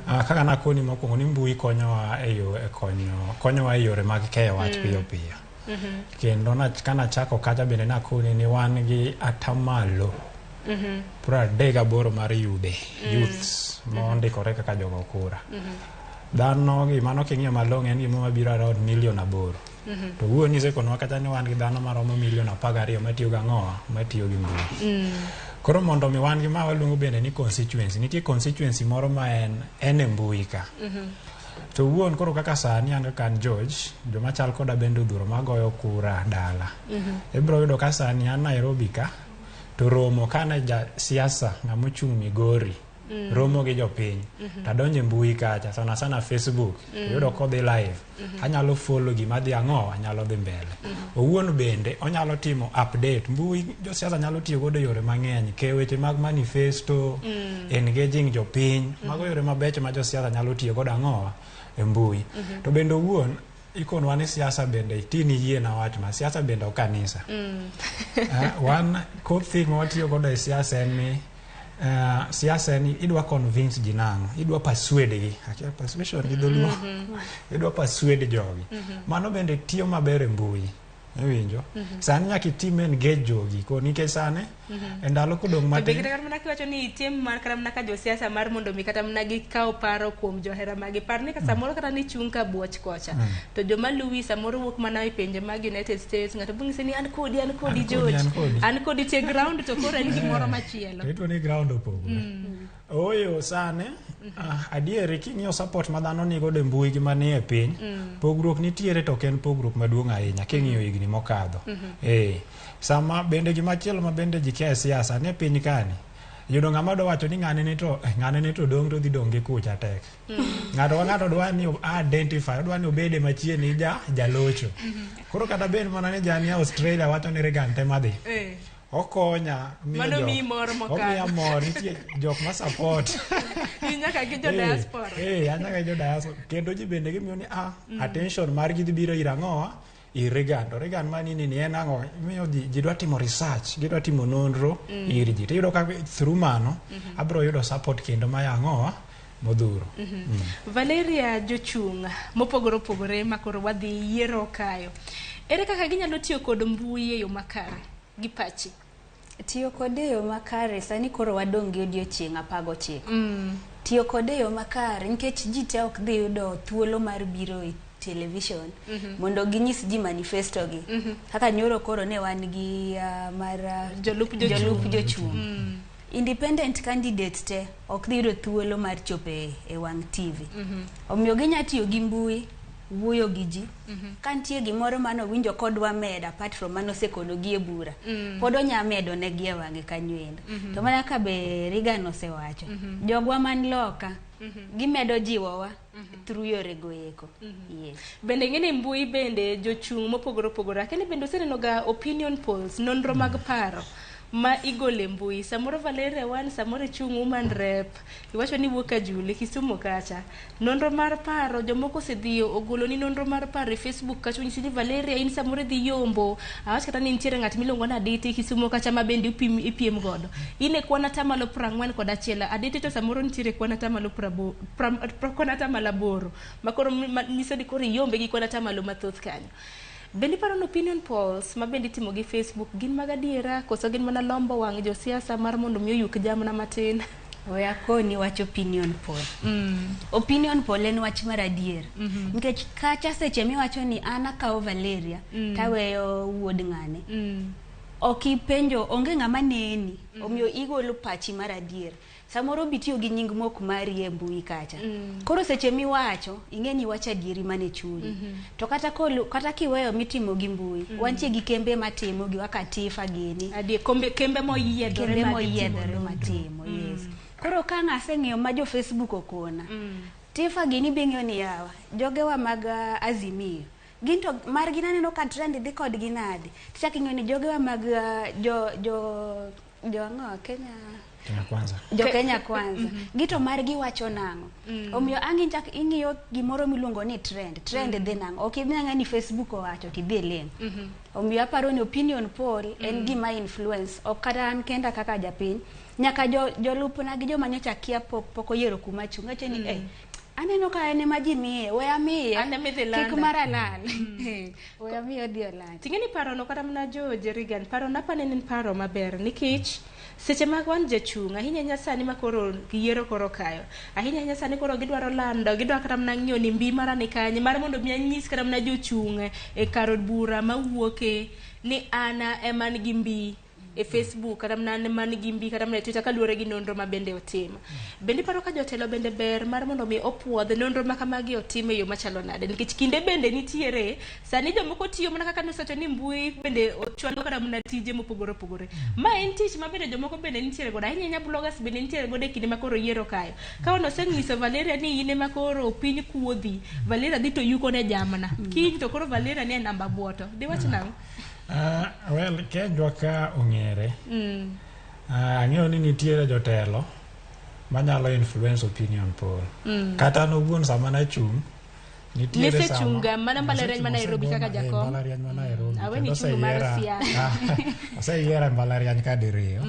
Kaka nakoni mokwongo ni mbui konyowa e yo e konyo konyowa e yore mag keyo wach piyo piyo. Kendo kanachako kacha bende nakoni ni wan gi atamalo 38 mar yudhe youths mondikore kaka jogo kura. Dhano gi mano king'iyo malong'o en gima mabiro around milion 8. To wuon isekonwa kata ni wan gi dhano maromo milion 12 matiyo gi ang'owa, matiyo gi mbui. Koro mondo mi wan gi ma waluongo bende ni constituency. Nitie constituency moro ma en e mbui ka. To wuon koro kaka sani an kaka an George, joma chal koda bende odhuro magoyo kura dala. Ibiro yudo ka sani an Nairobi ka, to romo kane ja siasa ng'ama ochung' Migori romo gi jopiny. Tadonjo e mbui kacha, sana sana Facebook, yudo kodhi live. Anyalo follow gima dhi ang'o, anyalo dhi mbele. Owuon bende onyalo timo update. Mbui josiasa nyalo tiyo godo e yore mang'eny, keyo weche mag manifesto, engaging jopiny. Mago yore mabecho ma josiasa nyalo tiyo godo ang'owa e mbui. To bende owuon ikonwa ni siasa bende tini yie na wach ma siasa bende ok kanisa. Wan koth thing ma watiyo godo e siasa en ni siasa en ni idwa convince ji nang'o, idwa persuade gi. Akia persuasion gi dholuo. Idwa persuade jogi. Mano bende tiyo maber e mbui. Iwinjo? Sani nyaka itim engage jogi ko nikech sani e ndalo kodong' To be matin kata mana kiwacho ni itim mar kata mana ka josiasa mar mondo mi kata mana gikaw paro kuom johera magi. Par ni ka samoro kata ni chung' ka buoch kocha. To joma luwi samoro wuok mana e pinje mag United States. Ng'ato biro nyisi ni an kodi, an kodi An kodi, George. an kodi. An kodi tie ground to koro en gimoro machielo. To ituo ni ground opogore. Ooyo sani adieri king'iyo support ma dhano nigodo e mbui gi manie piny, pogruok nitiere to ok en pogruok maduong' ahinya king'iyo higni mokadho. Sama bende gimachielo ma bende ji kia e siasa ni e piny kani, yudo ng'ama dwa wacho ni ng'ane ni to ng'ane ni to dong' to dhi dong' gi kucha tek. Ng'ato ka ng'ato dwa ni identify, odwa ni obede machiegni gi jalocho. Koro kata bed mana ni jani Australia wacho ni Reagan tema dhi. Okonya miyo Mano miyi mor mokalo. Omiya mor, nitie jok ma support. In nyaka gi jo diaspora. An nyaka gi jo diaspora. Kendo ji bende gimiyo ni attention margi dhi biro ir ang'owa? Ir Reagan. To Reagan mani ni en ang'o? Miyo ji dwa timo research, gidwa timo nonro ir ji. Tiyudo ka through mano, abiro yudo support kendo ma ang'owa? Modhuro. Valeria, jochung' mopogore opogore ma koro wadhi yiero kayo. Ere kaka ginyalo tiyo kod mbui e yo makare gi pachi? Tiyo kode e yo makare, sani koro wadong' gi odiochieng' 19. Tiyo kode e yo makare nikech ji te ok dhi yudo thuolo mar biro e television mondo ginyis ji manifesto gi. Kaka nyoro koro ne wan gi mar Jolup jochung'. jolup jochung'. Independent candidate te ok dhi yudo thuolo mar chopo e wang' TV. Omiyo ginya tiyo gi mbui wuoyo gi ji. Ka nitie gimoro mane owinjo kodwa medo apart from mane osekono gi e bura, pod onya medo negi e wang'e kanyo endo. To mana ka be Reagan osewacho, jogwa man loka gimedo jiwowa through yore go eko. Yes. Bende ing'e ni mbui bende jochung' mopogore opogore. Akeni bende useneno ga opinion polls, nonro mag paro ma igolo e mbui. Samoro Valeria wan, samoro ichung' woman rep, iwacho ni wuok Kajulu, Kisumu kacha. Nonro mar paro, jomoko osedhi ogolo ni nonro mar paro e Facebook kacha, onyisi ni Valeria in samoro idhi yombo. Awach kata ni nitiere ng'at miluongo ni Aditi Kisumu kacha ma bende ipiem godo. In e kwan atamalo 41, Aditi to samoro nitiere kwan atamalo kwan atamalo 8. Ma koro nyiso ni koro iyombe gi kwan atamalo mathoth kanyo. Bende iparo ni opinion polls ma bende itimo gi Facebook gin mag adiera koso gin mana lombo wang' josiasa mar mondo mi oyuk jamna matin? We akoni wach opinion poll. Opinion poll en wach mar adier. Nikech kacha seche miwacho ni an akawo Valeria taweyo wuod ng'ane. Ok ipenjo, onge ng'ama neni. Omiyo igolo pachi mar adier. Samoro bitiyo gi nying mok mari e mbui kacha. Koro seche miwacho, ing'e ni iwacho adieri mane chunyi. To kata kata kiweyo mitimo gi mbui, wantie gi kembe matimo gi kaka Tifa gini. Adier, kembe moyiedhore Kembe ma gitimo moyiedhore nonro. matimo, yes. Koro ka ng'aseng'eyo ma jo Facebook okona, Tifa gini bing'eyo ni yawa, jogewa mag Azimio. Gin to margi naneno ka trend dhi kodgi nade. Tichako ing'eyo ni jogewa mag jo ang'o Kenya Kenya Kwanza. Jo Kenya Kwanza. Gito margi wacho nang'o. Omiyo ang' ichak ing'iyo gimoro miluongo ni trend. Trend dhi nang'o. Ok idhi ang'e ni Facebook owacho tidhi iling'. Omiyo aparo ni opinion poll en gima influence. Ok kata an kenda kaka japiny. Nyaka jolupna gi joma nyocha kia pok oyiero kuma chung'. Awacho ni, aneno ka en ema ji miye, we amiye. An ema idhi Kik landa. mara lal. We amiye odhi olandi. Ting'e ni parono kata mana jo Jerigan, parono apani en paro maber nikech Seche mag wan jachung' ahinya ahinya sani ma koro yiero koro kayo. Ahinya ahinya sani koro gidwaro lando, gidwaro kata mana ng'iyo ni mbi mara ni kanye, mar mondo mi anyis kata mana jochung' e kar od bura mawuoke ni an ema an gi mbi e Facebook kata mana an man gi mbi kata mana e Twitter kaluwore gi nonro ma bende otim. Bende iparo ka jotelo bende ber mar mondo mi opuodh nonro ma kamagi otim e yo machalo nade? Nikech kinde bende nitiere sani jomoko tiyo mana kaka nosewacho ni mbui bende ochwalo kata mana tije mopogore opogore. Ma en tich ma bende jomoko bende nitiere godo ahinya ahinya bloggers bende nitiere godo e kinde ma koro yiero kayo. Ka wan osenyiso Valeria ni in ema koro piny kuodhi, Valeria dhi to yuko ne jamna. Kiny to koro Valeria ni e namba buoto. Diwach nang'o? Well, Kenjwa ka ong'ere. Ang'eyo ni nitiere jotelo manyalo influence opinion poll. Kata an owuon sama nachung' nitiere sama Nisechung' ga mana mbalariany ma Nairobi kaka jakom. Mbalariany ma Nairobi. Aweni Kendo chung' mar oseyiera- siasa. Oseyiera e mbalariany ka diriyo.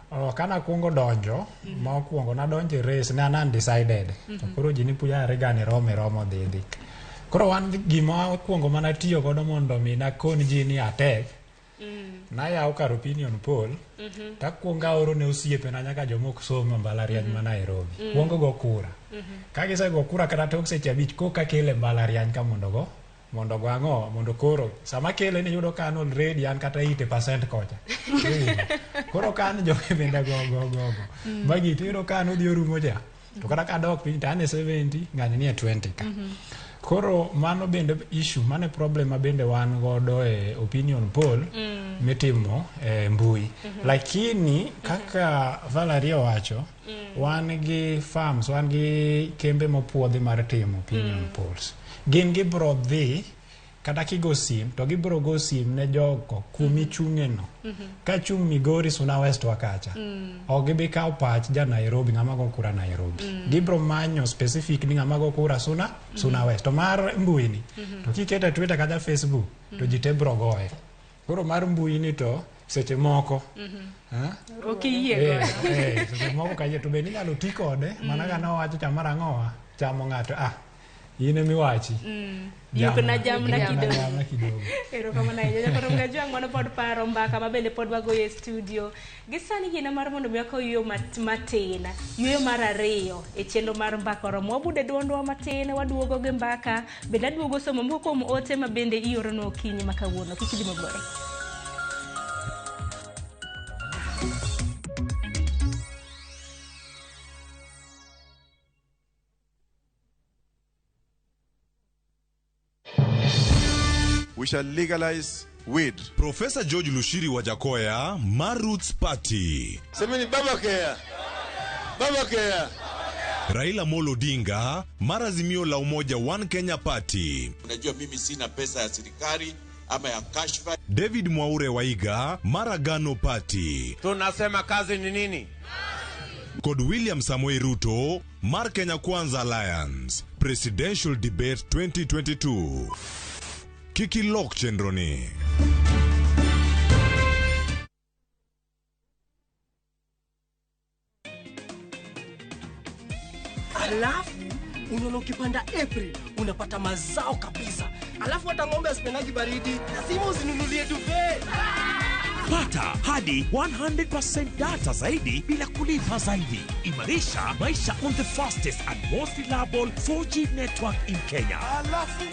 Oh, kana kuongo donjo, mokwongo nadonjo e race ne an undecided. To koro ji ni puja Reagan romo romo dhi dhi. Koro wan gima okwongo mana tiyo godo mondo mi nakon ji ni atek, nayawo kar opinion poll, takwongo aoro ne osiepena nyaka joma ok somo e mbalariany ma Nairobi. Kuongo go kura. Ka gisego kura kata tok seche abich koka kele mbalariany ka mondo go mondo go ang'o mondo koro sama kele ni yudo ka an already an kata 80% kocha. Koro ka an jogi bende go go go go. Magi to iyudo ka an odhi orumo cha. To kata ka adok piny to an e 70 ng'ani ni e 20 ka. Koro mano bende issue, mano e problem ma bende wan godo e opinion poll mitimo e mbui. Lakini kaka Valerie owacho, wan gi firms, wan gi kembe mopuodhi mar timo opinion polls. Gin gibro dhi kata kigo sim to gibro go sim ne jogo kumichung'e no. Ka chung' Migori Suna West wa kacha. Ok gibi kawo pach ja Nairobi ng'ama go kura Nairobi. Gibro manyo specific ni ng'ama go kura Suna Suna West. To mar mbui ni to kiketo e Twitter kata Facebook to ji te bro goye. Koro mar mbui ni to seche moko ha? Ok iyie godo. Seche moko kayie to bende inyalo ti kode mana ka nowacho cha mar ang'owa chamo ng'ato ah in emiwachi. Yukna jamna Yukna kidogo. jamna kidogo. Erokamano ahinya. Jakoro Mgajwang' mano pod paro mbaka ma bende pod wagoyo e studio. Gi sani yiena mar mondo mi wakaw yueyo matin, yueyo mar ariyo e chenro mar mbaka oromo. Wabudo e duondwa matin, waduogo gi mbaka, bende aduogo somo moko kuom ote ma bende ioronwa okinyi ma kawuono. Kik idhi mabor. We shall legalize weed. Profesa George Lushiri Wajakoya mar Roots Party. Semeni baba kea. Baba kea. Raila Molo Odinga mar Azimio la Umoja One Kenya Party. Unajua mimi sina pesa ya serikali ama ya kashfa. David Mwaure Waiga mar Agano Party. Tunasema kazi ni nini? Kod William Samoei Ruto mar Kenya Kwanza Alliance. Presidential Debate 2022. Kik ilok chenro ni. Alafu unaona ukipanda April unapata mazao kabisa. Alafu hata ng'ombe asipendagi baridi, lazima uzinunulie duvet. Pata hadi 100% data zaidi bila kulipa zaidi. Imarisha maisha on the fastest and most reliable 4G network in Kenya.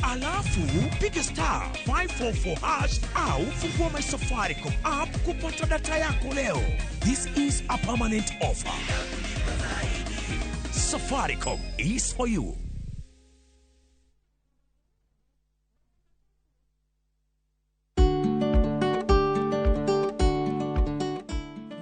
Alafu piga star 544 hash au fungua my Safaricom app kupata data yako leo. This is a permanent offer. Safaricom is for you.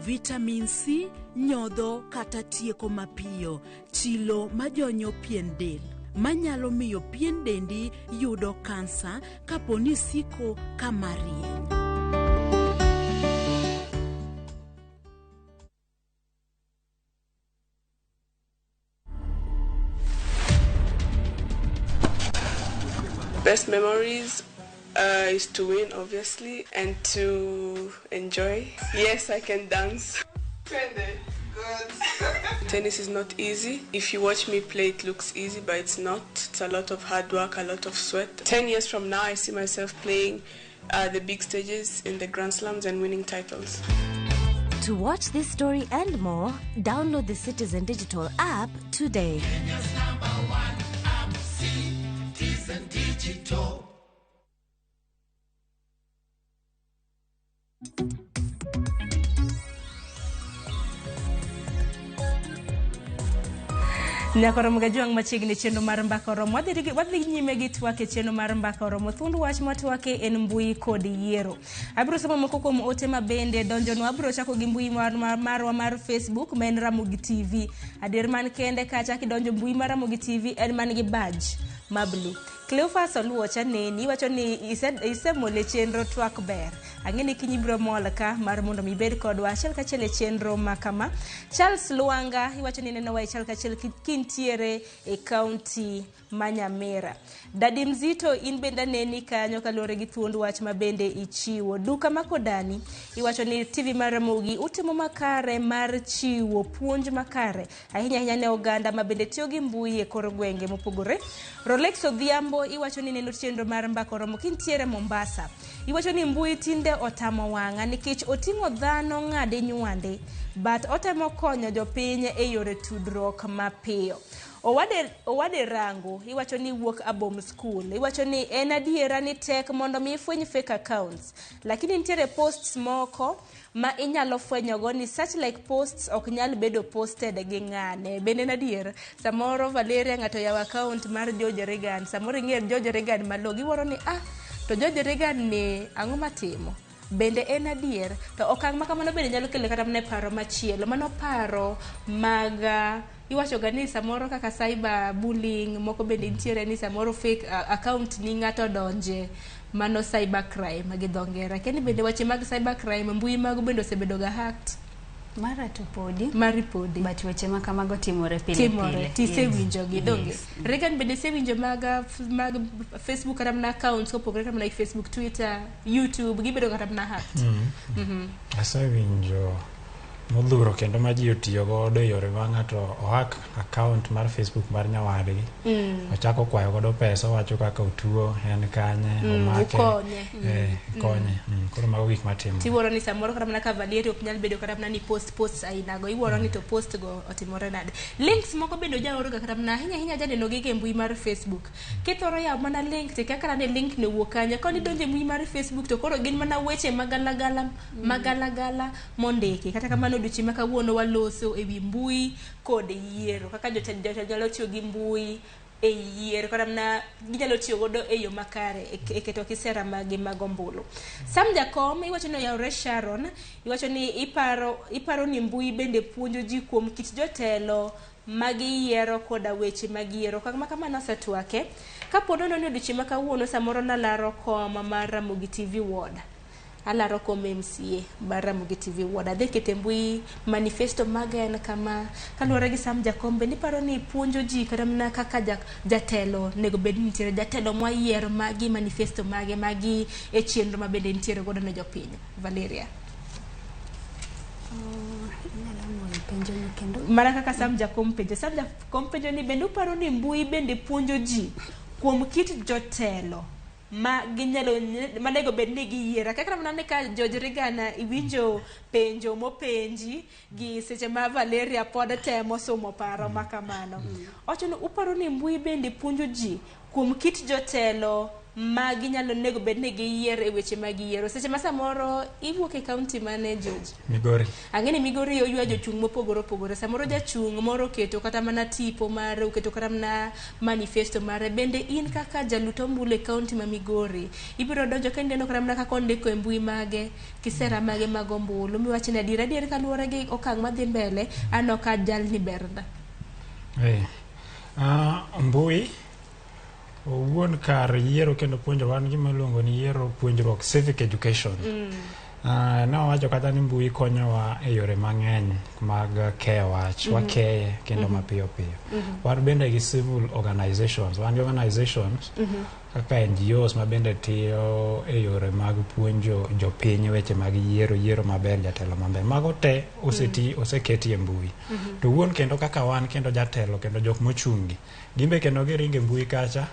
Vitamin C nyodho kata tieko mapiyo chilo majonyo pien del manyalo miyo pien dendi yudo kansa kapo ni siko kama rieny. Best memories is to win, obviously, and to enjoy. Yes, I can dance. Good. Tennis is not easy. If you watch me play, it looks easy, but it's not. It's a lot of hard work, a lot of sweat. 10 years from now, I see myself playing the big stages in the Grand Slams and winning titles. To watch this story and more, download the Citizen Digital app today. Kenya's number one app, Citizen Digital. Nyaka oromo ga jwang' machiegni chenro mar mbaka oromo. Wadhi nyime gi twak e chenro mar mbaka oromo. Thuond wach mwatwake en mbui kod yiero. Abiro somo moko kuom ote ma bende donjonwa. Abiro chako gi mbui marwa mar Facebook ma en Ramogi TV. Adier man kende kacha kidonjo mbui mar Ramogi TV en man gi badge ma blue. Cleophas Oluoch aneni, iwacho ni isemol e chenro twak ber. Ang'e ni kiny ibiro mol ka mar mondo mi ibed kodwa achiel kachiel e chenro ma kama. Charles Luanga iwacho ni nenowa e achiel kachiel kintiere e kaunti ma Nyamira. Dadi Mzito in bende aneni kanyo kaluwore gi thuond wach ma bende ichiwo. Duka ma Kodani iwacho ni TV mar Ramogi utimo makare mar chiwo puonj makare ahinya ahinya ne oganda ma bende tiyo gi mbui e kor gwenge mopogore. Rolex Odhiambo iwacho ni neno chenro mar mbaka oromo kintiere Mombasa. Iwacho ni mbui tinde otamo wang'a nikech oting'o dhano ng'ade nywande but otemo konyo jopiny e yore tudruok mapiyo. Owade Rango iwacho ni wuok Abom School. Iwacho ni en adiera ni tek mondo mi ifweny fake accounts, lakini nitiere posts moko ma inyalo fwenyogo ni such like posts ok nyal bedo posted gi ng'ane. Bende en adier samoro Valeria ng'ato yawo account mar George Reagan, samoro ing'eyo George Reagan malo giwuoro ni to George Reagan ni ang'o matimo? Bende en adier to okang' ma kamano bende nyalo kelo kata mana paro machielo. Mano paro mag iwacho ga ni samoro kaka cyber bullying moko bende nitiere ni samoro fake account ni ng'ato donje, mano cyber crime gi dho ngere. Kendo bende weche mag cyber crime mbui mago bende osebedo ga hacked. Mara to podi. Mari podi. But weche ma kamago timore pile pile. Tisewinjo gi donge. Reagan bende isewinjo mag Facebook kata mana accounts kopogore kata mana Facebook, Twitter, YouTube gibedo kata mana hacked. Asewinjo modhuro kendo ma ji otiyo godo e yore ma ng'ato ohack account mar Facebook mar nyawadgi. Ochako kwayo godo pesa, owacho kaka otuo, en kanye, omake. Konye. Koro mago gik matimore. Tiwuoro ni samoro kata mana ka Valeria ok nyal bedo kata mana ni post ainago. Iwuoro ni to post go otimore nade. Links moko bende ojaoroga kata mana ahinya ahinya janeno gi e mbui mar Facebook. Kithoro yawo mana link to kaka ne link ne wuok kanye. Koni donjo e mbui mar Facebook to koro gin mana weche magalagala magalagala mondiki. Kata kamano odiochieng' ma kawuono waloso ewi mbui kod yiero. Kaka jotelo nyalo tiyo gi mbui e yiero kata mana ginyalo tiyo godo e yo makare e keto kisera magi mag ombulu. Sam Jakom iwacho ni oyawore Sharon, iwacho ni iparo ni mbui bende puonjo ji kuom kit jotelo magiyiero koda weche magiyiero. Kama kamano osetwake. Kapo nono ni odiochieng' ma kawuono samoro nalaro kom mar Ramogi TV Ward. Alaro kom MCA mar Ramogi TV Ward. Adhi keto e mbui manifesto maga en kama. Kaluwore gi Sam Jakom bende iparo ni puonjo ji kata mana kaka jatelo onego bed ni nitiere jatelo mwayiero magi manifesto mage magi e chenro ma bende nitiere godo ne jopiny. Valeria. Mana kaka Sam Jakom penjo. Sam Jakom penjo ni bende uparo ni mbui bende puonjo ji kuom kit jotelo ma ginyalo manego bed ni giyiero. Kaka mana ne ka George Reagan iwinjo penjo mopenji gi seche ma Valeria pod temo somo paro ma kamano. Owacho ni uparo ni mbui bende puonjo ji kuom kit jotelo ma ginyalo nego bed ni giyiero e weche mag yiero. Seche ma samoro iwuok e kaunti mane George? Migori. Ang'e ni Migori oywa jochung' mopogore opogore. Samoro jachung' moro oketo kata mana tipo mare, oketo kata mana manifesto mare. Bende in kaka jalut ombulu e kaunti ma Migori, ibiro donjo ka ineno kata mana kaka ondiko e mbui mage, kisera mage mag ombulu, miwach ni adier adier kaluwore gi okang' madhi mbele, aneno ka jalni berna. Mbui owuon kar yiero kendo puonjo wan gima iluongo ni yiero puonjruok civic education. Ne wawacho kata ni mbui konyowa e yore mang'eny mag keyo wach, wakeye kendo mapiyo piyo. Wan bende gi civil organizations, wan gi organizations kaka NGOs ma bende tiyo e yore mag puonjo jopiny weche mag yiero, yiero maber, jatelo maber. Mago te oseti oseketi e mbui. To wuon kendo kaka wan kendo jatelo kendo jok mochung'gi, gimbe kendo giringo e mbui kacha,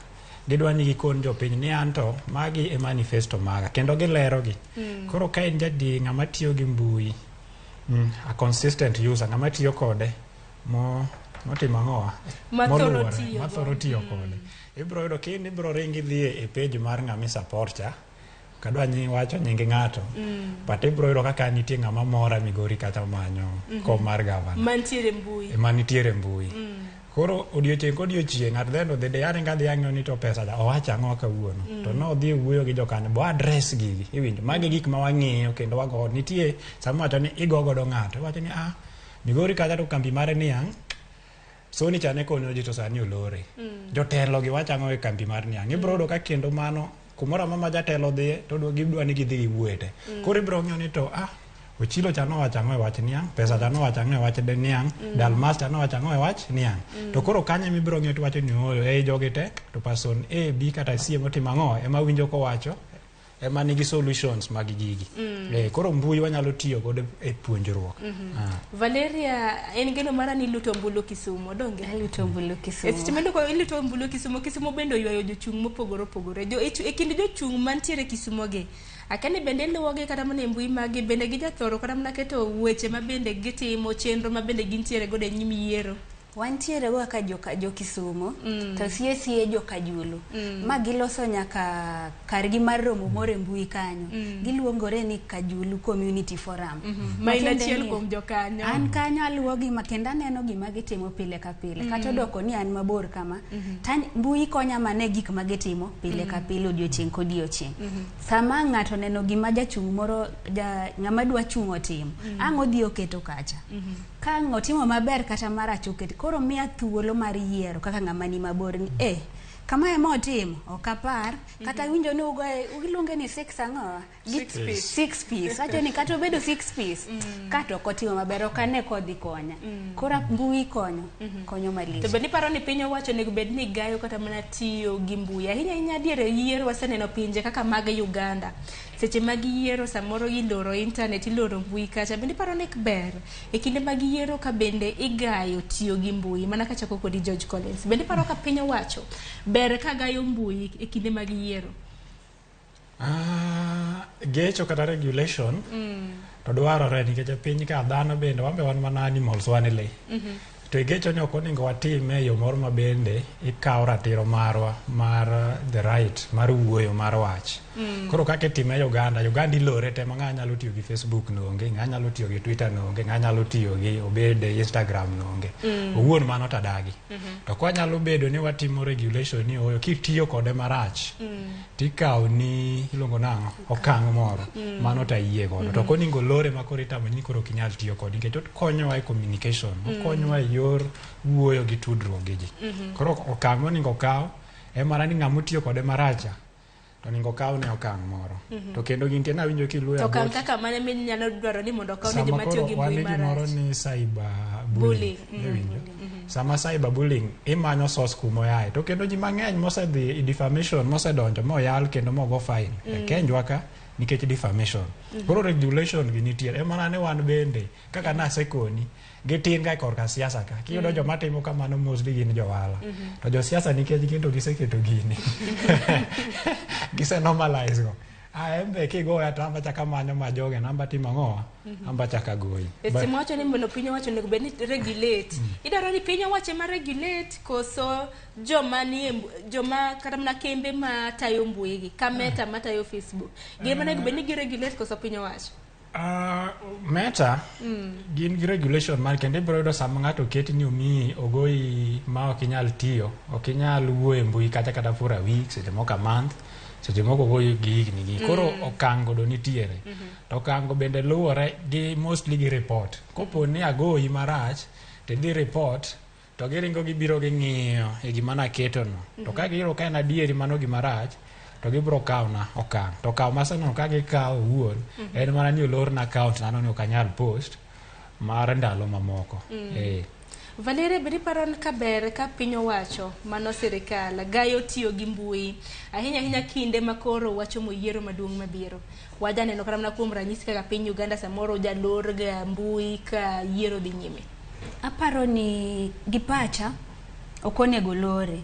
gidwa ni gikon jopiny ni anto magi e manifesto maga kendo gilero gi. Koro ka in jadi ng'ama tiyo gi mbui A consistent user, ng'ama tiyo kode mo motimo ang'owa Mathoro moluwore, tiyo mathoro go. tiyo kode. Ibiro yudo kin ibiro ringi dhi e page mar ng'ama support cha kadwa nyi wacho nying ng'ato, but ibiro yudo kaka nitie ng'ama mora Migori kata manyo kom mar gavana mantiere mbui. Ema nitiere mbui. Koro odiochieng' kodiochieng', at the end of the day, aringo adhi ang'iyo ni to pesa cha owacho ang'o kawuono. To nodhi wuoyo gi jokanyo bo address gigi. Iwinjo, magi gik ma wang'iyo kendo wago. Nitie sama wacho ni igo godo ng'ato, iwacho ni ah, Migori kacha to kambi mare niang' Sony cha ne konyo ji to sani olore. Jotelo gi wacho ang'o e kambi mar niang'? Ibiro yudo ka kendo mano kumoro amora ma jatelo dhiye to gidwa ni gidhi giwuoye te. Koro ibiro ng'iyo ni to ah, Ochilo cha nowacho ang'o e wach niang', pesa cha nowacho ang'o e wach de niang', Dalmas cha nowacho ang'o e wach niang'. To koro kanyo ema ibiro ng'iyo tiwacho ni ooyo, ei jogi te to person A, B kata C emotimo ang'o, ema winjo kowacho, ema nigi solutions mag gigi. Koro mbui wanyalo tiyo godo e puonjruok. Ah. Valeria, en geno mara ni iluto ombulu Kisumo, donge? Aluto ombulu Kisumo. E seche ma iyudo ka iluto ombulu Kisumo, Kisumo bende oywayo jochung' mopogore opogore. Jo, e kind jochung' mantiere Kisumo gi, akia ni bende iluwogi kata mana e mbui maggi, bende gijathoro kata mana keto weche ma bende gitimo, chenro ma bende gintiere godo e nyim yiero. Wantiere go kaka jo Kisumo, to sie sie jo Kajulu. Ma giloso nyaka kargi mar romo moro e mbui kanyo. Giluongore ni Kajulu Community Forum. Ma in Matiende achiel ni kuom jokanyo. An kanyo aluwo gima kendo aneno gima gitimo pile ka pile. Kata odoko ni an mabor kama, ta mbui konya mana e gik ma gitimo pile ka pile, odiochieng' kodiochieng'. Sama ng'ato oneno gima jachung' moro, ng'ama dwa chung' otimo, ang' odhi oketo kacha. Ka ang' otimo maber kata marach oket, koro miya thuolo mar yiero kaka ng'ama ni mabor ni, kama ema otimo, ok apar, kata winjo ni ugoye, iluonge ni six ang'o? Six piece. Six piece. Wacho ni kata obedo six piece, kata ok otimo maber, ok ane kodhi konya. Koro mbui konyo, konyo malich. To bende iparo ni piny owacho onego bed ni gayo kata mana tiyo gi mbui. Ahinya ahinya diere yiero waseneno pinje kaka mag Uganda. Seche mag yiero samoro iloro internet, iloro mbui kacha. Bende iparo ni ber e kinde mag yiero ka bende igayo tiyo gi mbui, mana kachako kodi George Collins. Bende iparo ka piny owacho ber ka gayo mbui e kinde mag yiero? Gecho kata regulation to dwarore nikech e piny ka dhano bende wan be wan mana animals, wan le. To e gecho ni ok onego watime e yo moro ma bende ikawo ratiro marwa mar the right mar wuoyo mar wach. Koro kaka itime e Uganda, Uganda ilore te ma ng'a nyalo tiyo gi Facebook no onge, ng'a nyalo tiyo gi Twitter no onge, ng'a nyalo tiyo gi obed Instagram no onge. Owuon mano tadagi. To kwa nyalo bedo ni watimo regulation ni oyo kitiyo kode marach, tikawo ni iluongo nang'o okang' moro, mano to ayie godo. To ok onego lore ma koro itamo ni koro ok inyal tiyo kode nikech okonyowa e communication, okonyowa e yor wuoyo gi tudruok gi ji. Koro okang' monego okaw en mana ni ng'ama otiyo kode maracha to onego okaw ne okang' moro. To kendo gintie nawinjo kiluoyo To okang' about kaka mane minyalo dwaro ni mondo okaw ne sama joma tiyo koro gi wan mbui gi gimoro marach. ni cyber Bullying. bullying, iwinjo? Sama cyber bullying imanyo source kumoyae to kendo ji mang'eny mosedhi e defamation mosedonjo moyal kendo mogo fine e Kenjwa ka nikech defamation. Koro regulation gi nitie ema mana ni wan bende kaka nasekoni gitin ga korka siasa ka kiyudo joma timo kamano mostly gin johala. To josiasa nikech gin to giseketo gini gise normalize go. Ah, embe kigoya to amba chaka manyo ma joge namba timo ang'owa amba chaka goyi. E seche ma wacho ni mondo piny owacho onego bed ni regulate. Idwaro ni piny owacho ema regulate koso joma nie joma kata mana kembe matayo mbui gi, ka Meta matayo Facebook. Gin ema onego bed ni gi regulate koso piny owacho? Meta gin gi regulation mar kendo ibiro yudo sama ng'ato oketi ni omiyi ogoyi ma ok inyal tiyo, ok inyal wuoyo e mbui kata kata for a week, seche moko a month, seche moko ogoyi gi higni gi. Koro okang' go nitiere. To okang' go bende luwore gi mostly gi report. Kopo ni agoyi marach, to idhi report, to giringo gibiro ging'iyo e gima naketo no. To ka giyudo ka en adieri mano gima rach, to gibiro kawona okang'. To okang' maseneno ka gikawo owuon, en mana ni olorna account na no ni ok anyal post mar ndalo mamoko. Valeria, bende iparo ni ka ber ka piny owacho mano sirikal gayo tiyo gi mbui ahinya ahinya kinde ma koro wachomo yiero maduong' mabiro. Wajaneno kata mana kuom ranyisi kaka piny Uganda samoro jalor ga mbui ka yiero dhi nyime. Aparo ni gi pacha ok onego lore.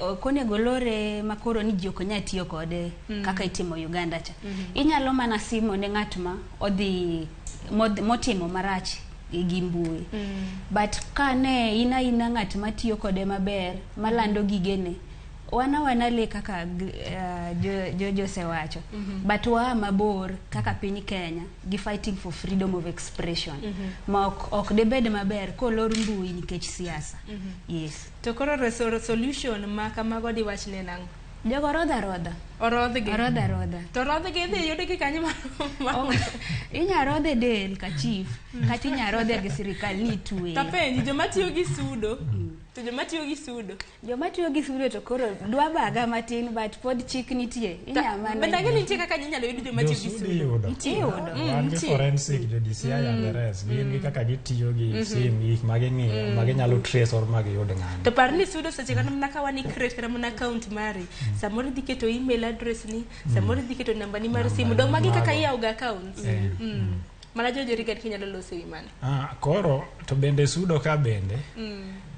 Ok onego lore makoro ni ji ok nyal tiyo kode kaka itimo Uganda cha. Inyalo mana simo ne ng'at ma odhi motimo marach gi mbui. But kane in aina ng'at matiyo kode maber, malando gigene, wana le kaka George osewacho. But waa mabor kaka piny Kenya gi fighting for freedom of expression. Ma ok debed maber kolor mbui nikech siasa. Yes. To koro resolution ma kamago diwach ne nang'o? Jogo rodha rodha. Orodhgi. Orodha rodha. To rodhgi idhi yudgi kanyo ma Inya rodhe del ka chief, kata inya rodhe gi sirikal ni itweyo. Tapenji joma tiyo gi sudo. To joma tiyo gi sudo. Joma tiyo gi sudo to koro dwa baga matin, but pod chik nitie. Inya mana. Bende ang'e ni nitie kaka inyalo yud joma tiyo gi Josudo sudo. iyudo. Nitie. Iyudo. Wan gi Nitie. forensic, jo DCI and the rest, gin gi kaka gitiyo gi sim, gik ma ging'iyo, ma ginyalo trace or ma giyud ng'ani. To par ni sudo seche kata mana ka wan create kata mana account mari, samoro idhi keto email address ni, samoro idhi keto namba ni mar simu. Dong magi kaka Mago. iyawo ga accounts. Eh. Mana George Reagan kinyalo loso e wi mano. Ah, koro to bende sudo ka bende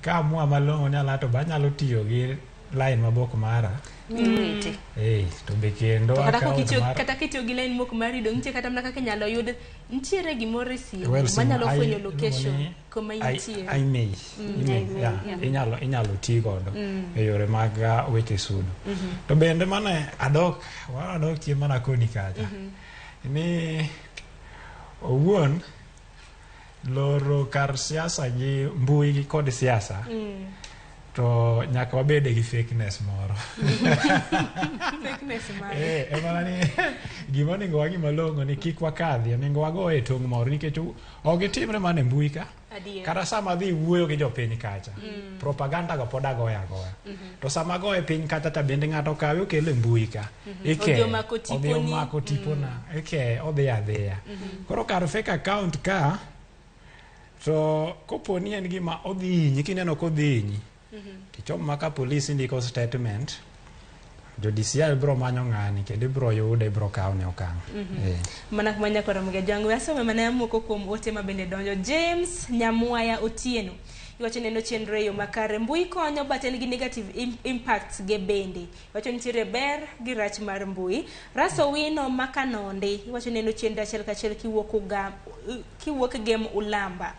ka amua malong'o nyala to be anyalo tiyo gi line mabok mara. Miwete. Eh, to be kendo To kata account kokitiyo mar kata kitiyo gi line mok mari, dong nitie kata mana kaka inyalo yud nitiere gimoro e simu Well, simu manyalo fwenyo iluongo location ni kuma intie. IMEI. IMEI, IMEI, yeah. yeah. Inyalo ti godo e yore mag weche sudo. To bende mane adok wa adok chien mana koni kacha ni owuon loro kar siasa gi mbui gi kod siasa to nyaka wabede gi fakeness moro. Fakeness mare. Eh, emana ni gima onego wang'i malong'o ni kik wakadhi, onego wagoye e tong' moro nikech ok gitimre mana e mbui ka. Adier. Kata sama adhi wuoyo gi jopiny kacha, propaganda go pod agoyo agoya. To sama agoyo e piny kacha ta bende ng'ato kawe okelo e mbui ka. Ike, Odhi omako odhi tiponi. omako tipona, ike odhi adhiya. Koro kar fake account ka, to kopo ni en gima odhi hinyi, kineno kodhi hinyi, tichom maka polis indiko statement, jo DCI bro manyo ng'ani kendo ibro yude, ibro kawne okang'. Eh. Mana kuma nyakora Mgejwangu asome mana moko kuom ote ma bende donjo. James Nyamwaya Otieno iwacho neno chenro e yo makare, mbui konyo but en gi negative impacts ge bende. Iwacho nitiere ber gi rach mar mbui. Raso Wino Makanonde iwacho neno chenro achiel kachiel kiwuok kiwuok Gem Ulamba.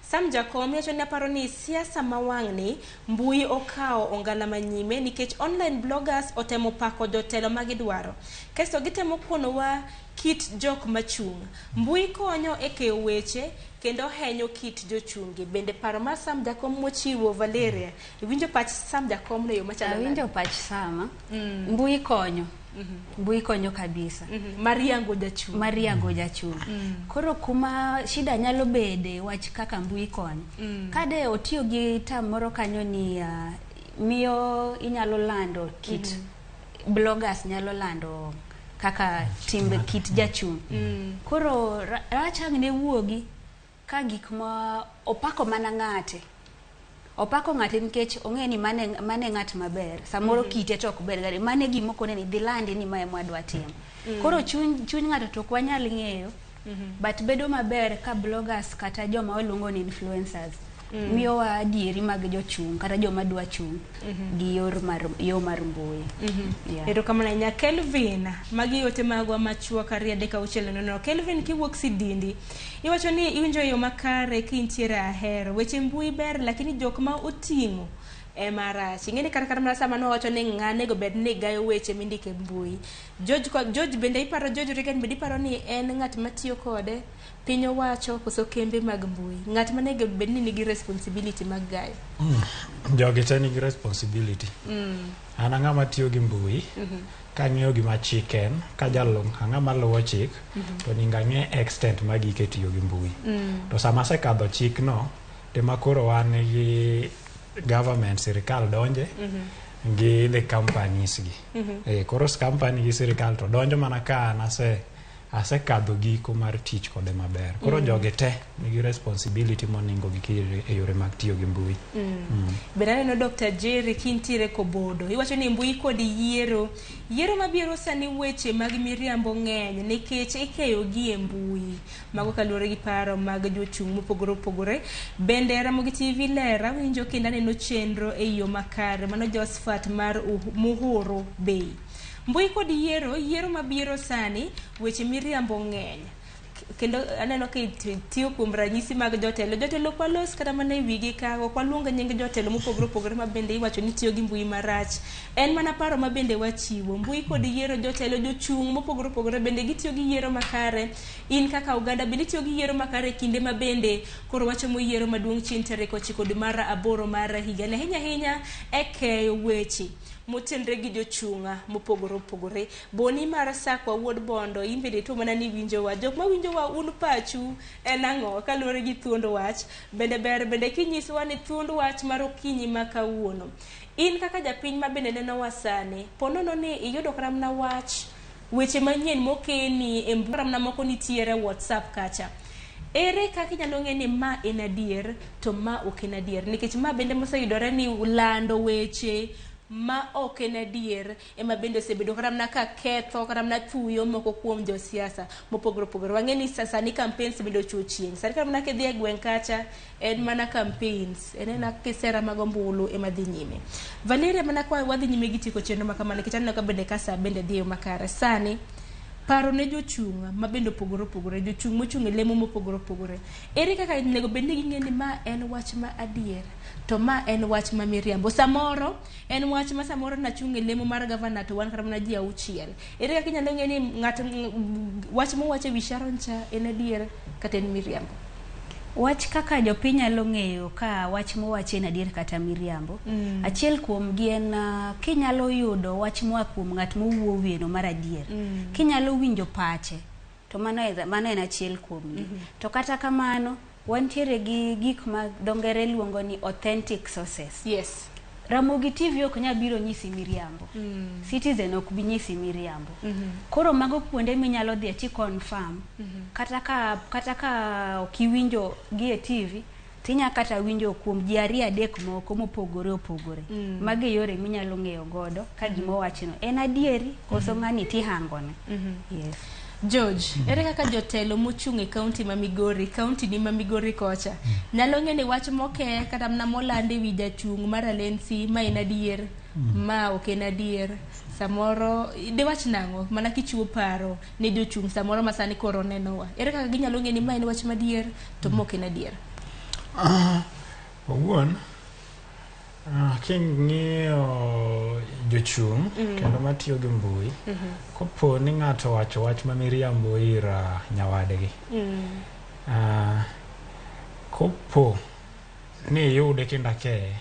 Sam Jakom iwacho ni aparo ni siasa ma wang'ni mbui okawo ongala manyime nikech online bloggers otemo pako jotelo ma gidwaro, kasto gitemo konowa kit jok machung'. Mbui konyo e keyo weche kendo henyo kit jochungi bende. Paro mar Sam Jakom mochiwo. Valeria, iwinjo pach Sam Jakom no e yo machalo nade? Awinjo pach Sama. Mbui konyo. Mbui konyo kabisa. Mar yango jachung'. Mar yango jachung'. Koro kuma shida nyalo bede wach kaka mbui konyo. Kade otiyo gi term moro kanyo ni miyo inyalo lando kit bloggers nyalo lando kaka timbe kit jachung'. Koro rach ang' ne wuogi ka gik ma opako mana ng'ate. Opako ng'ate nikech ong'e ni mane ng'at maber. Samoro kite to ok ber gari. Mane gima okone ni dhi landi ni mae mwadwa timo. Koro chuny ng'ato to ok wanyal ng'eyo. But bedo maber ka bloggers kata joma waluongo ni influencers miyowa adieri mag jochung' kata joma dwa chung' gi yor mar yo mar mbui. Yeah. Erokamano ahinya Kelvin. Magi ote magwa machuok 2 3 6 0. Kelvin kiwuok Sidindi iwacho ni iwinjo e yo makare kintiere Ahero weche mbui ber, lakini jok ma oting'o ema rach. Ing'e ni kata mana sama nwawacho ni ng'a nego bed ni gayo weche mindiko e mbui, George, George bende iparo, George Reagan bende iparo ni en ng'at matiyo kode piny owacho koso kembe mag mbui, ng'at manego bed ni nigi responsibility mag gayo? Jogi te nigi responsibility. An ang'ama tiyo gi mbui, kang'iyo gima chik en, ka jalo ang'ama luwo chik, to onego ang'e extent magike tiyo gi mbui. To sama asekadho chikno, tema koro wan gi government, sirikal donje gi the companies gi. Eh, koro company gi sirikal to donjo mana ka an asekadho giko mar tich kode maber. Koro jogi te nigi responsibility monego gikir e yore mag tiyo gi mbui. Bende aneno Dr. Jerry kintiere Kobodo. Iwacho ni mbui kod yiero. Yiero mabiro sani weche mag miriambo ng'eny nikech ikeyo gi e mbui. Mago kaluwore gi paro mag jochung' mopogore opogore. Bende Ramogi TV ler awinjo kendo aneno chenro e yo makare. Mano Josephat mar Muhuru Bay. Mbui kod yiero, yiero mabiro sani weche miriambo ng'eny. Kendo aneno ka itiyo kuom ranyisi mag jotelo. Jotelo ok walos kata mana e wigi ka, ok waluong nying jotelo mopogore opogore ma bende iwacho ni tiyo gi mbui marach. En mana paro ma bende wachiwo. Mbui kod yiero jotelo, jochung' mopogore opogore bende gitiyo gi yiero makare. In kaka oganda bende itiyo gi yiero makare e kinde ma bende koro wachomo yiero maduong' chieng' tarik 9 dwe mar 8 mar higani. Ahinya ahinya e keyo weche motenre gi jochung' mopogore opogore. Boni mar Sakwa wuod Bondo, in bende ituo mana ni winjowa. Jok ma winjowa un pachu en ang'o kaluwore gi thuond wach? Bende ber bende kinyisowa ni thuond wach mar okinyi ma kawuono. In kaka japiny ma bende nenowa sani, po nono ni iyudo kata mana wach weche manyien mokeni e mbui kata mana moko nitiere WhatsApp kacha. Ere kaka inyalo ng'e ni ma en adier to ma ok en adier? Nikech ma bende moseyudore ni lando weche ma ok en adier ema bende osebedo kata mana ka ketho kata mana thuyo moko kuom josiasa mopogore opogore. Wang'e ni sani campaigns bende ochuo chieng'. Sani kata mana kidhi e gweng' kacha en mana campaigns, en ena kisera mag ombulu ema dhi nyime. Valeria, mana kwa wadhi nyime gi tieko chenro ma kamano nikech aneno ka bende ka sa bende dhi e yo makare. Sani paro ne jochung' ma bende opogore opogore, jochung' mochung' e lemo mopogore opogore. Ere kaka onego bed ni ging'e ni ma en wach ma adier to ma en wach ma miriambo? Samoro en wach ma samoro nachung' e lemo mar gavana to wan kata mana ji 6. Ere kaka inyalo ng'e ni ng'ato wach mowach e wi Sharon cha en adier kata en miriambo? Wach kaka jopiny nyalo ng'eyo ka wach mowach en adier kata miriambo. Achiel kuom gi en kinyalo yudo wach moa kuom ng'at mowuo wiye no mar adier. Kinyalo winjo pache to mano en achiel kuom gi. To kata kamano wantiere gi gik ma dho ngere luongo ni authentic sources. Yes. Ramogi TV ok nyal biro nyisi miriambo. Citizen ok bi nyisi miriambo. Koro mago kuonde minyalo dhiye ti confirm. Kata ka ok iwinjo gi e TV, tinya kata winjo kuom ji 2 3 moko mopogore opogore. Magi yore minyalo ng'eyo godo ka gima owachno en adieri koso ng'ani tihangone. Yes. George, ere kaka jotelo mochung' e kaunti ma Migori, kaunti ni ma Migori kocha, nyalo ng'e ni wach moke kata mana molandi wi jachung' mar Alensi ma en adier, ma ok en adier, samoro diwach nang'o mana kichiwo paro ne jochung' samoro ma sani koro nenowa. Ere kaka ginyalo ng'e ni ma en wach madier to ma ok en adier? Owuon, king'iyo jochung' kendo matiyo gi mbui, kopo ni ng'ato owacho wach ma miriambo ir nyawadgi, kopo ni iyude kendo akeye,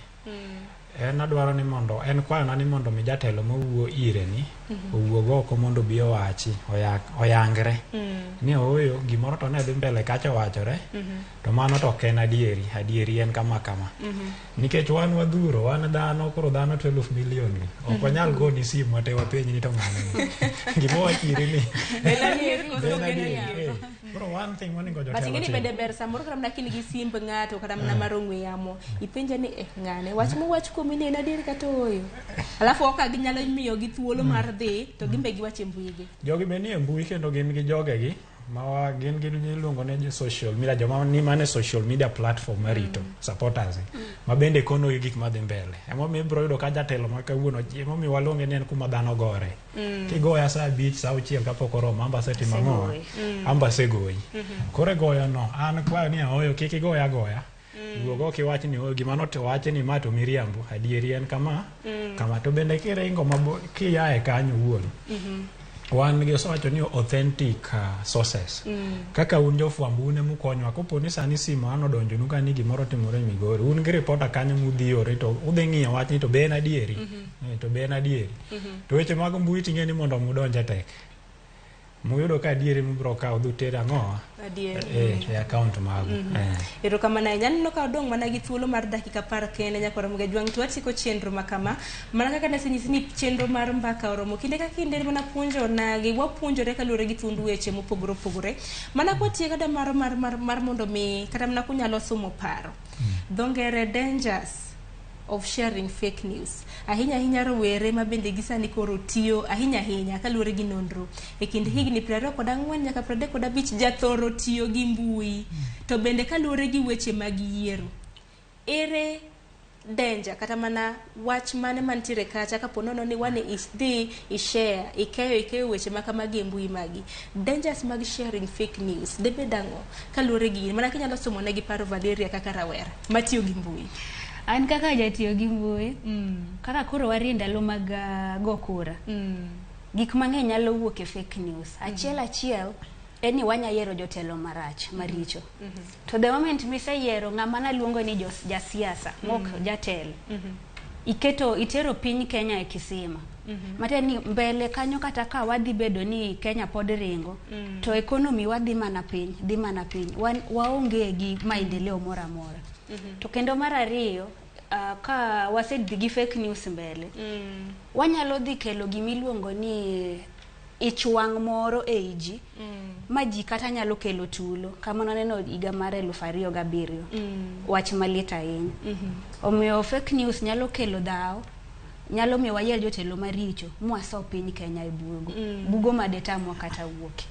en adwaro ni mondo en kwayona ni mondo mi jatelo mowuo ire ni owuog oko mondo obi owachi oyangre ni ooyo gimoro to ne dhi mbele kacha owachore to mano to ok en adieri, adieri en kama kama. Nikech wan wadhuro, wan dhano, koro dhano 12 million gi. Ok wanyal goni simu ate wapenj ni to ng'ane. Gima wachiri ni. En adier koso ok en adier? Koro one thing monego But jotelo ing'e ni tim. bende ber samoro kata mana kin gi simb ng'ato kata mana mar ong'we yamo, ipenje ni ng'ane wach mowach kuomi ni en adier kata ooyo. Alafu ok ginyalo miyo gi thuolo mar dhi to gin be giwacho e mbui gi. Jogi be nie mbui kendo gin gi jogegi ma gin gi iluongo ni social media, joma ni mane social media platform marito supporters ma bende kono gi gik madhi mbele. Emomiyo ibiro yudo ka jatelo ma kawuono, emomiyo waluonge ni en kuma dhano gore. Kigoya saa 5, saa 6 kapok oromo, amba asetimo ang'o? Amba asegoyi. Koro e goyo no, an kwayo ni aoyo kik igoya agoya. Wuog oko iwach ni ooyo gima nowachi ni ma to miriambo, adieri en kama, kama. To bende kiringo mabor, kiaye kanyo owuon, wan gi osewacho ni authentic sources. Kaka un jofwambo un emukonywa, kopo ni sani simu an odonjonu ka ni gimoro otimore Migori, un gi reporter kanyo mudhi ore to udhi ng'iyo wachni to be en adieri, to be en adieri. To weche mag mbui ting'e ni mondo mudonje tek. Muyudo ka adieri mubiro kawo dhi uter ang'o? Adier. E account magu. Erokamano ahinya. Aneno ka odong' mana gi thuolo mar dakika 10 kende nyakwar Mgajwang' to watieko chenro ma kama. Mana kaka nasenyisi ni chenro mar mbaka oromo kinde ka kinde mana puonjo nagi wapuonjore kaluwore gi thuond weche mopogore opogore. Mana kwatieko kata mar mondo mi kata mana kunyalo somo paro. Dho ngere dangers of sharing fake news. Ahinya ahinya rowere ma bende gi sani koro tiyo ahinya ahinya kaluwore gi nonro. E kind higni 24 nyaka 35 jathoro tiyo gi mbui. To bende kaluwore gi weche mag yiero. Ere danger kata mana wach mane mantiere kacha kapo nono ni wane isdhi ishare ikeyo ikeyo weche ma kamagi e mbui magi dangers mag sharing fake news debed ang'o kaluwore gi in mana kinyalo somo negi paro Valeria kaka rawera matiyo gi mbui An kaka jatiyo gi mbui, kaka koro warie ndalo mag go kura, gik mang'eny nyalo wuok e fake news. Achiel achiel en ni wanya yiero jotelo marach maricho. To the moment miseyiero ng'ama naluongo ni jasiasa mok jatelo, iketo itero piny Kenya e kisima. Matiende ni mbele kanyo kata ka wadhi bedo ni Kenya pod ringo, to economy wadhi mana piny, dhi mana piny. Wan waonge gi maendeleo moro amora. To kendo mar ariyo, ka wasedhi gi fake news mbele, wanyalo dhi kelo gimiluongo ni ich wang' moro ei ji, ma ji kata nyalo kelo tulo. Kama naneno higa mar 2007, wach malit ahinya. Omiyo fake news nyalo kelo dhaw, nyalo miyo wayier jotelo maricho mwaso piny Kenya e bugo. Bugo madetamwa kata wuoke.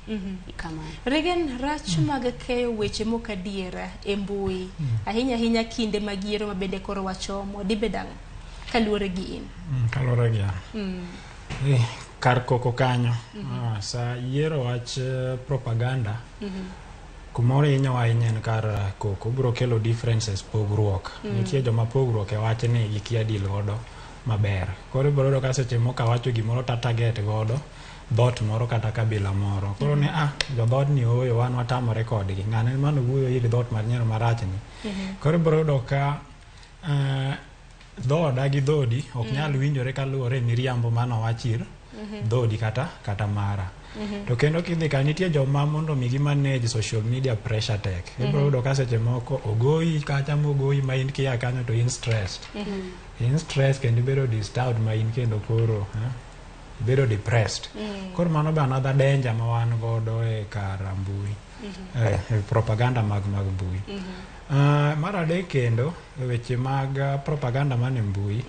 Kamano. Regan, rach mag keyo weche mok adiera e mbui ahinya ahinya kinde mag yiero ma bende koro wachomo dibed ang'o kaluwore gi in Kaluwore gi an. Kar koko kanyo sa yiero wach propaganda kumoro hinyowa ahinya en kar koko biro kelo differences pogruok. Nitie joma pogruok e wach ni gikia deal godo maber. Koro ibiro yudo ka seche moko awacho gimoro ta target godo dhoot moro kata kabila moro. Koro ni jo dhoodni ooyo wan watamore kodgi. Ng'ane mane owuoyo ir dhoot mar nyiero marach ni. Koro ibiro yudo ka dhoda gi dhodi ok nyal winjore kaluwore e miriambo manowach ir dhodi kata mara. To kendo kidhi ka nitie joma mondo mi gi manage social media pressure tek. Ibiro yudo ka seche moko ogoyi kacha mogoyi ma in kia kanyo to in stressed. In stress kendo ibedo disturbed ma in kendo koro ibedo depressed. Koro mano be another danger ma wan godo e kar mbui. Propaganda mag mbui. Mar adek kendo e weche mag propaganda man e mbui,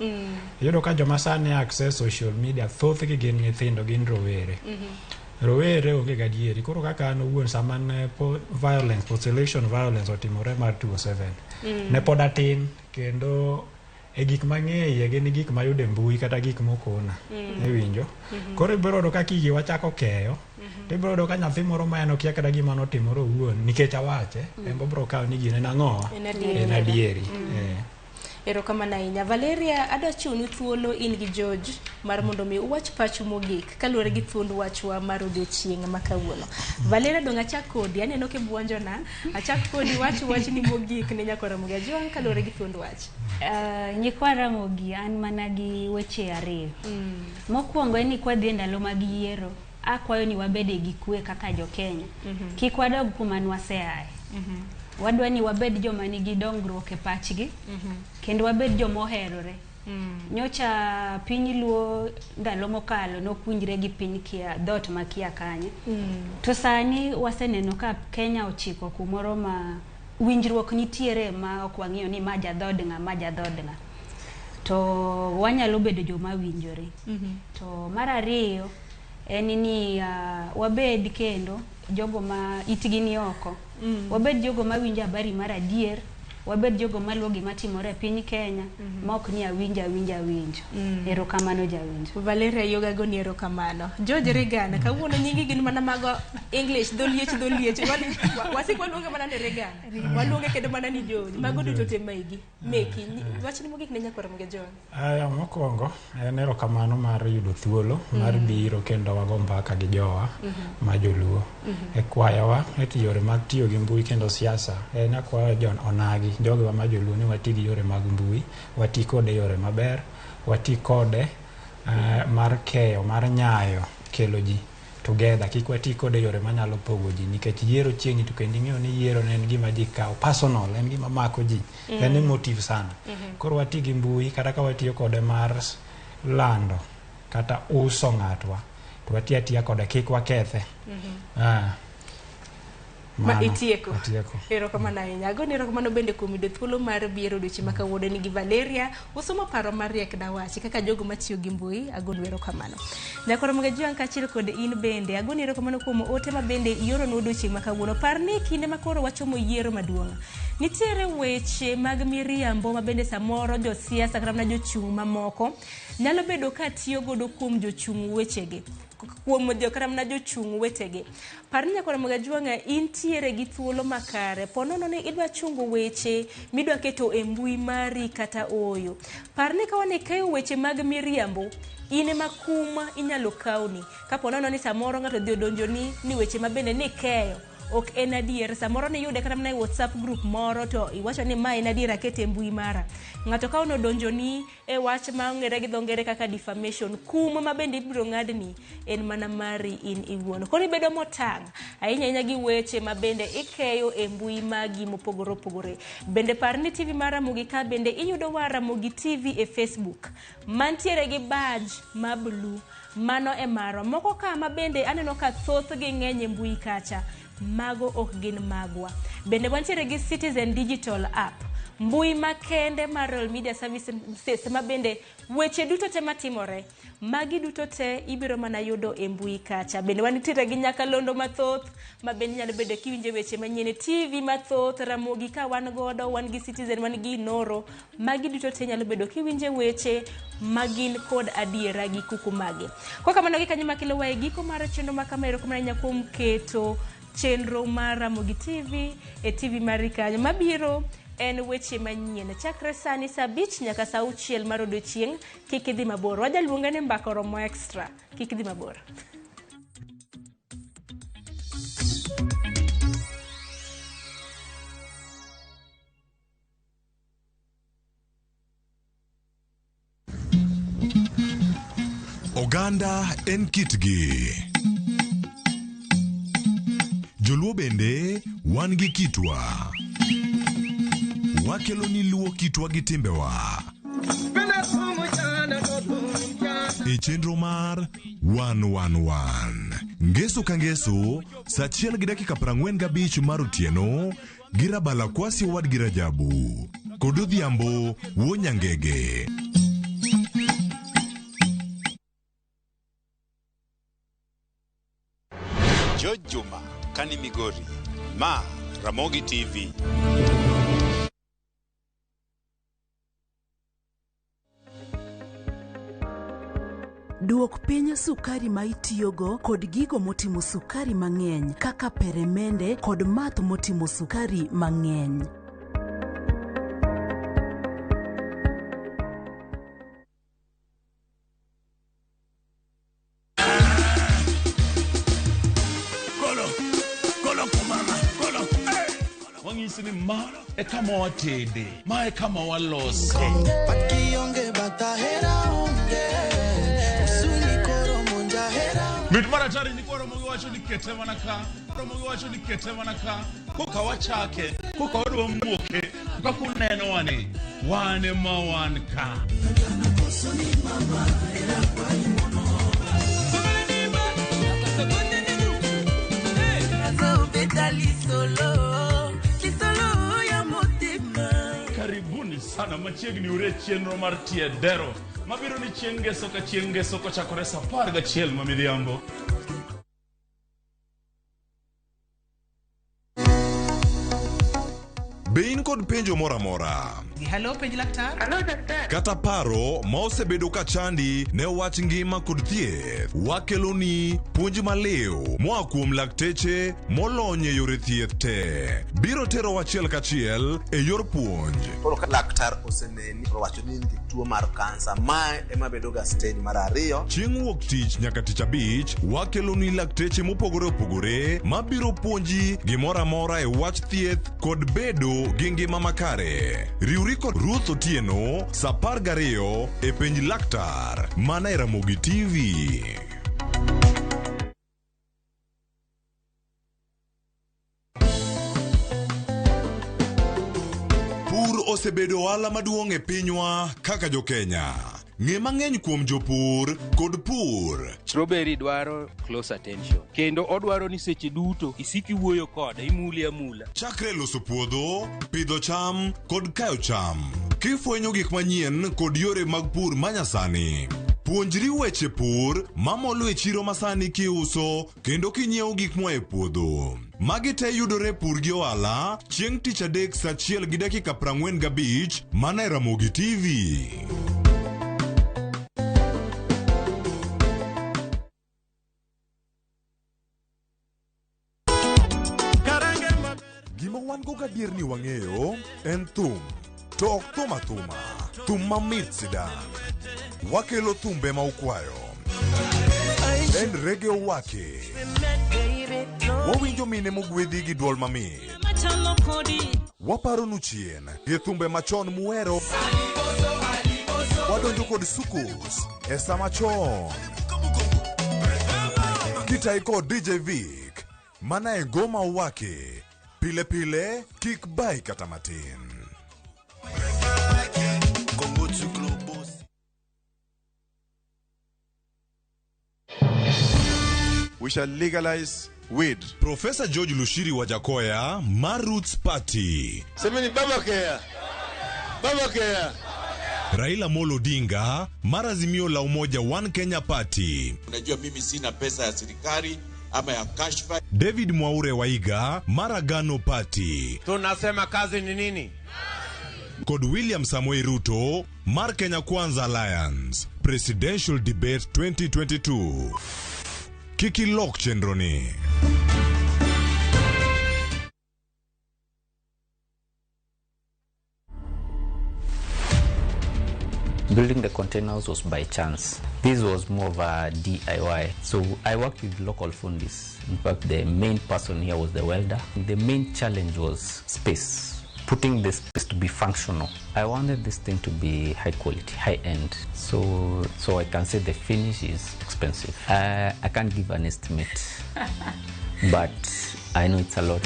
iyudo ka joma sani access social media thothgi gin nyithindo, gin rowere. Rowere onge gadieri. Koro kaka an owuon sama ne violence, post election violence otimore mar 2007, ne pod atin kendo e gik mang'eye gin gik mayudo e mbui kata gik mokona. Iwinjo? Koro ibiro yudo ka gigi wachako keyo, to ibiro yudo ka nyathi moro ma en okia kata gima notimore owuon nikech awache, en biro kawo ni gino en ang'owa? En adieri. En adieri. Erokamano ahinya. Valeria, adwa chiwonu thuolo in gi George mar mondo mi uwach pachu mogik kaluwore gi thuond wachwa mar odiochieng' ma kawuono. Valeria, dong' achak kodi, aneno kibuonjona. Achak kodi, wach wachni mogik ne nyakwa Ramogi Ajwang' kaluwore gi thuond wach. Nyikwa Ramogi, an mana gi weche ariyo. Mokwongo en ni kwadhi e ndalo mag yiero, akwayo ni wabede gi kwe kaka jo-Kenya. Kik wadog kuma nwaseaye. Wadwa ni wabed joma nigi dongruok e pachgi, kendo wabed joma oherore. Nyocha piny Luo ndalo mokalo nokwinjre gi piny kia, dhoot ma kia kanye. To sani waseneno ka Kenya ochiko kumoro ma winjruok nitiere ma ok wang'iyo ni ma jadhood ng'a, ma jadhood ng'a. To wanyalo bedo joma winjore. To mar ariyo en ni wabed kendo jogo ma itgi ni oko. Wabed jogo mawinjo habari mar adier, wabed jogo maluwo gima timore e piny Kenya, ma ok ni awinjo awinjo awinjo. Erokamano jawinjo. Valeria Yoga goni erokamano. George Regan, kawuono nyingi gin mana mago English, dholiech dholiech. Wasik waluonge mana ni Regan. Waluonge kendo mana ni George. Mago duto te megi. Meki. Wachni mogik ne nyakwa Ramogi Ajwang'. Aya, mokwongo en erokamano mar yudo thuolo mar biro kendo wago mbaka gi jowa ma joluo. E kwayowa e yore mag tiyo gi mbui kendo siasa, en akwayo jon onagi jogewa ma joluo ni wati gi yore mag mbui, wati kode e yore maber, wati kode mar keyo, mar nyayo kelo ji together, kik wati kode e yore manyalo pogo ji nikech yiero chiegni to kendo ing'eyo ni yiero ne en gima ji kawo personal, en gima mako ji, en emotive sana. Koro wati gi mbui kata ka watiyo kode mar lando kata uso ng'atwa to wati atiya kode kik wakethe. Ma Mano, itieko. Atieko. Erokamano ahinya. Agoni erokamano bende kuom yudo thuolo mar biro odiochieng' ma kawuono nigi Valeria. Usomo paro mariek dawachi kaka jogo matiyo gi mbui. Agonu erokamano. Nyakoro Mga kaachiel kod in bende. Agoni erokamano kuom ote ma bende ioronwa odiochieng' ma kawuono. Par ni kinde ma koro wachomo yiero maduong'. Nitiere weche mag miriambo ma bende samoro josiasa kata mana jochung' mamoko nyalo bedo ka tiyo godo kuom jochung' wechegi kuom jo kata mana jochung' wetegi. Par ni nyakoro Mga intiere gi thuolo makare. Po nono ni idwa chungo weche midwa keto e mbui mari kata ooyo. Par ni ka wane keyo weche mag miriambo, in ema kum inyalo kawni. Kapo nono ni samoro ng'ato odhi odonjoni ni weche ma bende nikeyo ok en adier. Samoro niyude kata mana e WhatsApp group moro to iwacho ni ma en adier akete e mbui mara. Ng'ato ka odonjoni e wach ma ong'ere gi dho ngere kaka defamation, kum ma bende ibiro ng'adni en mana mari in iwuon. Koro ibedo motang' ahinya ahinya gi weche ma bende ikeyo e mbui magi mopogore opogore. Bende par ni TV mar Ramogi ka bende iyudo wa Ramogi TV e Facebook mantiere gi badge ma blue. Mano e marwa. Moko ka ma bende aneno ka thothgi ng'eny e mbui kacha. Mago ok gin magwa. Bende wantiere gi Citizen Digital app. Mbui makende mar Royal Media Services ma bende weche duto te matimore magi duto te ibiro mana yudo e mbui kacha. Bende wantiere gi nyakalondo mathoth ma bende inyalo bedo kiwinjo weche manyien e TV mathoth, Ramogi ka wan godo, wan gi Citizen, wan gi Inoro. Magi duto te nyalo bedo kiwinje weche magin kod adiera gi kuku magi. Kwa kamano gi kanyo makelo wa e giko mar chenro ma kama erokamano ahinya kuom keto chenro mar Ramogi TV e TV mari kanyo. Mabiro en weche manyien. Chakre sani saa 5 nyaka saa 6 mar odiochieng', kik idhi mabor. Wajaluonge ni mbaka oromo extra. Kik idhi mabor. Oganda en kitgi. Joluo bende wan gi kitwa. Wakelo ni luo kitwa gi timbewa. E chenro mar 111. Ngeso ka ngeso, saa 1:45 mar otieno gi Rabala Kwasi owadgi Rajabu. Kod Odhiambo wuo Nyangege. George Juma, Kani Migori, Ma Ramogi TV. Duok piny sukari ma itiyogo kod gigo motimo sukari mang'eny kaka peremende kod math motimo sukari mang'eny. Wang'isi ni ma e kama watede, ma e kama walose. Mit mar atari ni koro wacho ni kete mana ka, koro wacho ni kete mana ka. Koka wachake, koka wadwa muoke, kaka uneno wani, wan ema wan ka. Karibuni sana machiegni ure chenro mar tie dero mabiro ni chieng' ngeso ka chieng' ngeso kochakore saa 11 ma midhiambo. Be in kod penjo moro amora? Hello, penj laktar. Hello, daktari. Kata paro ma osebedo ka chandi ne wach ngima kod thieth, wakeloni puonj maliw moa kuom lakteche molony e yore thieth te. Biro tero achiel kachiel e yor puonj. Koro ka laktar oseneni to owacho ni in gi tuo mar kansa, mae ema bedo ga stage mar ariyo. Chieng' wuok tich nyaka tich abich, wakeloni lakteche mopogore opogore mabiro puonji gimoro amora e wach thieth kod bedo gi ngima makare. Riwri kod Ruth Otieno saa 12 e penj laktar mana e Ramogi TV. Pur osebedo ohala maduong' e pinywa kaka jokenya. Ng'e mang'eny kuom jopur kod pur. Strawberry dwaro close attention kendo odwaro ni seche duto isik iwuoyo kode imule amula. Chakre loso puodho, pidho cham kod kayo cham. Kifwenyo gik manyien kod yore mag pur manyasani. Puonjri weche pur mamolo e chiro masani kiuso kendo kinyiewo gik moa e puodho. Magi te yudore Pur gi Ohala chieng' tich adek saa achiel gi dakika 45 mana e Ramogi TV. Gima wan go gadier ni wang'eyo en thum. To ok thum athuma, thum mamit sidang'. Wakelo thumbe ma ukwayo. En Reggae Owake. Wawinjo mine mogwedhi gi dwol mamit. Waparonu chien gi thumbe machon muhero. Wadonjo kod soukous e sama chon. Kitai kod DJ Vic mana e Ngoma Owake. Pile pile kik bai kata matin. We shall legalize weed. Professor George Lushiri Wajackoyah mar Roots Party. Semeni baba kea. Baba kea. Raila Amolo Odinga mar Azimio la Umoja One Kenya Party. Unajua mimi sina pesa ya serikali ama ya kashfa. David Mwaure Waiga mar Agano Party. Tunasema kazi ni nini? Kod William Samoei Ruto mar Kenya Kwanza Alliance. Presidential Debate 2022. Kik ilok chenroni. Building the containers was by chance. This was more of a DIY. So I worked with local fundis. In fact, the main person here was the welder. The main challenge was space, putting the space to be functional. I wanted this thing to be high quality, high end. So I can say the finish is expensive. I can't give an estimate, but I know it's a lot.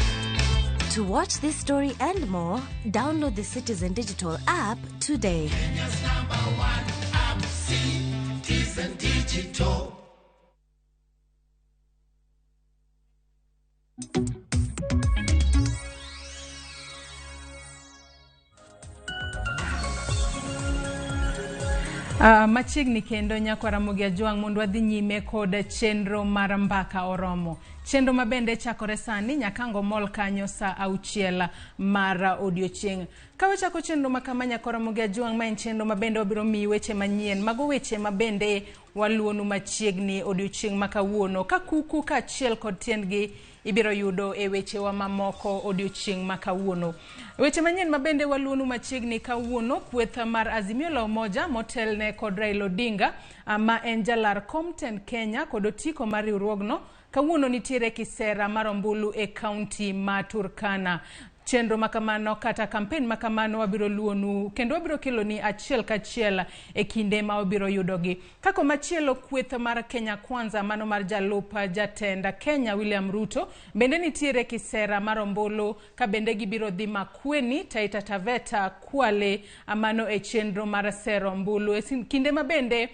To watch this story and more, download the Citizen Digital app today. Kenya's number one app, Citizen Digital. Machiegni kendo nyakwa Ramogi Ajwang' mondo wadhi nyime kod chenro mar Mbaka Oromo. Chenro mabende chakore sani nyakango mol kanyo saa 6 mar odiochieng'. Ka wachako chenro makama nyakwa Ramogi Ajwang', ma en chenro mabende wabiro miyi weche manyien. Mago weche mabende waluonu machiegni odiochieng' ma kawuono. Ka kuku kaachiel kod tiendgi ibiro yudo e wechewa mamoko odiochieng' ma kawuono. Weche manyien mabende waluonu machiegni kawuono, kweth mar Azimio la Umoja motelne kod Raila Odinga ma en jalar kom tend Kenya kod otiko mar riwruogno kawuono nitiere kisera mar ombulu e kaunti ma Turkana. Chenro makamano kata kampen makamano wabiro luonu kendo wabiro keloni achiel kachiel e kinde ma wabiro yudogi. Kako machielo, kweth mar Kenya Kwanza mano mar jalup jatend Kenya William Ruto bende nitiere kisera mar ombulu ka bende gibiro dhi Makueni, Taita Taveta, Kwale mano e chenro mar sero ombulu. E kinde ma bende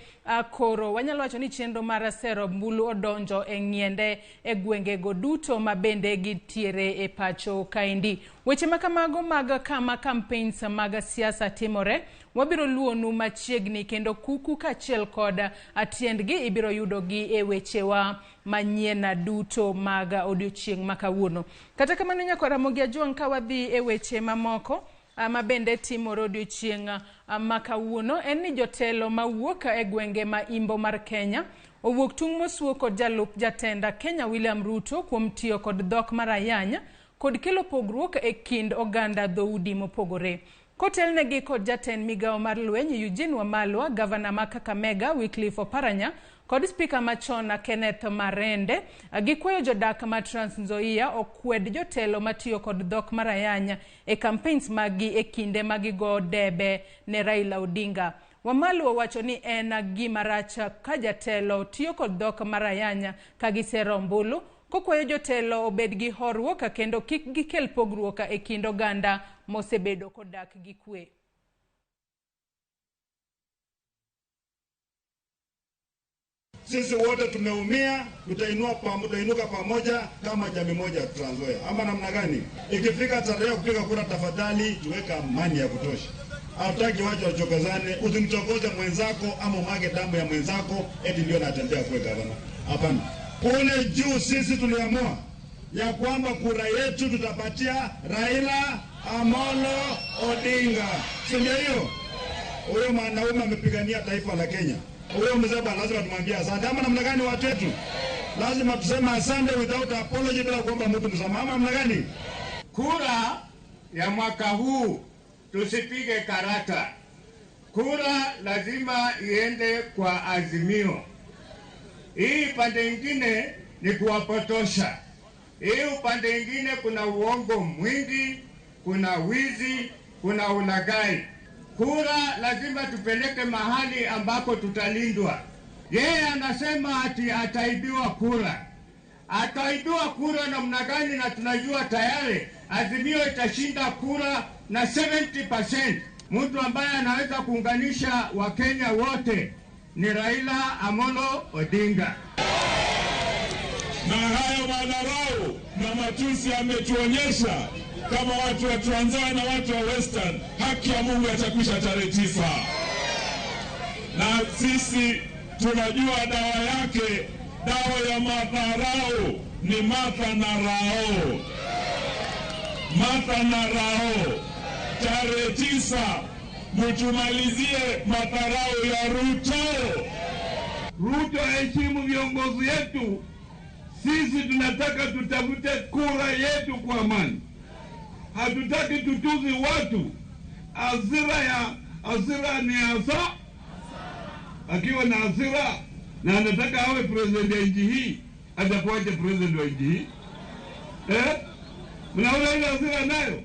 koro wanyalo wacho ni chenro mar sero ombulu odonjo e ng'iende e gwengego duto ma bende gintiere e pacho kaendi. Weche makamago mag kama campaigns mag siasa timore wabiro luonu machiegni kendo kuku kaachiel kod tiendgi ibiro yudogi e wechewa manyien duto mag odiochieng' ma kawuono. Kata kamano nyakwa Ramogi Ajwang', ka wadhi e weche mamoko ma bende timore odiochieng' ma kawuono en ni jotelo mawuok e gwenge ma imbo mar Kenya owuok tung' mosuo kod jalup jatend Kenya William Ruto kuom tiyo kod dhok mar ayany kod kelo pogruok e kind oganda dhoudi mopogore. Kotelnegi kod jatend migawo mar lweny Eugene Wamalwa, gavana ma Kakamega Wycliffe Oparanya kod spika machon Kenneth Marende, gikwayo jodak ma Trans Nzoia okwed jotelo matiyo kod dhok mar ayany e campaigns maggi e kinde ma gigo debe ne Raila Odinga. Wamalwa wacho ni en gima rach ka jatelo tiyo kod dhok mar ayany ka gisero ombulu, kokwayo jotelo obed gi horuok kendo kik gikel pogruok e kind oganda mosebedo kodak gi kwe. Sisi wote tumeumia, tutainuka pamoja kama jamii moja Trans Nzoia, ama namna gani? Ikifika tarehe ya kupiga kura, tafadhali tuweka amani ya kutosha. Hatutaki watu wachokozane. Usimchokoze mwenzako ama umwage damu ya mwenzako eti ndio natembea kuwe gavana. Hapana. Kule juu sisi tuliamua ya kwamba kura yetu tutapatia Raila Amolo Odinga, si ndio hiyo? Huyo mwanaume amepigania taifa la Kenya. Huyo mzee bwana, lazima tumwambie asante. Ama namna gani watu wetu? Lazima tuseme asante without apology, bila kuomba mtu msamaha. Ama namna gani? Kura ya mwaka huu tusipige karata. Kura lazima iende kwa Azimio. Hii pande ingine ni kuwapotosha. Hii upande ingine kuna uongo mwingi, kuna wizi, kuna ulaghai. Kura lazima tupeleke mahali ambako tutalindwa. Yeye anasema ati ataibiwa kura. Ataibiwa kura namna gani? Na tunajua tayari Azimio itashinda kura na 70%. Mtu ambaye anaweza kuunganisha Wakenya wote ni Raila Amolo Odinga. Na hayo madharau na matusi ametuonyesha kama watu wa Trans Nzoia na watu wa Western, haki ya Mungu yatakwisha tarehe 9. Na sisi tunajua dawa yake, dawa ya madharau ni Martha na Rao. Martha na Rao. Tarehe 9 mtumalizie madharau ya Ruto. Ruto aheshimu viongozi yetu. Sisi tunataka tutafute kura yetu kwa amani. Hatutaki tutuzi watu. Hasira ni hasa. Akiwa na hasira na anataka awe president ya nchi hii, atakuwaje president wa nchi hii? Mnaona ile hasira nayo?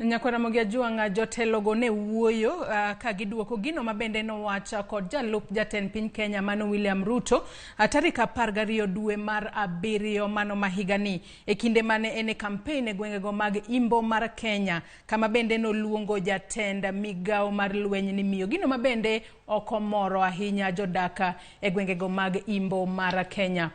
Nyakwara Juanga jotelogo ne wuoyo ka giduoko gino mabende nowacho kod jalup jatend piny Kenya mano William Ruto tarik 12 dwe mar 7 mano mahigani e kinde mane en e kampen e gwengego mag Imbo mar Kenya, kama bende noluongo jatend migawo mar lweny ni miyo, gino mabende ok omoro ahinya jodaka e gwengego mag Imbo mar Kenya.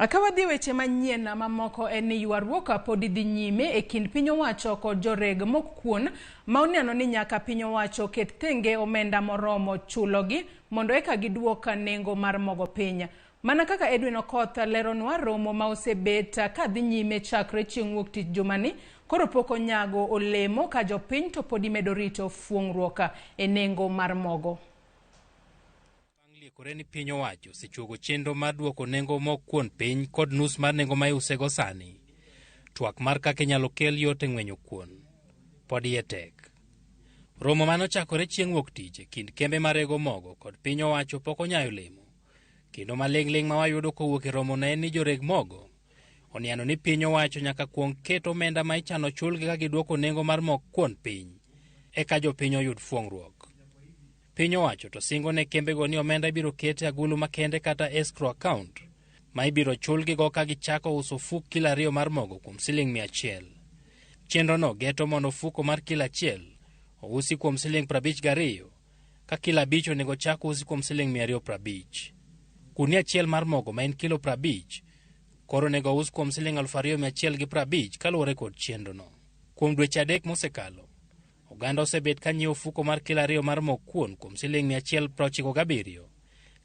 Ka wadhi weche manyien mamoko en ni ywaruok pod dhi nyime e kind piny owacho kod joreg mok kuon ma oneno ni nyaka piny owacho ket thenge omenda moromo chulogi mondo eka giduok nengo mar mogo piny. Mana kaka Edwin Okoth leronwa, romo ma osebet ka dhi nyime chakre chieng' wuok tich jumani koro pok onyago olemo ka jopiny to pod imedo rito fuong'ruok e nengo mar mogo. Liekore ni piny owacho osechuogo chenro mar duoko nengo mok kuon piny kod nus mar nengo ma iusego sani. Twak mar kaka inyalo kel yot e ng'wenyo kuon pod iye tek. Romo manochakore chieng' wuok tich e kind kembe marego mogo kod piny owacho pok onyayo olemo. Kendo maling'ling' ma wayudo kowuok e romo ne en ni joreg mogo oniano ni piny owacho nyaka kuong ket omenda ma ichano chulgi ka giduoko nengo mar mok kuon piny eka jopiny oyud fuong'ruok. Piny owacho to singo ne kembego ni omenda ibiro ket e agulu makende kata escrow account ma ibiro chulgigo ka gichako uso ofuk kilo 2 mar mogo kuom siling 100. Chenrono geto mondo ofuko mar kilo 1 ousi kuom siling 52 ka kilo 5 onego chak usi kuom siling 250. Gunia 1 mar mogo ma en kilo 50 koro onego us kuom siling 2150 kaluwore kod chenrono. Kuom dweche 3 mosekalo, oganda osebet ka nyiewo ofuko mar kilo 2 mar mok kuon kuom siling 197,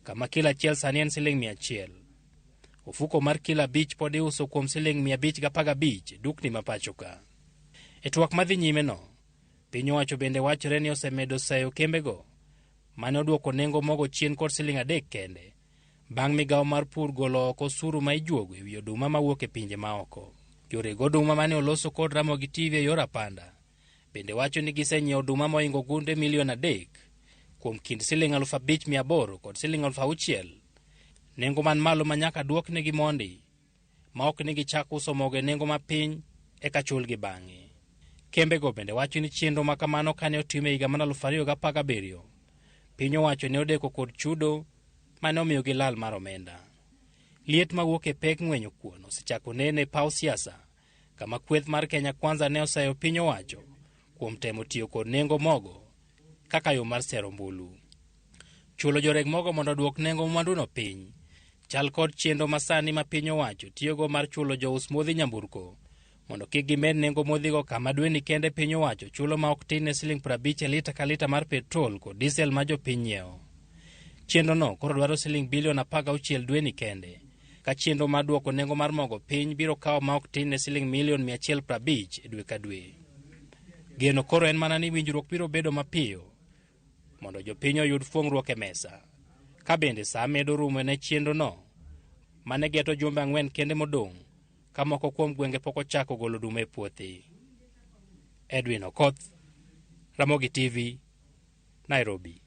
kama kilo 1 sani en siling 100. Ofuko mar kilo 5 pod iuso kuom siling 515 e dukni ma pacho ka. E twak madhi nyime no, piny owacho bende wachore ni osemedo seyo kembego mane oduoko nengo mogo chien kod siling 3 kende bang' migawo mar pur golo oko osuru ma ijuogo ewi oduma mawuok e pinje maoko. Joreg oduma mane oloso kod Ramogi TV e yor apanda bende wacho ni gisenyiewo oduma mohingo gunde milion 3 kuom kind siling 5800 kod siling 6000, nengo man malo ma nyaka duoknegi mondi ma ok ni gichak uso mogo e nengo mapiny eka chulgi bang'e. Kembego bende wacho ni chenro ma kamano kane otim e higa mar 2017, piny owacho ne odeko kod chudo mane omiyogi lal mar omenda. Liet mawuok e pek ng'wenyo kuon osechako neno e paw siasa, kama kweth mar Kenya Kwanza ne oseyo piny owacho kuom temo tiyo kod nengo mogo kaka yo mar sero ombulu. Chulo joreg mogo mondo oduok nengo mwanduno piny. Chal kod chenro masani ma piny owacho tiyogo mar chulo jous modhi nyamburko mondo kik gimed nengo modhigo kama dweni kende piny owacho chulo ma ok tin ne siling 50 e lita ka lita mar petrol kod diesel ma jopiny nyiewo. Chenrono koro dwaro siling bilion 16 dweni kende. Ka chenro mar duoko nengo mar mogo piny biro kawo ma ok tin ne siling milion 150 e dwe ka dwe. Geno koro en mana ni winjruok biro bedo mapiyo mondo jopiny oyud fuong'ruok e mesa. Ka bende saa medo rumo ne chenrono mane geto jumbe 4 kende modong' ka moko kuom gwenge pok ochako golo oduma e puothe. Edwin Okoth, Ramogi TV, Nairobi.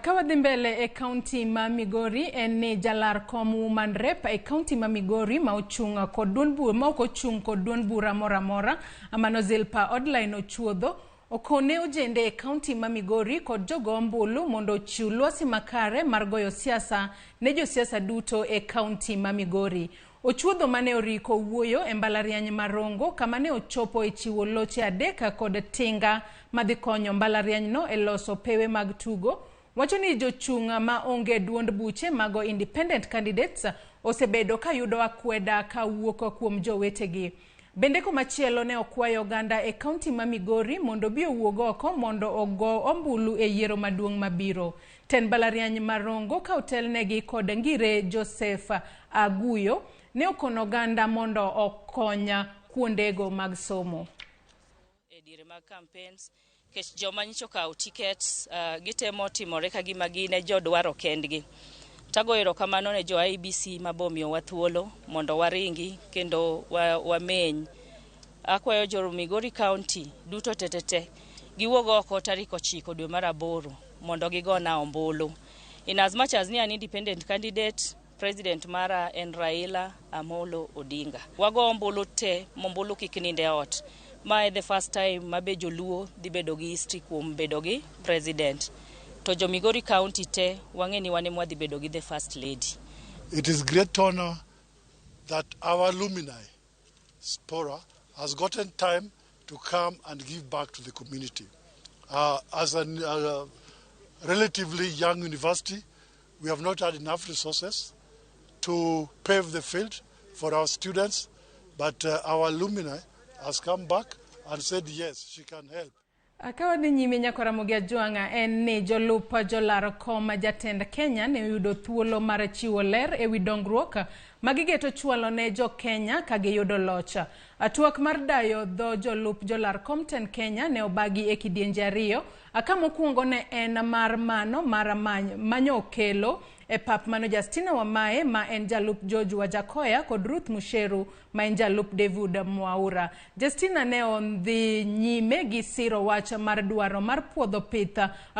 Ka wadhi mbele e kaunti ma Migori en ni jalar kom Woman Rep e kaunti ma Migori ma ochung' kod duond bura ma ok ochung' kod duond bura moro amora mano Zilpa Odline Ochuodho okone ojende e kaunti ma Migori kod jogo ombulu mondo ochiw lwasi makare mar goyo siasa ne josiasa duto e kaunti ma Migori. Ochuodho mane oriko wuoyo e mbalariany ma Rongo kama ne ochopo e chiwo loche 3 kod tinga madhi konyo mbalarianyno e loso pewe mag tugo. Wacho ni jochung' ma onge duond buche mago independent candidates osebedo ka yudo akweda ka wuok kuom jowetegi. Bende komachielo ne okwayo oganda e kaunti ma Migori mondo obi owuog oko mondo ogo ombulu e yiero maduong' mabiro. Tend mbalariany ma Rongo ka otelnegi kod Ngire Joseph Aguyo ne okono oganda mondo okony kuondego mag somo. E diere mag campaigns, kech joma nyicho kawo tickets, gitemo timore ka gima gin e jodwaro kendgi. Tago erokamano ne jo IEBC mabomiyowa thuolo mondo waringi kendo wameny. Akwayo jo Migori County duto tetete giwuog oko tarik 9 dwe mar 8 mondo gigona ombulu. In as much as ni an independent candidate, president mara en Raila Amolo Odinga. Wago ombulu te, mombulu kik ninde ot. Mae the first time mabe joluo dhi bedo gi history kuom bedo gi president. To jo Migori County te wang'e ni wan ema wadhi bedo gi the first lady. It is great honor that our alumni, Spora, has gotten time to come and give back to the community. As a relatively young university, we have not had enough resources to pave the field for our students, but our alumni has come back and said yes, she can help. Ka wadhi nyime nyaka Ramogi Ajwang'a en ni jolup jolar kom jatend Kenya ne oyudo thuolo mar chiwo ler ewi dongruok ma gigeto chwalo ne jo Kenya ka giyudo loch. Twak mar dayo dho jolup jolar kom tend Kenya ne obagi e kidienje 2. Ka mokwongo ne en mar mano mar manyo okelo e pap mano Justina Wamae ma en jalup George Wajakoya kod Ruth Musheru ma en jalup David Mwaura. Justina ne odhi nyime gi siro wach mar dwaro mar puodho pith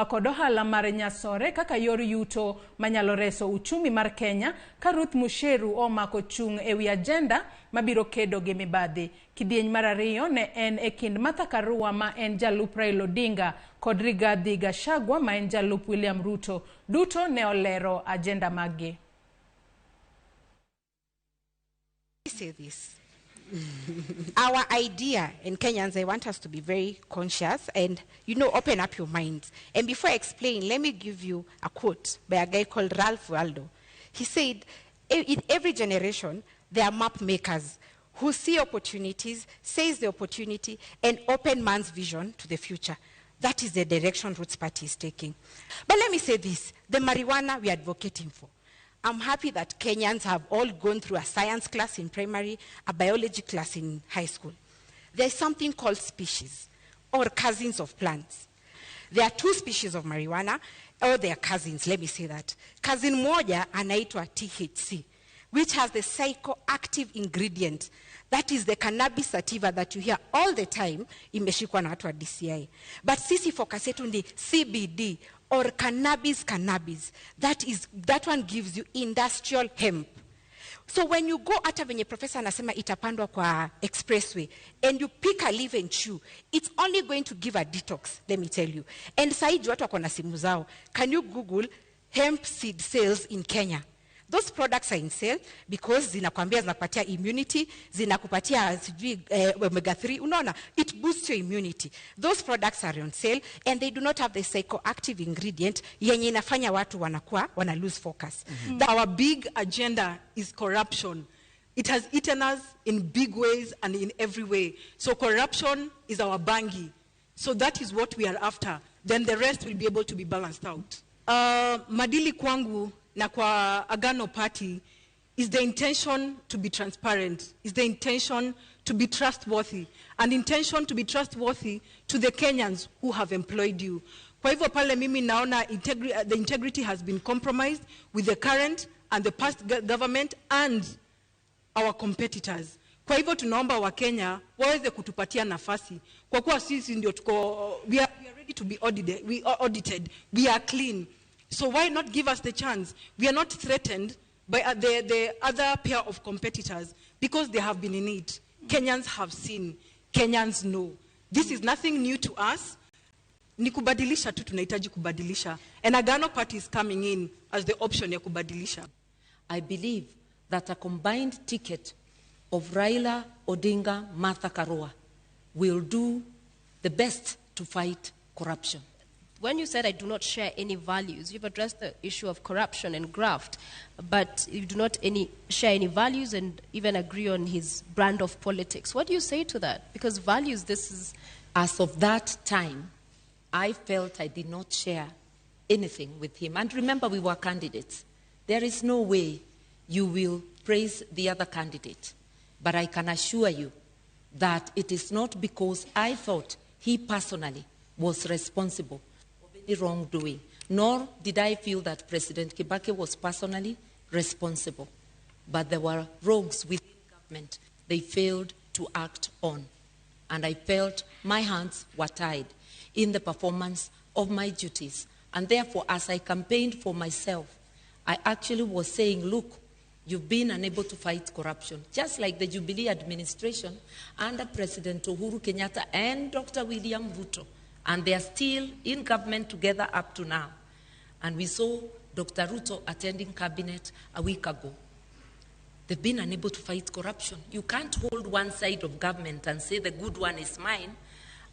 kod ohala mar nyasore kaka yor yuto manyalo reso uchumi mar Kenya ka Ruth Musheru omako chung' ewi agenda mabiro kedo gi mibadhi. Kidieny mar 2 ne en e kind Martha Karua ma en jalup Raila Odinga kod Rigathi Gachagua ma en jalup William Ruto. Duto ne olero agenda maggi. Say this. Our idea in Kenyans, I want us to be very conscious and, you know, open up your minds. And before I explain, let me give you a quote by a guy called Ralph Waldo. He said, in every generation, there are map makers who see opportunities, seize the opportunity, and open man's vision to the future. That is the direction Roots Party is taking. But let me say this, the marijuana we are advocating for. I'm happy that Kenyans have all gone through a science class in primary, a biology class in high school. There's something called species, or cousins of plants. There are 2 species of marijuana, or their cousins, let me say that. Cousin moja anaitwa THC, which has the psychoactive ingredient. That is the cannabis sativa that you hear all the time, imeshikwa na watu wa DCI. But sisi focus yetu ni CBD, or cannabis cannabis. That one gives you industrial hemp. So when you go hata venye professor anasema itapandwa kwa expressway, and you pick a leaf and chew, it's only going to give a detox, let me tell you. And sahi watu wako na simu zao. Can you Google hemp seed sales in Kenya? Those products are in sale because zinakwambia zinakupatia immunity, zinakupatia sijui omega 3, unaona, it boosts your immunity. Those products are on sale and they do not have the psychoactive ingredient yenye inafanya watu wanakuwa wana lose focus. Our big agenda is corruption. It has eaten us in big ways and in every way. So corruption is our bangi. So that is what we are after. Then the rest will be able to be balanced out. Madili kwangu na kwa Agano Party is the intention to be transparent, is the intention to be trustworthy, and intention to be trustworthy to the Kenyans who have employed you. Kwa hivyo pale mimi naona the integrity has been compromised with the current and the past government and our competitors. Kwa hivyo tunaomba Wakenya waweze kutupatia nafasi, kwa kuwa sisi ndio tuko, we are ready to be audited, we are audited, we are clean. So why not give us the chance? We are not threatened by the other pair of competitors because they have been in it. Kenyans have seen, Kenyans know. This is nothing new to us. Ni kubadilisha tu, tunahitaji kubadilisha. And Agano Party is coming in as the option ya kubadilisha. I believe that a combined ticket of Raila Odinga, Martha Karua will do the best to fight corruption. When you said I do not share any values, you've addressed the issue of corruption and graft, but you do not share any values and even agree on his brand of politics. What do you say to that? Because values, this is... As of that time, I felt I did not share anything with him. And remember, we were candidates. There is no way you will praise the other candidate. But I can assure you that it is not because I thought he personally was responsible of any wrongdoing, nor did I feel that President Kibaki was personally responsible. But there were rogues within government they failed to act on. And I felt my hands were tied in the performance of my duties. And therefore, as I campaigned for myself, I actually was saying, look, you've been unable to fight corruption, just like the Jubilee administration under President Uhuru Kenyatta and Dr. William Ruto. And they are still in government together up to now. And we saw Dr. Ruto attending cabinet a week ago. They've been unable to fight corruption. You can't hold one side of government and say the good one is mine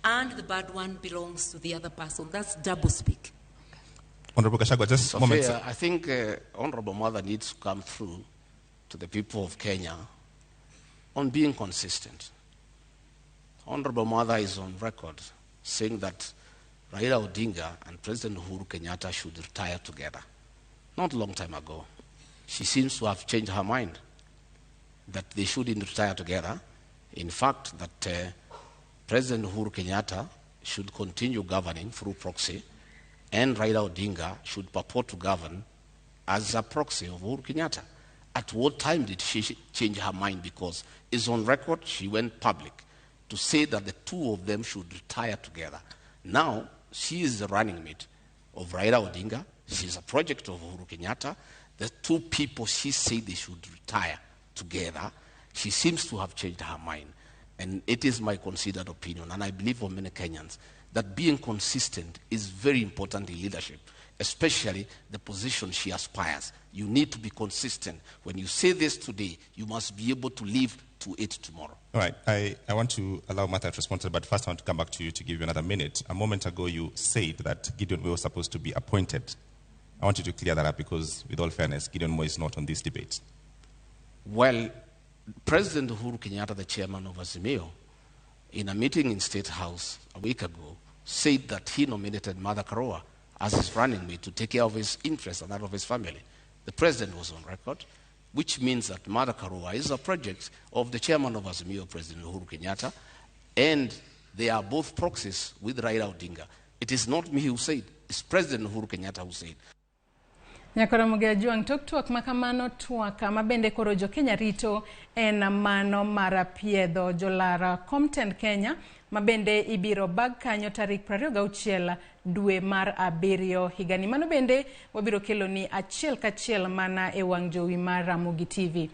and the bad one belongs to the other person. That's double speak. Honorable Gachagua, just a moment. I think Honorable Mother needs to come through to the people of Kenya on being consistent. Honorable Mother is on record saying that Raila Odinga and President Uhuru Kenyatta should retire together. Not a long time ago. She seems to have changed her mind that they shouldn't retire together. In fact, that President Uhuru Kenyatta should continue governing through proxy and Raila Odinga should purport to govern as a proxy of Uhuru Kenyatta. At what time did she change her mind? Because it's on record, she went public to say that the two of them should retire together. Now, she is the running mate of Raila Odinga. She's a project of Uhuru Kenyatta. The two people she said they should retire together, she seems to have changed her mind. And it is my considered opinion, and I believe for many Kenyans, that being consistent is very important in leadership, especially the position she aspires. You need to be consistent. When you say this today, you must be able to live to it tomorrow. All right. I want to allow Martha to respond to that, but first I want to come back to you to give you another minute. A moment ago, you said that Gideon Moi was supposed to be appointed. I want you to clear that up because, with all fairness, Gideon Moi is not on this debate. Well, President Uhuru Kenyatta, the chairman of Azimio, in a meeting in State House a week ago, said that he nominated Martha Karua as his running mate to take care of his interests and that of his family. The president was on record, which means that Martha Karua is a project of the chairman of Azimio, President Uhuru Kenyatta, and they are both proxies with Raila Odinga. It is not me who said, it's President Uhuru Kenyatta who said. Nyakora Mugejuang tok twak makamano twak mabende koro jo Kenya rito en mano mar piedho jolara Comten Kenya mabende ibiro bag kanyo tarik 26 dwe mar 7 higani. Mano bende wabiro kelo ni achiel kachiel mana e wang' jowi mar Ramogi TV.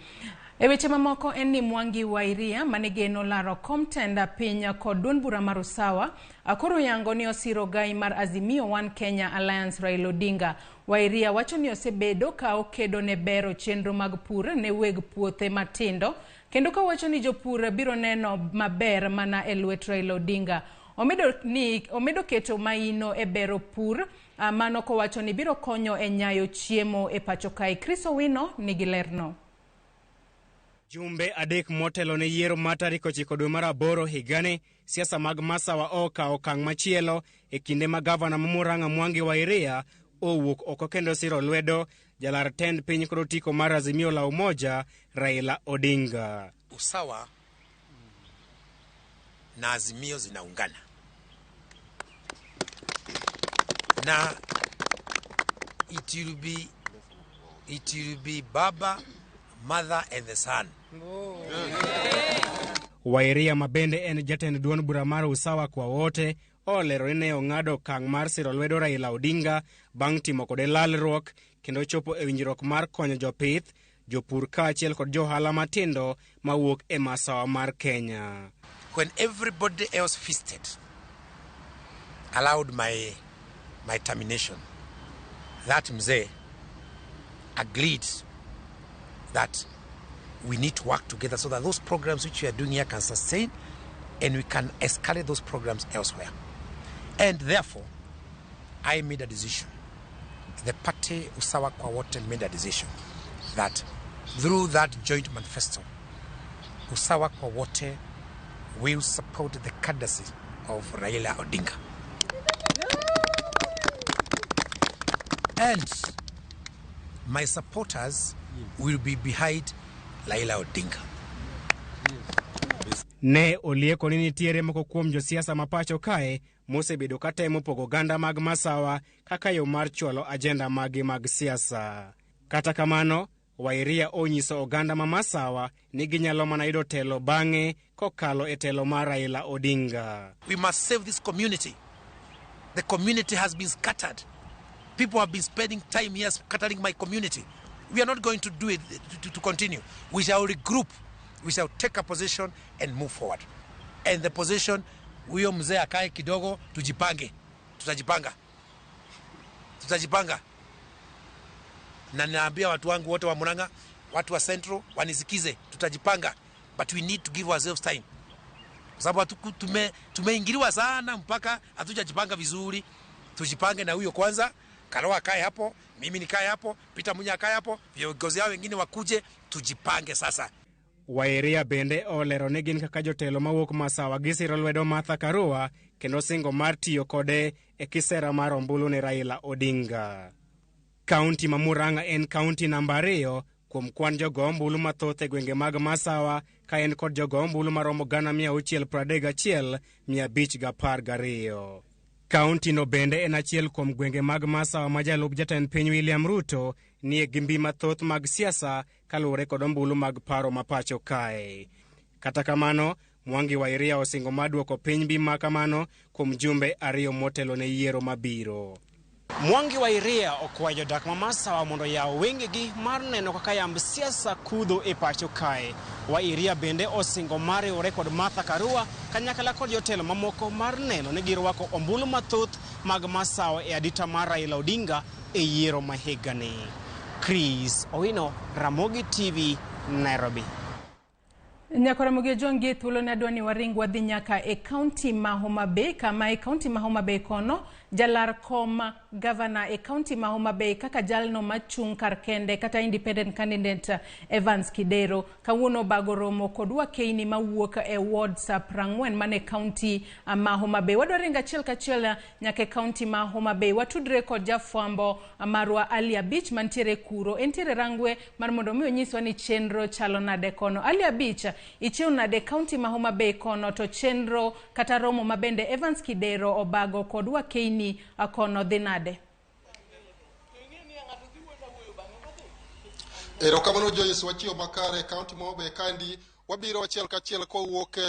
E weche mamoko en ni Mwangi wa Iria manegeno laro kom tend piny kod duond bura mar Usawa koro yango ni osiro gai mar Azimio One Kenya Alliance Raila Odinga. Wa Iria wacho ni osebedo ka okedo ne bero chenro mag pur ne weg puothe matindo kendo kawacho ni jopur biro neno maber mana e lwet Raila Odinga. Omedo keto maino e bero pur, mano kowacho ni biro konyo e nyayo chiemo e pacho kae. Chris Owino nigi lerno. Jumbe 3 motelo ne yiero mar tarik 9 dwe mar 8 higani, siasa mag Masawa okawo okang' machielo e kinde ma gavana ma Murang'a Mwangi Wa Iria owuok oko kendo siro lwedo jalar tend piny kod otiko mar Azimio la Umoja Raila Odinga. Usawa na Azimio zinaungana na it will be Baba, Mother and the Son. Wa Iria mabende en jatend duond bura mar Usawa kwa wote olero ni ne ong'ado okang' mar siro lwedo Raila Odinga bang' timo kode lalruok kendo chopo e winjruok mar konyo jopith, jopur kaachiel kod johala matindo mawuok e masawa mar Kenya. When everybody else feasted, allowed my termination, that mzee agreed that we need to work together so that those programs which we are doing here can sustain and we can escalate those programs elsewhere. And therefore, I made a decision. The party Usawa Kwa Wote made a decision that through that joint manifesto, Usawa Kwa Wote will support the candidacy of Raila Odinga. And my supporters will be behind Raila Odinga. Ne olieko ni nitiere moko kuom josiasa ma pacho kae mosebedo ka temo pogo oganda mag Masawa kaka yo mar chwalo ajenda mage mag siasa. Kata kamano, Wa Iria onyiso oganda ma Masawa ni ginyalo mana yudo telo bang'e kokalo e telo mar Raila Odinga. We must save this community. The community has been scattered. People have been spending time here scattering my community. We are not going to do it to continue. We shall regroup. We shall take a position and move forward. And the position, huyo mzee akae kidogo, tujipange. Tutajipanga. Tutajipanga. Na naambia watu wangu wote wa Murang'a, watu wa Central, wanisikize, tutajipanga. But we need to give ourselves time. Kwa sababu tumeingiliwa sana mpaka hatujajipanga vizuri. Tujipange na huyo kwanza. Karoa akae hapo, mimi nikae hapo, Peter Munya akae hapo, viongozi hao wengine wakuje, tujipange sasa. Wa Iria bende olero ni gin kaka jotelo mawuok Masawa gisiro lwedo Martha Karua kendo singo mar tiyo kode e kisera mar ombulu ne Raila Odinga. Kaunti ma Murang'a en kaunti namba 2 kuom kwan jogo ombulu mathoth e gwenge mag Masawa ka en kod jogo ombulu maromo 631,512. Kaunti no bende en achiel kuom gwenge mag Masawa ma jalup jatend piny William Ruto nie gi mbi mathoth mag siasa kaluwore kod ombulu mag paro ma pacho kae. Kata kamano, Mwangi Wa Iria osingo mar duoko piny mbi ma kamano kuom jumbe 2 motelo ne yiero mabiro. Mwangi Wa Iria okwayo jodak ma Masawa mondo yaw wengegi mar neno kaka yamb siasa kudho e pacho kae. Wa Iria bende osingo mar riwore kod Martha Karua kanyakla kod jotelo mamoko mar neno ni girwako ombulu mathoth mag Masawa e adita mar Raila Odinga e yiero ma higani. Chris Owino, Ramogi TV, Nairobi. Nyakora Ojwang' thuolo ne adwa ni waring wadhi nyaka e kaunti ma Homa Bay, kama e kaunti ma Homa Bay kono jalar kom gavana e kaunti ma Homa Bay kaka jalno machung' kar kende kata independent candidate Evans Kidero kawuono bago romo kod wakeini mawuok e wards 40 mane kaunti ma Homa Bay. Wadwa ringo achiel kachiel nyaka e kaunti ma Homa Bay watudre kod jafwambo marwa Ali Abich mantiere kuro. Entiere rangwe mar mondo mi onyiswa ni chenro chalo nade kono. Ali Abich, ichiew nade kaunti ma Homa Bay kono to chenro kata romo mabende Evans Kidero obago kod wakeini kono dhi nade? Erokamano Joyce, wachiew makare kaunti ma Homa Bay kandi wabiro achiel kachiel kowuok e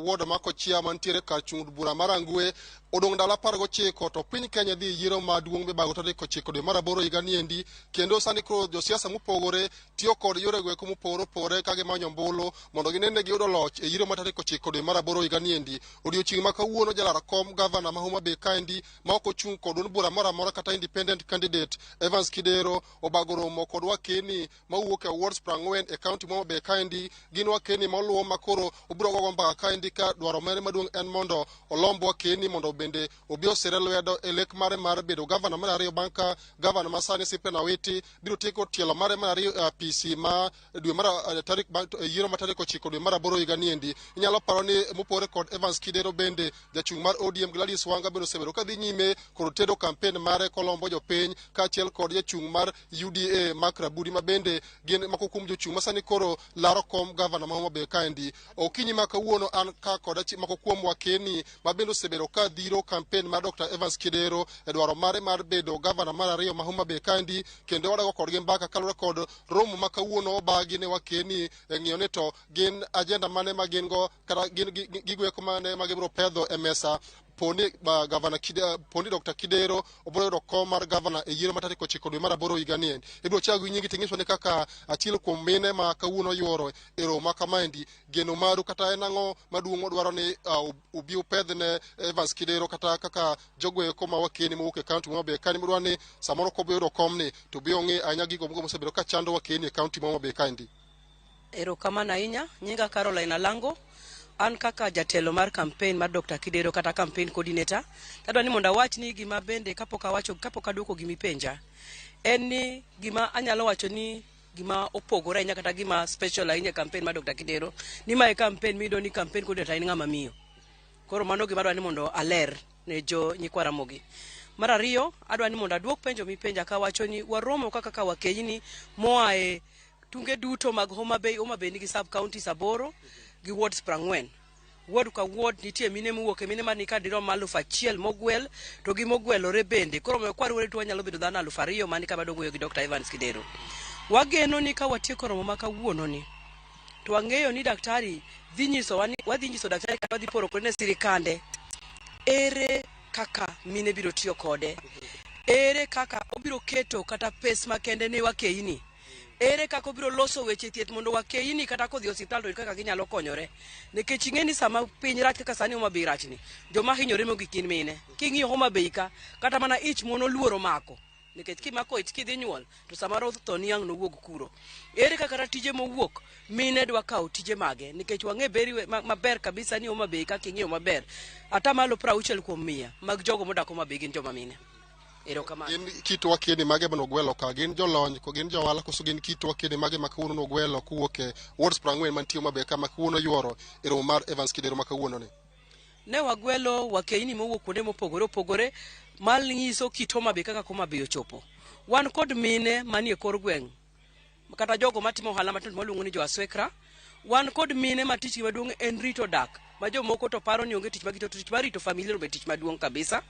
ward ma Kochia mantiere kar chung' bura mar Rangwe Odong' ndalo 19 to piny Kenya dhi yiero maduong' mibago tarik 9 dwe mar 8 higa niendi, kendo sani koro josiasa mopogore tiyo kod yore go eko mopogore opogore ka gimanyo ombulu mondo gine ni giyudo loch e yiero ma tarik 9 dwe mar 8 higa niendi. Odiochieng' ma kawuono jalar kom gavana ma Homa Bay kaendi ma ok ochung' kod duond bura moro amora kata independent candidate Evans Kidero obago romo kod wakeni mawuok e wards 40 e kaunti ma Homa Bay kaendi. Gin wakeni moluwo ma koro obiro gogo mbaka kaendi ka dwaro mare maduong' en mondo olomb wakeni mondo bende obi osire lwedo e lek mare mar bedo gavana mar ariyo bang' ka gavana ma sani Cyprian Awiti biro tieko tielo mare mar ariyo e apisi ma dwe mar tarik yiero ma tarik 9 dwe mar 8 higa niendi. Inyalo paro ni mopogore kod Evans Kidero bende jachung' mar ODM Gladys Wanga bende osebedo ka dhi nyime kod tedo kampen mare kolombo jopiny kaachiel kod jachung' mar UDA Mark Rabudi ma bende gin moko kuom jochung' ma sani koro laro kom gavana ma Homa Bay kaendi. Okinyi ma kawuono an ka kod moko kuom wakeni ma bende osebedo ka dhiro kampen mar Dr. Evans Kidero e dwaro mare mar bedo gavana mar ariyo ma Homa Bay kaendi, kendo wadago kodgi mbaka kaluwore kod romo ma kawuono obagi ne wakeni e ng'iyo ni to gin agenda mane ma gin go kata gin gigo eko mane ma gibiro pedho e mesa poni gavana poni Dr. Kidero obiro yudo kom mar gavana e yiero ma tarik 9 dwe mar 8 higa ni. Ibiro chako gi nyingi ting'iso ni kaka achiel kuom mine ma kawuono yuoro e romo ma kamaendi, geno maru kata en ang'o maduong' odwaro ni ubi upedh ne Evans Kidero kata kaka jogo eko ma wakeni mowuok e kaunti ma Homa Bay kaendi modwaro ni samoro kobiro yudo komni to bi ong'i ahinya gigo mogo mosebedo ka chando wakeni e kaunti ma Homa Bay kaendi. Erokamano ahinya. Nyinga Caroline Alango. An kaka jatelo mar campaign mar Dr. Kidero kata campaign coordinator, adwa ni mondo awach ni gima bende kapok awacho, kapok aduoko gima ipenja, en ni gima anyalo wacho ni gima opogore ahinya kata gima special ahinya e campaign mar Dr. Kidero, ni mae campaign miyudo ni campaign coordinator en ng'ama miyo. Koro mano gima adwa ni mondo aler ne jo nyikwa Ramogi. Mar ariyo, adwa ni mondo aduok penjo mipenja kawacho ni waromo kaka wakeini moa e tunge duto mag Homa Bay. Homa Bay nigi sub counties 8 gi wards 40. Ward ka ward nitie mine mowuok e mine man ka dirom 1000 mogwel to gi mogwelore bende. Koro omiyo kwariwore to wanyalo bedo dhano 2000 man ka madwa wuoyo gi Dr. Evans Kidero. Wageno ni ka watieko romo ma kawuono ni, to wang'eyo ni daktari dhi nyisowa ni wadhi nyiso daktari kata wadhi poro kode ne sirikande ere kaka mine biro tiyo kode, ere kaka obiro keto kata pes makende ne wakeini, ere kaka obiro loso weche thieth mondo wakeini kata kodhi osiptal to yud kaka ginyalo konyore. Nikech ing'e ni sama piny rach kaka sani Homa Bay rachni, joma hinyore mogik gin mine. King'iyo Homa Bay ka, kata mana ich mon oluoro mako, nikech kimako ich kidhi nyuol to samoro tho niang' nowuog kuro. Ere kaka kata tije mowuok mine dwa kawo tije mage, nikech wang'e beri maber kabisa ni Homa Bay ka king'iyo maber 60% mag jogo modak Homa Bay gin joma mine. Erokamano. Gin kit wakeni mage mane ogwelo ka? Gin jolony, ko gin johala, koso gin kit wakeni mage ma kawuono nogwelo kowuok e wards 40 mantie Homa Bay ka ma kawuono yuoro e romo mar Evans Kidero ma kawuono ni? Ne wagwelo wakeini mowuok kuonde mopogore opogore manyiso kit Homa Bay kaka Homa Bay ochopo. Wan kod mine manie kor gweng' kata jogo matimo ohala matindo maluongo ni jo aswekra. Wan kod mine ma tichgi maduong' en rito dak, ma jomoko to paro ni onge tich magito, to tich mar rito familia be tich maduong' kabisa.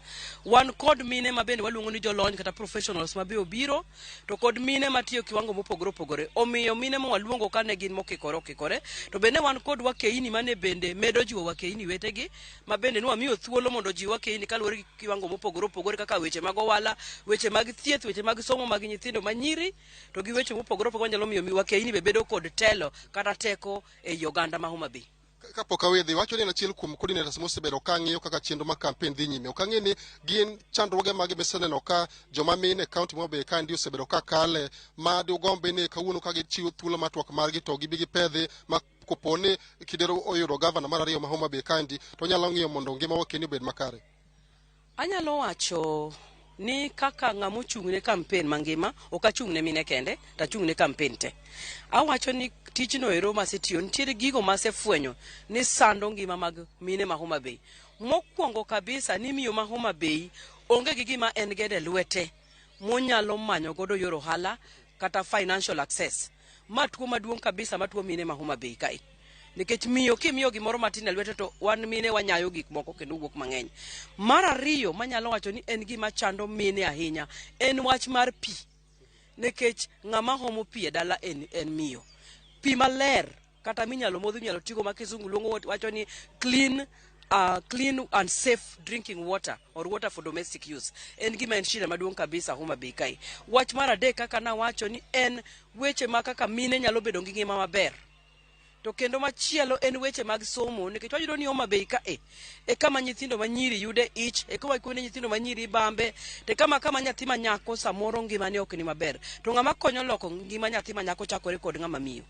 Wan kod mine ma bende waluongo ni jolony kata professionals ma be obiro, to kod mine matiyo kiwango mopogore opogore. Omiyo mine ma waluongo ka ne gin mokikore okikore. To bende wan kod wakeini mane bende medo jiwo wakeini wetegi, ma bende ne wamiyo thuolo mondo ojiw wakeini kaluwore gi kiwango mopogore opogore kaka weche mag ohala, weche mag thieth, weche mag somo mag nyithindo manyiri, to gi weche mopogore opogore manyalo miyo wakeini be bedo kod telo kata teko ei oganda ma Homa Bay. Kapok awedhi, wacho ni en achiel kuom coordinators mosebedo ka ng'iyo kaka chenro mar campaign dhi nyime. Ok ang'e ni gin chandruoge mage miseneno ka joma mine e kaunti ma Homa Bay kaendi osebedo ka kale, ma dugombi ni kawuono ka gichiwo thuolo mar twak margi to gibi gipedhi ma kopo ni Kidero oyudo gavana mar ariyo ma Homa Bay kaendi to onyalo ng'iyo mondo ngima wakeni obed makare. Anyalo wacho ni kaka ng'ama ochung' ne campaign mangima, ok achung' ne mine kende, to achung' ne campaign te. Awacho ni tijno ero masetiyo, nitiere gigo masefwenyo ni sando ngima mag mine ma Homa Bay. Mokwongo kabisa ni miyo ma Homa Bay onge gi gima en godo e lwete monyalo manyo godo yor ohala kata financial access. Ma tuo maduong' kabisa matuo mine ma Homa Bay kae. Nikech miyo kimiyo gimoro matin e lwete to wan mine wanyayo gik moko kendo wuok mang'eny. Mar ariyo manyalo wacho ni en gima chando mine ahinya en wach mar pi. Nikech ng'ama homo pi e dala en miyo. Pi maler kata minyalo modhi minyalo tigo ma kizungu luongo wacho ni clean Clean and safe drinking water or water for domestic use en gima en shida maduong' kabisa Homa Bay kae. Wach mar adek kaka nawacho ni en weche ma kaka mine nyalo bedo gi ngima maber. To kendo machielo en weche mag somo nikech wayudo ni Homa Bay ka e e kama nyithindo manyiri yude ich, e kama kuonde nyithindo manyiri ibambe, to e kama kama nyathi ma nyako samoro ngimane ok ni maber. To ng'ama konyo loko ngima nyathi ma nyako chakore kod ng'ama miyo.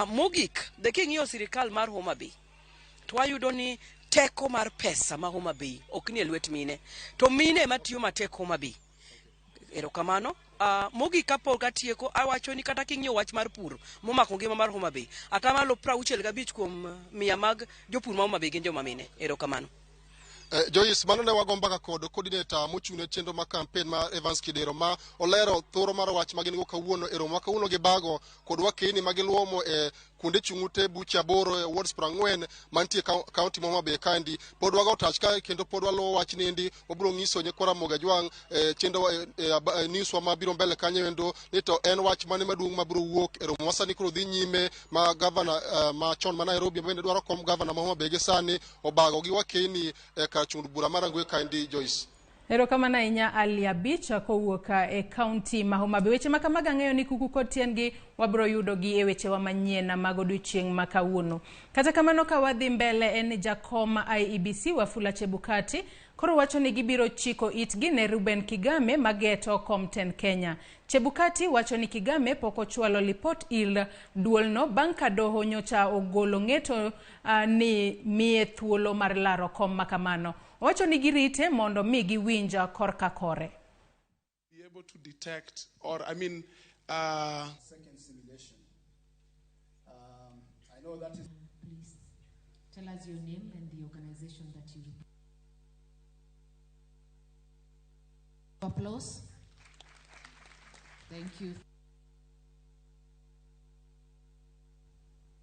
Mogik, be king'iyo sirikal mar Homa Bay, to wayudo ni teko mar pesa ma Homa Bay ok ni e lwet mine. To mine ema tiyo matek Homa Bay. Erokamano. Mogik kapok atieko, awacho ni kata king'iyo wach mar pur momako ngima mar Homa Bay, atamalo 65 kuom 100 mag jopur ma Homa Bay gin joma mine. Erokamano. Joyce, mano ne wago mbaka kod coordinator mochung' ne chenro mar campaign mar Evans Kidero ma olero thoro mar wach ma gin go kawuono e romo ma kawuono gibago kod wakeni ma giluomo e kuonde chung' ute buche 8 e wards 40 mantie kaunti ma Homa Bay kaendi. Pod wago tach kae kendo pod waluwo wach niendi, wabiro nyiso nyikwa Ramogi Ajwang' e chenro e news wa mabiro mbele kanyo endo ni to en wach mane maduong' mabiro wuok e romo ma sani koro dhi nyime ma gavana machon ma Nairobi bende dwaro kom gavana ma Homa Bay gi sani obago gi wakeni e kar chung' bura mar Rangwe kaendi. Joyce. Erokamano ahinya Ali Abich kowuok e kaunti ma Homa Bay. Weche ma kamago ang'eyo ni kuku kod tiendgi wabiro yudogi e wechewa manyien mag odiochieng' ma kawuono. Kata kamano ka wadhi mbele en ni jakom IEBC Wafula Chebukati koro wacho ni gibiro chiko itgi ne Ruben Kigame mageto kom tend Kenya. Chebukati wacho ni Kigame pok ochwalo lipot ir duolno bang' ka doho nyocha ogolo ng'eto ni miye thuolo mar laro kom makamano. Owacho ni girite mondo mi giwinj korka kore. Be able to detect or I mean second simulation. I know that is Please tell us your name and the organization that you represent. Applause. Thank you.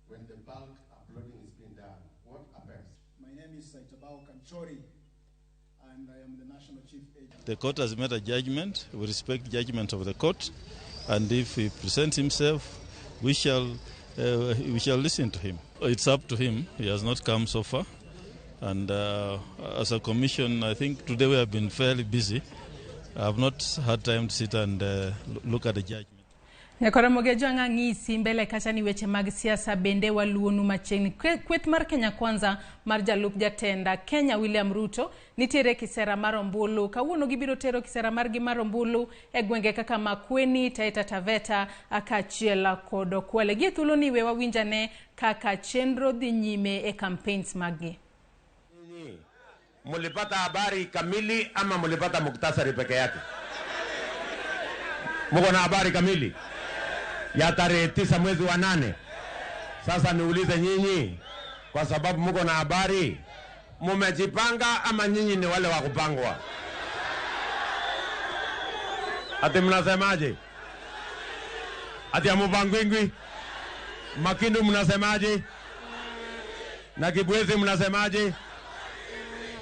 When the bulk uploading is being done, what happens? My name is Saitabao Kanchori, and I am the National Chief Agent. The court has made a judgment. We respect judgment of the court, and if he presents himself, we shall listen to him. It's up to him. He has not come so far, and as a commission, I think today we have been fairly busy. I have not had time to sit and look at the judgment. Nyakoramogi Ajwang' ang'isi mbele kacha ni weche mag siasa bende waluonu machiegni. Kweth mar Kenya Kwanza mar jalup jatenda Kenya William Ruto nitiere kisera mar ombulu. Kawuono gibiro tero kisera margi mar ombulu e gwenge kaka Makueni, Taita Taveta kaachiel kod Kwale. Gie thuoloni we wawinjane kaka chenro dhi nyime e campaigns maggi. Mulipata habari kamili ama mulipata muktasari peke yake? Muko na habari kamili ya tarehe 9 mwezi wa 8. Sasa niulize nyinyi, kwa sababu muko na habari, mumejipanga ama nyinyi ni wale wa kupangwa? Ati mnasemaje? Ati hamupangwingwi? Makindu mnasemaje? Na Kibwezi mnasemaje?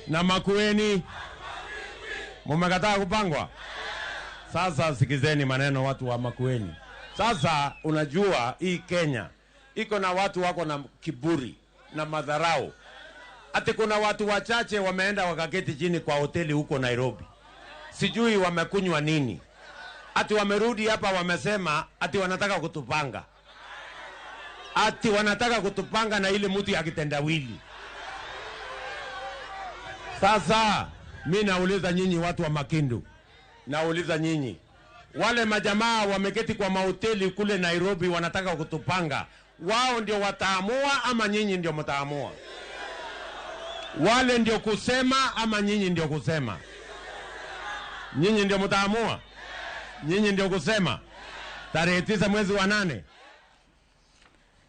Na Makueni mumekataa kupangwa? Sasa sikizeni maneno watu wa Makueni. Sasa unajua hii Kenya iko na watu wako na kiburi na madharau. Ati kuna watu wachache wameenda wakaketi chini kwa hoteli huko Nairobi. Sijui wamekunywa nini. Ati wamerudi hapa wamesema ati wanataka kutupanga. Ati wanataka kutupanga na ile mtu ya kitendawili. Sasa mimi nauliza nyinyi watu wa Makindu. Nauliza nyinyi, wale majamaa wameketi kwa mahoteli kule Nairobi wanataka kutupanga, wao ndio wataamua ama nyinyi ndio mtaamua? Wale ndio kusema ama nyinyi ndio kusema? Nyinyi ndio mtaamua? Nyinyi ndio kusema? Tarehe 9 mwezi wa 8.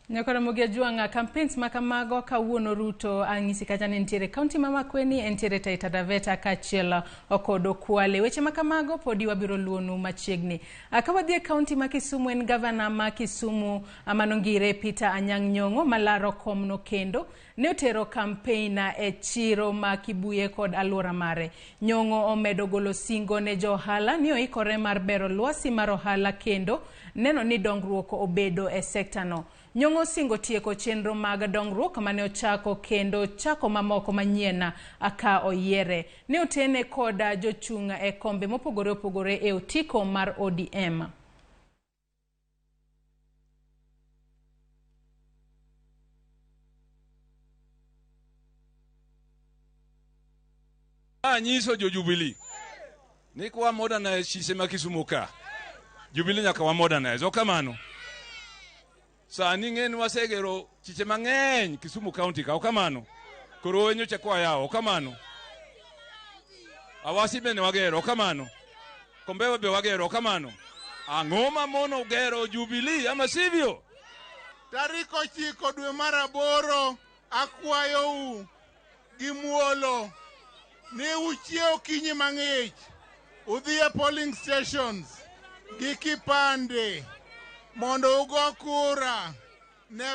Nyakoramogi Ajwang' campaigns makamago kawuono Ruto ang'isi kacha ni nitiere kaunti ma Makueni, entiere Taita Taveta kaachiel kod Kwale. Weche makamago podi wabiro luonu machiegni. Ka wadhi e kaunti ma Kisumu, en gavana ma Kisumu manongire Peter Anyang' Nyong'o malaro komno kendo ne otero campaign e chiro ma Kibuye kod alwora mare. Nyong'o omedo golo singo ne jo ohala ni oikore mar bero lwasi mar ohala kendo neno ni dongruok obedo e sekta no. Nyong'o osingo tieko chenro mag dongruok mane ochako kendo chako mamoko manyien ka oyiere. Ne otene kod jochung' e kombe mopogore opogore e otiko mar ODM. Anyiso jo Jubilee ni kwa modernize chise ma Kisumu ka. Jubilee nyaka wa modernize. Ok kamano. Sani ng'en wasegero chiche mang'eny Kisumu County ka. Ok kamano. Koro nyocha kwa yawo. Ok kamano. Awasi bende wagero. Ok kamano. Kombewa be wagero. Ok kamano. Ang'o ma mono gero Jubilee ama sivyo? Tarik 9 dwe mar 8 akwayou gi muolo ni uchiew okinyi mang'ich udhi e polling stations gi kipande mondo ugo kura ne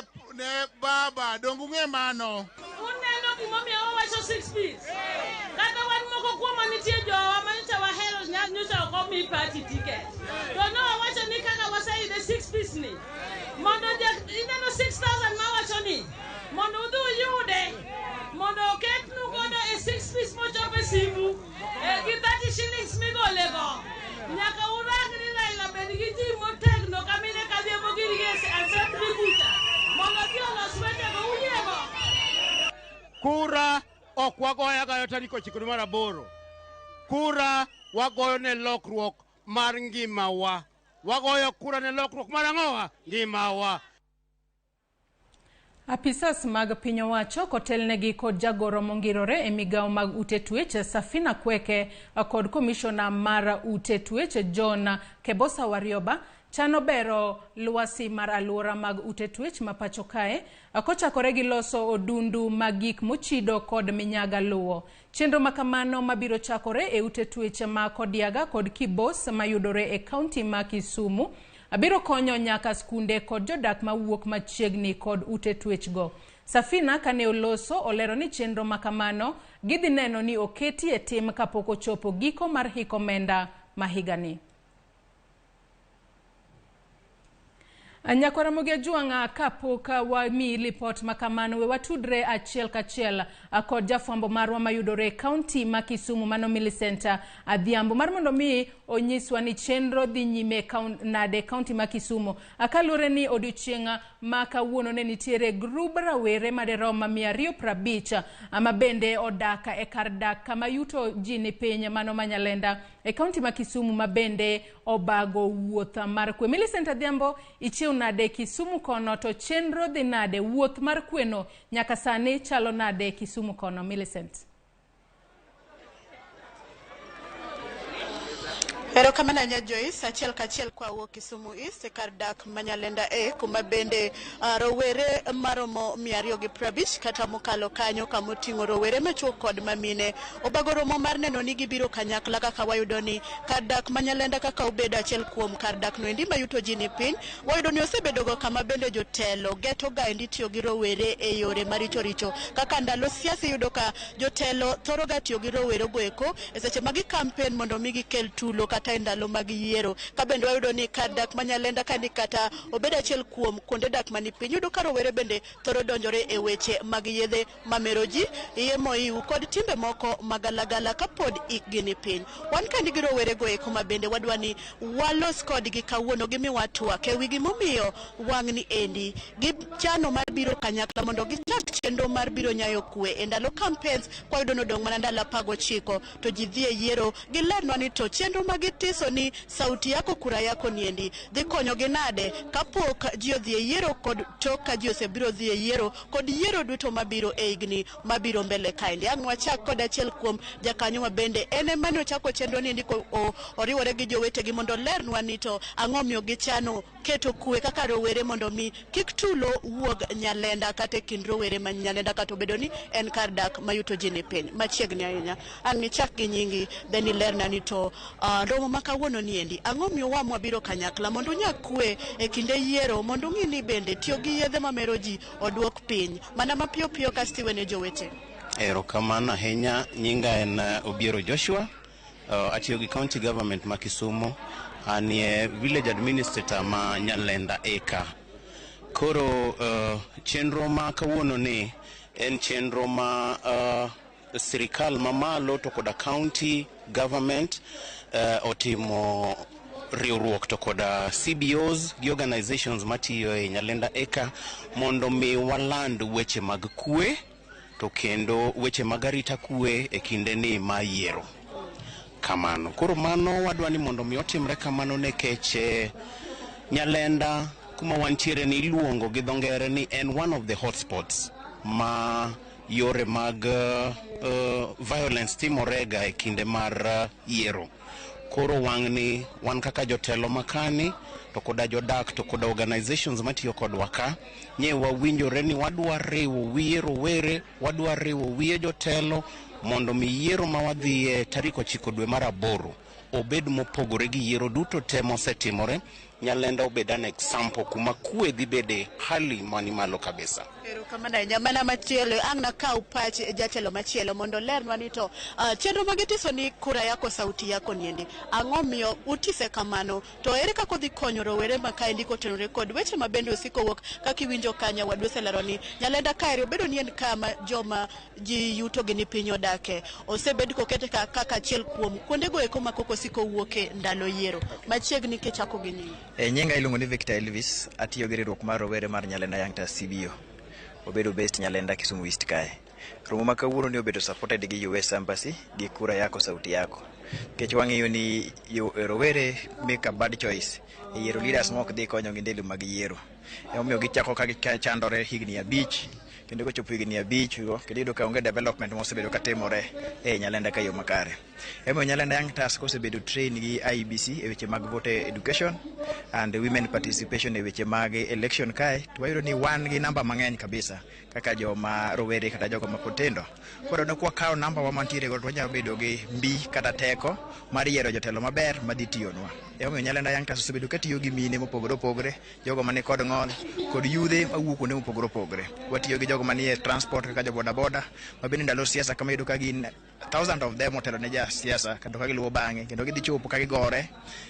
baba. Dong ung'e mano. Uneno gimomiyo wawacho 6 piece. Kata wan moko kuomwa nitie jowa manyocha wahero nyocha ok omi party ticket. To ne wawacho ni kaka waseyude 6 piece ni mondo ineno 6,000 mawacho ni mondo udhi uyude mondo oketnu godo e 6 piece mochopo e simu gi 30 shillings migolego. Nyaka urang ni Raila bed gi ji motegno kamine kadhiambo gin gi assembly kucha mondo odhi olos wechego uyiego. Kura ok wagoyo agoya tarik 9 dwe mar 8. Kura wagoyo ne lokruok mar ngimawa. Wagoyo kura ne lokruok mar ang'owa? Ngimawa. Apisas mag piny owacho kotelnegi kod jagoro mongirore e migawo mag ute twech Safina Kweke kod komishona mar ute twech John Kebosa Warioba chano bero lwasi mar aluora mag ute twech ma pacho kae kochakore gi loso odundu mag gik mochido kod minyaga luwo. Chenro makamano mabiro chakore e ute twech ma Kodiaga kod Kibos mayudore e kaunti ma Kisumu abiro konyo nyaka skunde kod jodak mawuok machiegni kod ute twechgo. Safina kane oloso olero ni chenro makamano gidhi neno ni oketi e tim kapok ochopo giko mar hik omenda ma higani. Nyakwara Ramogi Ajwang'a, kapok wamiyi lipot makamano, we watudre achiel kachiel kod jafwambo marwa mayudore e kaunti ma Kisumu mano Millicent Adhiambo mar mondo mi onyiswa ni chenro dhi nyime nade e kaunti ma Kisumu. Kaluwore ni odiochieng' ma kawuono ne nitiere grub rawere maderom 250 ma bende odak e kar dak kama yuto ji ni piny mano ma Nyalenda e kaunti ma Kisumu ma bende obago wuoth mar kwe. Millicent Adhiambo, ichiew nade Kisumu kono to chenro dhi nade? Wuoth mar kweno nyaka sani chalo nade Kisumu kono, Millicent? Erokamano ahinya Joyce, achiel kachiel kwa wuok Kisumu East e kar dak ma Nyalenda A kuma bende rowere maromo 250 kata mokalo kanyo kamoting'o rowere machuo kod mamine obago romo mar neno ni gibiro kanyakla kaka wayudo ni kar dak ma Nyalenda kaka obedo achiel kuom kar dak no endi mayuto ji ni piny, wayudo ni osebedogo kama bende jotelo geto ga endi tiyo gi rowere e yore maricho richo kaka ndalo siasa iyudo ka jotelo thoro ga tiyo gi rowere go eko e seche ma gi campaign mondo mi gikel tulo kata e ndalo mag yiero. Ka bende wayudo ni kar dak ma Nyalenda ka ni kata obed achiel kuom kuonde dak mani piny, iyudo ka rowere bende thoro donjore e weche mag yedhe mamero ji, iye moiw kod timbe moko magalagala kapod ikgi ni piny. Wan ka nigi rowere go eko ma bende wadwa ni walos kodgi kawuono gimiwa twak e wi gimomiyo wang'ni endi gichano mar biro kanyakla mondo gichak chenro mar biro nyayo kwe e ndalo campaigns. Kwayudo nodong' mana ndalo 19 to ji dhi e yiero, gilernwa ni to chenro ma gitiso ni sauti yako kura yako niendi dhi konyogi nade kapok ji odhi e yiero kod tok ka ji osebiro dhi e yiero kod yiero duto mabiro e higni mabiro mbele kaendi. Ang' wachak kod achiel kuom jakanyo ma bende en ema ne ochako chenro niendi oriwore gi jowetegi mondo olernwa ni to ang'o miyo gichano keto kwe kaka rowere mondo mi kik tulo wuog Nyalenda kata e kind rowere ma Nyalenda kata obedo ni en kar dak ma yuto ji ni piny. Machiegni ahinya. Ang' nichak gi nyingi then ilerna ni to romo ma kawuono niendi ang'o miyo wamwa biro kanyakla mondo unyak kwe e kinde yiero mondo ung'i ni bende tiyo gi yedhe mamero ji oduok piny mana mapiyo piyo kasto iwene jowete. Erokamano ahinya. Nyinga en Obiero Joshua. Atiyo gi county government ma Kisumu. Anie village administrator ma Nyalenda Eka. Koro chenro ma kawuono ni en chenro ma sirikal mamalo to koda county government otimo riwruok to koda CBOs gi organizations matiyo e Nyalenda eka mondo mi waland weche mag kwe to kendo weche mag arita kwe e kinde ni ma yiero. Kamano. Koro mano wadwa ni mondo mi otimre kamano nikech Nyalenda kuma wantiere ni iluongo gi dho ngere ni en one of the hotspots ma yore mag violence timorega e kinde mar yiero. Koro wang'ni wan kaka jotelo makani to koda jodak to koda organizations matiyo kodwa ka nye wawinjore ni wadwa riwo wiye rowere, wadwa riwo wiye jotelo mondo mi yiero ma wadhiye tarik 9 dwe mar 8 obed mopogore gi yiero duto te mosetimore. Nyalenda obed an example kuma kwe dhi bede hali mani malo kabisa. Erokamano ahinya. Mana machielo ang' nakaw pach jatelo machielo mondo olernwa ni to chenro magitiso ni kura yako sauti yako niendi ang'o miyo utise kamano to ere kaka odhi konyo rowere ma kaendi kotenore kod weche ma bende osiko wuok kaka iwinjo kanya wadu oselero ni Nyalenda kaeri obedo ni en kama joma ji yutogi ni piny odake osebed kokete kaka achiel kuom kuondego eko ma koko osiko wuoke ndalo yiero machiegni kichako gi nyingi. Nyinga iluongo ni Victor Elvis, atiyo gi riwruok mar rowere mar Nyalenda Young Stars CBO. Obedo based Nyalenda Kisumu East kae. Romo ma kawuono ni obedo supported gi US Embassy gi Kura Yako Sauti Yako. Nikech wang'iyo ni rowere make a bad choice e yiero leaders ma ok dhi konyogi ndalo mag yiero. Emomiyo gichako ka gichandore higni 5 kendo kochopo higni 5 go kendo iyudo ka onge development mosebedo katimore e Nyalenda ka yo makare. Emomiyo Nyalenda Young Stars kosebedo train gi IEBC e weche mag voter education and women participation e weche mag election kae, to wayudo ni wan gi namba mang'eny kabisa kaka joma rowere kata jogo ma pod tindo. Koro ne kwakawo namba wa mantiere go to wanyalo bedo gi mbi kata teko mar yiero jotelo maber madhi tiyonwa. Emomiyo Nyalenda Young Stars osebedo katiyo gi mine mopogore opogore, jogo mani kod ng'ol, kod yudhe mawuok kuonde mopogore opogore. Watiyo gi jogo manie transport kaka jo boda boda, ma bende ndalo siasa kama iyudo ka gin thousand of them otelo ne ja siasa kendo ka giluwo bang'e kendo gidhi chopo ka gigore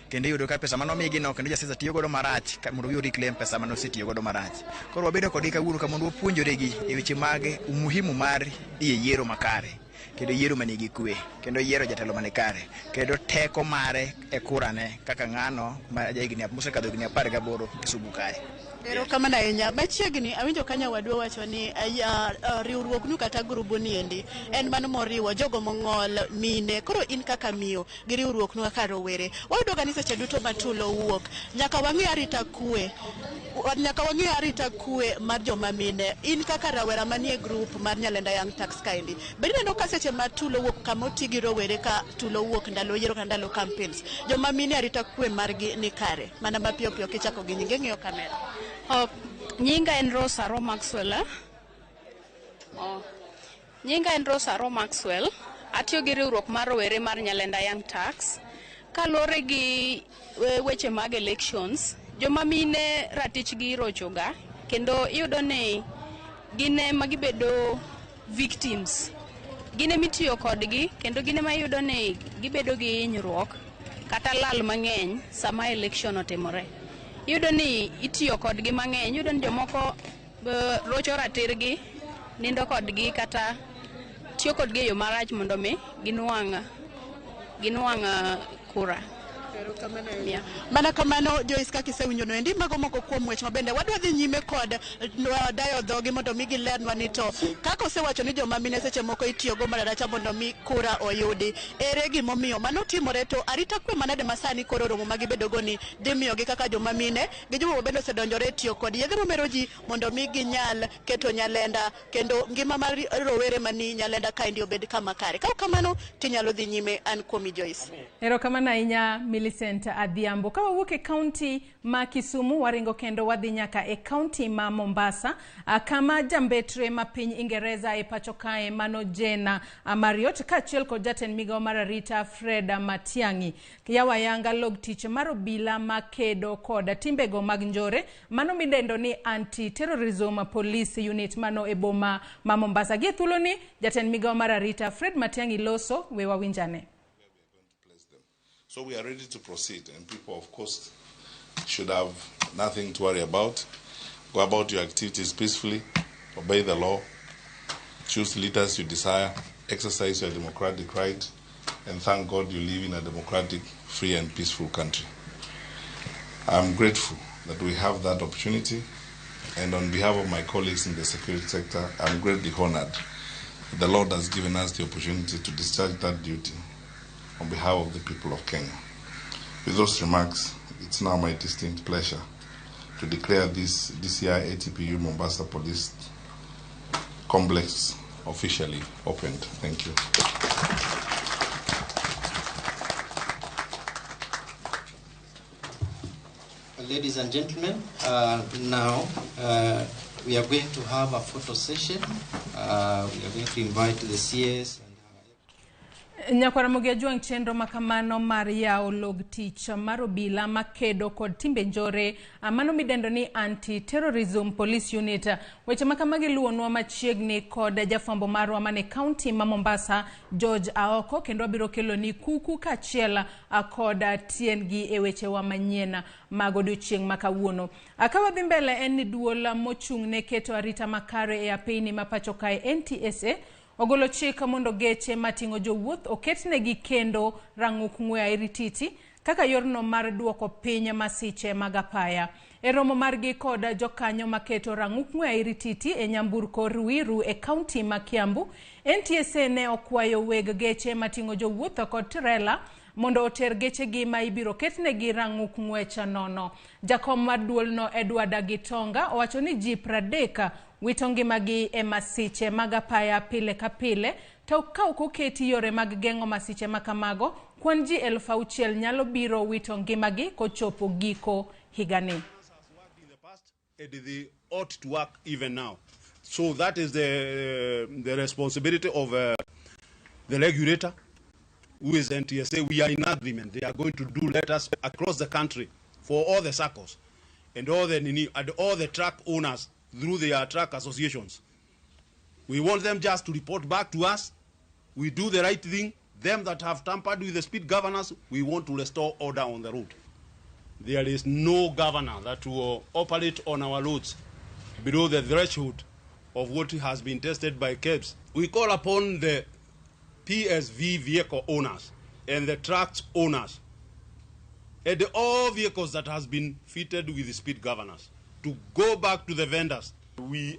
kendo iyudo ka pesa manomigi no kendo jasiasa tiyo godo marach mondo gi reclaim pesa mane osetiyo godo marach. Koro wabedo kodgi kawuono ka mondo wapuonjore gi e weche mag umuhimu mar dhi e yiero makare kendo yiero manigi kwe kendo yiero jatelo mani kare kendo teko mare e kurane kaka ng'ano ma jahigni mosekadho higni 18 Kisumu kae. Erokamano ahinya. Machiegni awinjo ka nyawadwa wacho ni riwruognu kata grubu niendi en mano moriwo jogo mong'ol, mine. Koro in kaka miyo gi riwruoknu kaka rowere, wayudo ga ni seche duto ma tulo wuok nyaka wang'i arita kwe, nyaka wang'i arita kwe mar joma mine. In kaka rawera manie grup mar Nyalenda Young Turks kaendi, bende ineno ka seche ma tulo wuok kama oti gi rowere ka tulo wuok ndalo yiero kata ndalo campaigns, joma mine arita kwe margi ni kare? Mana mapiyo piyo kichako gi nyinge ng'iyo kamera. Nyinga en Rose Aro Maxwell. Nyinga en Rose Aro Maxwell. Atiyo gi riwruok mar rowere mar Nyalenda Young Turks. Kaluwore gi weche mag elections, joma mine ratichgi irochoga kendo iyudo ni gin ema gibedo victims. Gin ema itiyo kodgi kendo gin ema iyudo ni gibedo gi hinyruok kata lal mang'eny sama election otimore. Iyudo ni itiyo kodgi mang'eny, iyudo ni jomoko rocho ratirgi, nindo kodgi kata tiyo kodgi e yo marach mondo mi ginwang' kura. Mana kamano Joyce, kaka isewinjo noendi mago moko kuom weche mabende wadwa dhi nyime kod dayo dhogi mondo mi gilernwa ni to kaka osewacho ni joma mine seche moko itiyogo mararacha mondo mi kura oyudi, ere gimomiyo mano timore to arita kwe manade ma sani koro romo ma gibedogo ni dhi miyogi kaka joma mine gi joma bende osedonjore e tiyo kod yedhe mamero ji mondo mi ginyal keto Nyalenda kendo ngima mar rowere mani Nyalenda kaendi obed kama kare. Ka ok kamano tinyalo dhi nyime. An kuomi Joyce. Erokamano ahinya Millicent Adhiambo. Ka wawuok e kaunti ma Kisumu waringo kendo wadhi nyaka e kaunti ma Mombasa, kama jambetre ma piny Ingereza e pacho kae mano Jena Marriott kaachiel kod jatend migawo mar arita Fred Matiang'i yawo ayanga log tich mar obila makedo kod timbego mag njore mano midendo ni Anti-Terrorism Police Unit mano e boma ma Mombasa. Gi e thuoloni jatend migawo mar arita Fred Matiang'i loso, we wawinjane. So we are ready to proceed, and people, of course, should have nothing to worry about. Go about your activities peacefully, obey the law, choose leaders you desire, exercise your democratic right, and thank God you live in a democratic, free, and peaceful country. I'm grateful that we have that opportunity, and on behalf of my colleagues in the security sector, I'm greatly honored that the Lord has given us the opportunity to discharge that duty on behalf of the people of Kenya. With those remarks, it's now my distinct pleasure to declare this DCI ATPU Mombasa Police Complex officially opened. Thank you. Ladies and gentlemen, now we are going to have a photo session. We are going to invite the CS. Nyakwara Mogi Ajwang' chenro makamano mar yawo log tich mar obila makedo kod timbe njore mano midendo ni anti-terrorism police unit. Weche makamagi luwonwa machiegni kod jafwambo marwa mane kaunti ma Mombasa George Aoko, kendo wabiro keloni kuku kaachiel kod tiendgi e wechewa manyien mag odiochieng' ma kawuono. Ka wadhi mbele en ni duol mochung' ne keto arita makare e apeyni ma pacho kae NTSA ogolo chik mondo geche mating'o jowuoth oketnegi kendo rang'uk ng'we airititi kaka yorno mar duoko piny masiche mag apaya. E romo margi kod jokanyo maketo rang'uk ng'we airititi e nyamburko Ruiru e kaunti ma Kiambu, NTSA ne okwayo weg geche mating'o jowuoth kod trela mondo oter gechegi ma ibiro ketnegi rang'uk ng'wech nono. Jakom mar duolno Edward Gitonga owacho ni ji 30 wito ngimagi e masiche mag apaya pile ka pile, to ka ok oketi yore mag geng'o masiche ma kamago, kwan ji 6,000 nyalo biro wito ngimagi kochopo giko higani. They ought to work even now. So that is the responsibility of the regulator, who is NTSA. We are in agreement. They are going to do letters across the country for all the circles and all the and all the truck owners through their truck associations. We want them just to report back to us. We do the right thing. Them that have tampered with the speed governors, we want to restore order on the road. There is no governor that will operate on our roads below the threshold of what has been tested by KEBS. We call upon the PSV vehicle owners and the truck owners and all vehicles that has been fitted with the speed governors to go back to the vendors.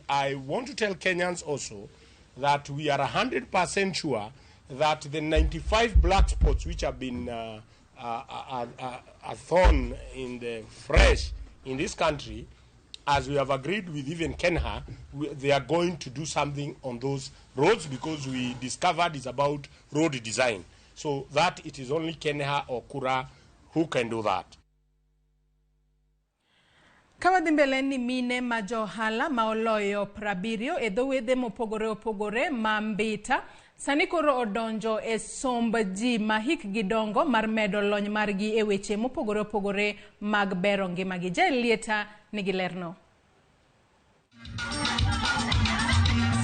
I want to tell Kenyans also that we are 100% sure that the 95 black spots which have been a thorn in the flesh in this country, as we have agreed with even Kenha, they are going to do something on those roads, because we discovered it's about road design. So that it is only Kenha or Kura who can do that. Kawadhi mbele ni mine ma johala ma oloyo 70 e dho wedhe mopogore opogore ma Mbita sani koro odonjo e somb ji ma hikgi dongo mar medo lony margi e weche mopogore opogore mag bero ngimagi. Jael Lieta nigi lerno.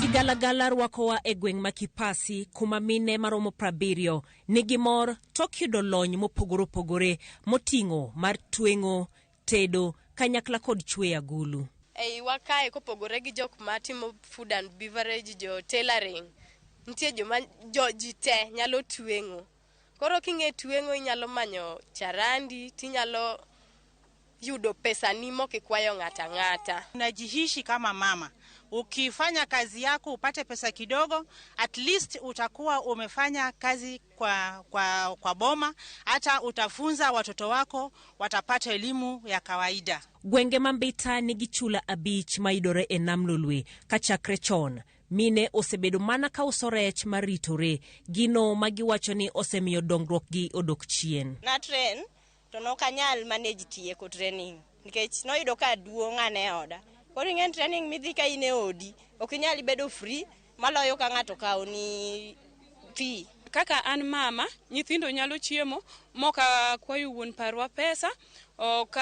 Sigalagala rwakowa e gweng' ma Kipasi kuma mine maromo 70 nigi mor tok yudo lony mopogore opogore moting'o mar tweng'o, tedo, kanyakla kod chweyo agulu. Eiwa kae kopogore gi jok matimo food and beverage, jo tailoring, nitie joma ji te nyalo tweng'o. Koro king'e tweng'o inyalo manyo charandi, tinyalo yudo pesa ni mokikwayo ng'ata ng'ata. Unajihishi kama mama. Ukifanya kazi yako upate pesa kidogo, at least utakuwa umefanya kazi kwa boma, hata utafunza watoto wako watapata elimu ya kawaida. Gwenge ma Mbita nigi chula 5 mayudore e nam Lolwe kachakre chon. Mine osebedo mana ka uso rech maritore, gino magiwacho ni osemiyo dongruokgi odok chien. Na train to nokanyal manage tieko training nikech noyudo ka duong' ane oda. Koro ing'e training midhi ka in e odi ok inyal bedo free maloyo ka ng'ato kawo ni fee. Kaka an mama, nyithindo nyalo chiemo moka kwayo wuon parwa pesa, ok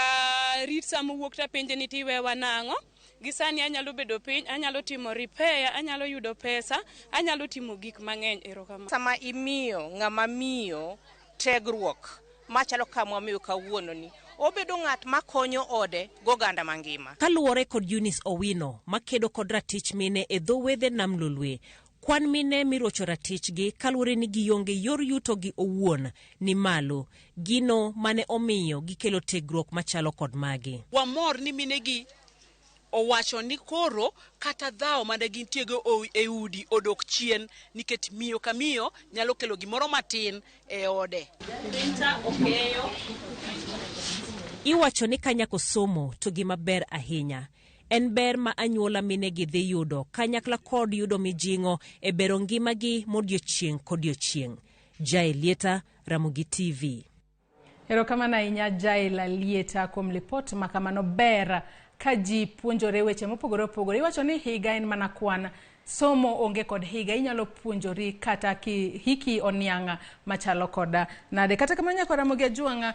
rit sama wuok ta penje ni tiwewa nang'o. Gi sani anyalo bedo piny, anyalo timo repair, anyalo yudo pesa, anyalo timo gik mang'eny. Erokamano. Sama imiyo ng'ama miyo tegruok machalo kama wamiyo kawuono ni, Obedo ng'at makonyo ode goganda mangima. Kaluwore kod Eunice Owino makedo kod ratich mine e dho wedhe Nam Lolwe, kwan mine mirocho ratichgi kaluwore ni gionge yor yuto gi owuon ni malo, gino mane omiyo gikelo tegruok machalo kod magi. Wamor ni minegi owacho ni koro kata dhawo mane gintiego e udi odok chien nikech miyo ka miyo nyalo kelo gimoro matin e ode. Iwacho ni ka nyako somo to gima ber ahinya en ber ma anyuola minegi dhi yudo kanyakla kod yudo mijing'o e bero ngimagi modiochieng' kodiochieng'. Jael Lieta, Ramogi TV. Erokamano ahinya Jael Lieta kuom lipot ma kamano. Ber ka ji puonjore weche mopogore opogore. Iwacho ni higa en mana kwan, somo onge kod higa, inyalo puonjori kata ki hiki oniang' machalo koda nade. Kata kamano nyaka Ramogi Ajwang',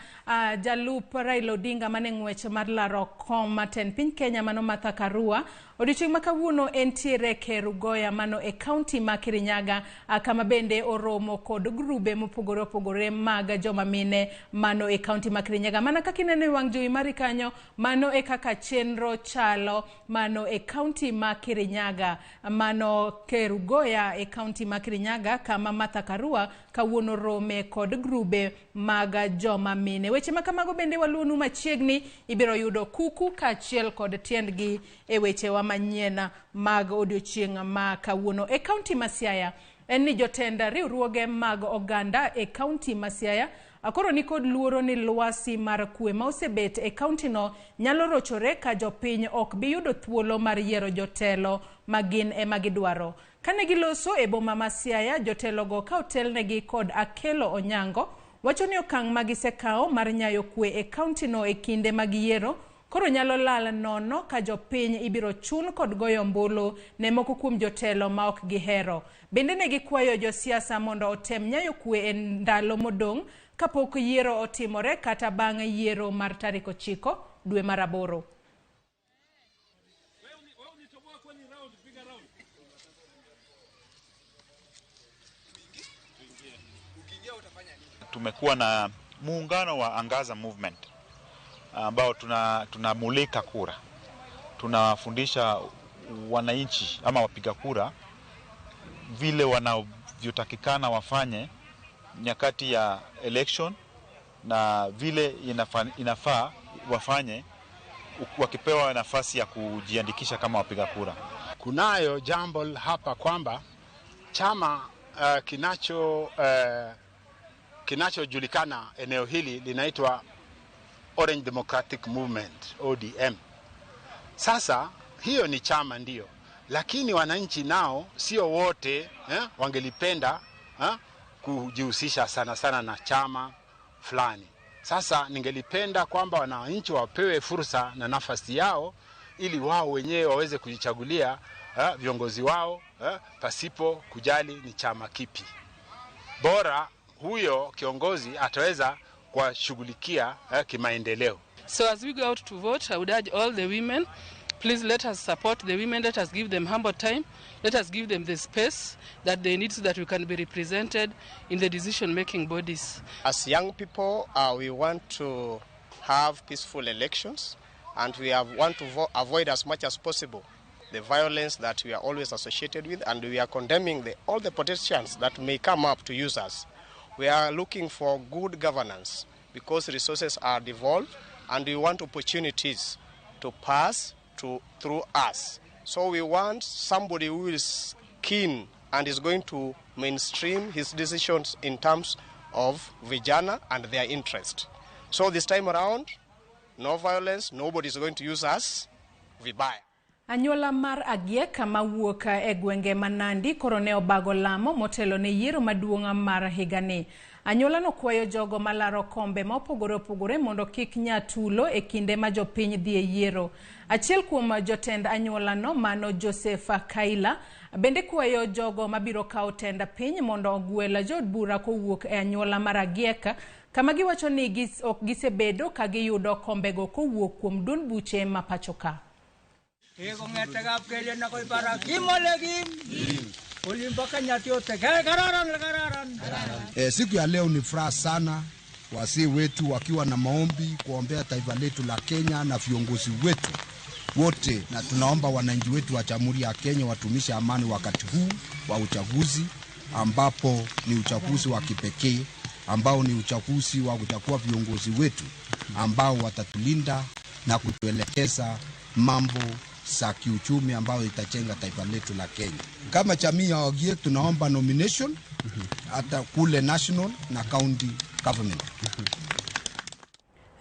jalup Raila Odinga mane ng'wech mar laro kom tend piny Kenya mano Martha Karua, odiochieng' ma kawuono entiere Kerugoya mano e kaunti ma Kirinyaga, kama bende oromo kod grube mopogore opogore mag joma mine mano e kaunti ma Kirinyaga. Mana kaka ineno e wang' jowi mari kanyo, mano e kaka chenro chalo mano e kaunti ma Kirinyaga, mano Kerugoya e kaunti ma Kirinyaga, kama Martha Karua kawuono rome kod grube mag joma mine. Weche ma kamago bende waluonu machiegni, ibiro yudo kuku kaachiel kod tiendgi e wechewa manyien mag odiochieng' ma kawuono. E kaunti ma Siaya, en ni jotend riwruoge mag oganda e kaunti ma Siaya koro nikod luoro ni lwasi mar kwe ma osebet e kauntino nyalo rochore ka jopiny ok bi yudo thuolo mar yiero jotelo ma gin ema gidwaro. Kane giloso e boma ma Siaya, jotelogo ka otelnegi kod Akelo Onyango wacho ni okang' ma gisekawo mar nyayo kwe e kauntino e kinde mag yiero koro nyalo lal nono ka jopiny ibiro chun kod goyo ombulu ne moko kuom jotelo ma ok gihero. Bende ne gikwayo josiasa mondo otem nyayo kwe e ndalo modong' kapok yiero otimore kata bang' yiero mar tarik 9 dwe mar 8. Tumekuwa na muungano wa Angaza Movement ambao tunamulika kura, tunafundisha wananchi ama wapiga kura vile wanavyotakikana wafanye nyakati ya election na vile inafaa wafanye wakipewa nafasi ya kujiandikisha kama wapiga kura. Kunayo jambo hapa kwamba chama kinachojulikana eneo hili linaitwa Orange Democratic Movement, ODM. Sasa hiyo ni chama ndio, lakini wananchi nao sio wote wangelipenda kujihusisha sana sana na chama fulani. Sasa ningelipenda kwamba wananchi wapewe fursa na nafasi yao ili wao wenyewe waweze kujichagulia viongozi wao pasipo kujali ni chama kipi. Bora huyo kiongozi ataweza kuwashughulikia kimaendeleo. So as we go out to vote, I would urge all the women, please let us support the women, let us give them humble time, let us give them the space that they need so that we can be represented in the decision-making bodies. As young people, we want to have peaceful elections, and we want to avoid as much as possible the violence that we are always associated with, and we are condemning all the politicians that may come up to use us. We are looking for good governance because resources are devolved, and we want opportunities to pass through us. So we want somebody who is keen and is going to mainstream his decisions in terms of vijana and their interest. So this time around, no violence, nobody is going to use us vibaya. Anyuola mar Agiek mawuok e gwenge ma Nandi koro ne obago lamo motelo ne yiero maduong' mar higani. Anyuola no kwayo jogo malaro kombe ma opogore opogore mondo kik nya tulo e kinde ma jopiny dhi e yiero. Achiel kuom jotend anyuola no mano Joseph Kaila bende kwayo jogo mabiro kawo tend piny mondo ogwel jood bura kowuok e anyuola mar Agiek, kama giwacho ni ok gisebedo ka giyudo kombego kowuok kuom duond buche ma pacho ka. Siku ya leo ni furaha sana Wazee wetu wakiwa na maombi kuombea taifa letu la Kenya na viongozi wetu wote, na tunaomba wananchi wetu wa Jamhuri ya Kenya watumishe amani wakati huu wa uchaguzi, ambapo ni uchaguzi wa kipekee ambao ni uchaguzi wa kuchagua viongozi wetu ambao watatulinda na kutuelekeza mambo za kiuchumi ambayo itajenga taifa letu la Kenya. Kama jamii ya Ogiek tunaomba nomination hata kule national na county government.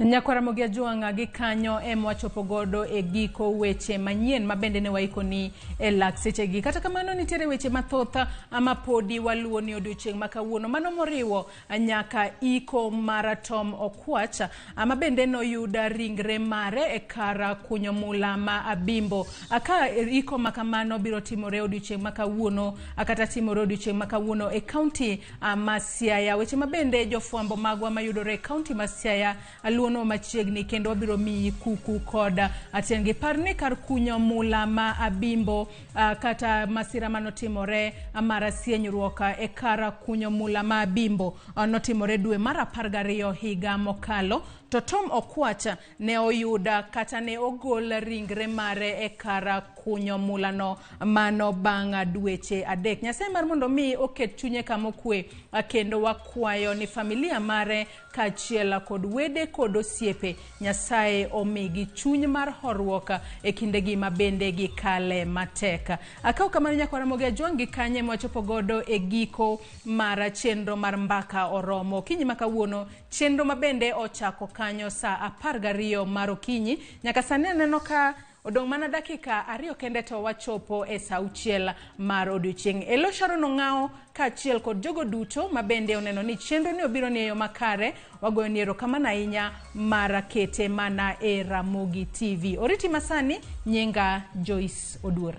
Nyakwara Ramogi Ajwang' gi kanyo ema wachopo godo e giko weche manyien ma bende ne waikoni e lak sechegi. Kata kamano nitiere weche mathoth ma podi waluwo ni odiochieng' ma kawuono. Mano moriwo nyaka iko mar Tom Okwach ma bende noyud ringre mare e kar kunyo mula ma Abimbo. Ka iko ma kamano biro timore odiochieng' ma kawuono kata timore odiochieng' ma kawuono e kaunti ma Siaya. Weche ma bende jofwambo magwa mayudore e kaunti ma Siaya luono machiegni kendo wabiro miyi kuku kod atiengi. Par ni kar kunyo mula ma Abimbo kata masira manotimore mar sienyruok e kar kunyo mula ma Abimbo notimore dwe mar 12 higa mokalo. To Tom Okwach ne oyuda kata ne ogol ringre mare e kar kunyo mulano mano bang' dweche 3. Nyasaye mar mondo mi oket chunye kama okwe kendo wakwayo ni familia mare kaachiel kod wede kod osiepe Nyasaye omigi chuny mar horuok e kindegi ma bende gikale matek. Akaw kamano nyakwara Ramogi Ajwang' gi kanye mwachopo godo e giko mar chenro mar Mbaka Oromo. Okinyi ma kawuono chenro ma bende ochako kanyo saa 12 mar okinyi. Nyaka sani aneno ka odong' mana dakika 2 kende to wachopo e saa 6 mar odiochieng'. Elo Sharon Ong'ao kaachiel kod jogo duto ma bende oneno ni chenro ni obiro ni e yo makare, wagoyo ni erokamano ahinya mar kete mana e Ramogi TV. Oriti masani, nyinga Joyce Oduor.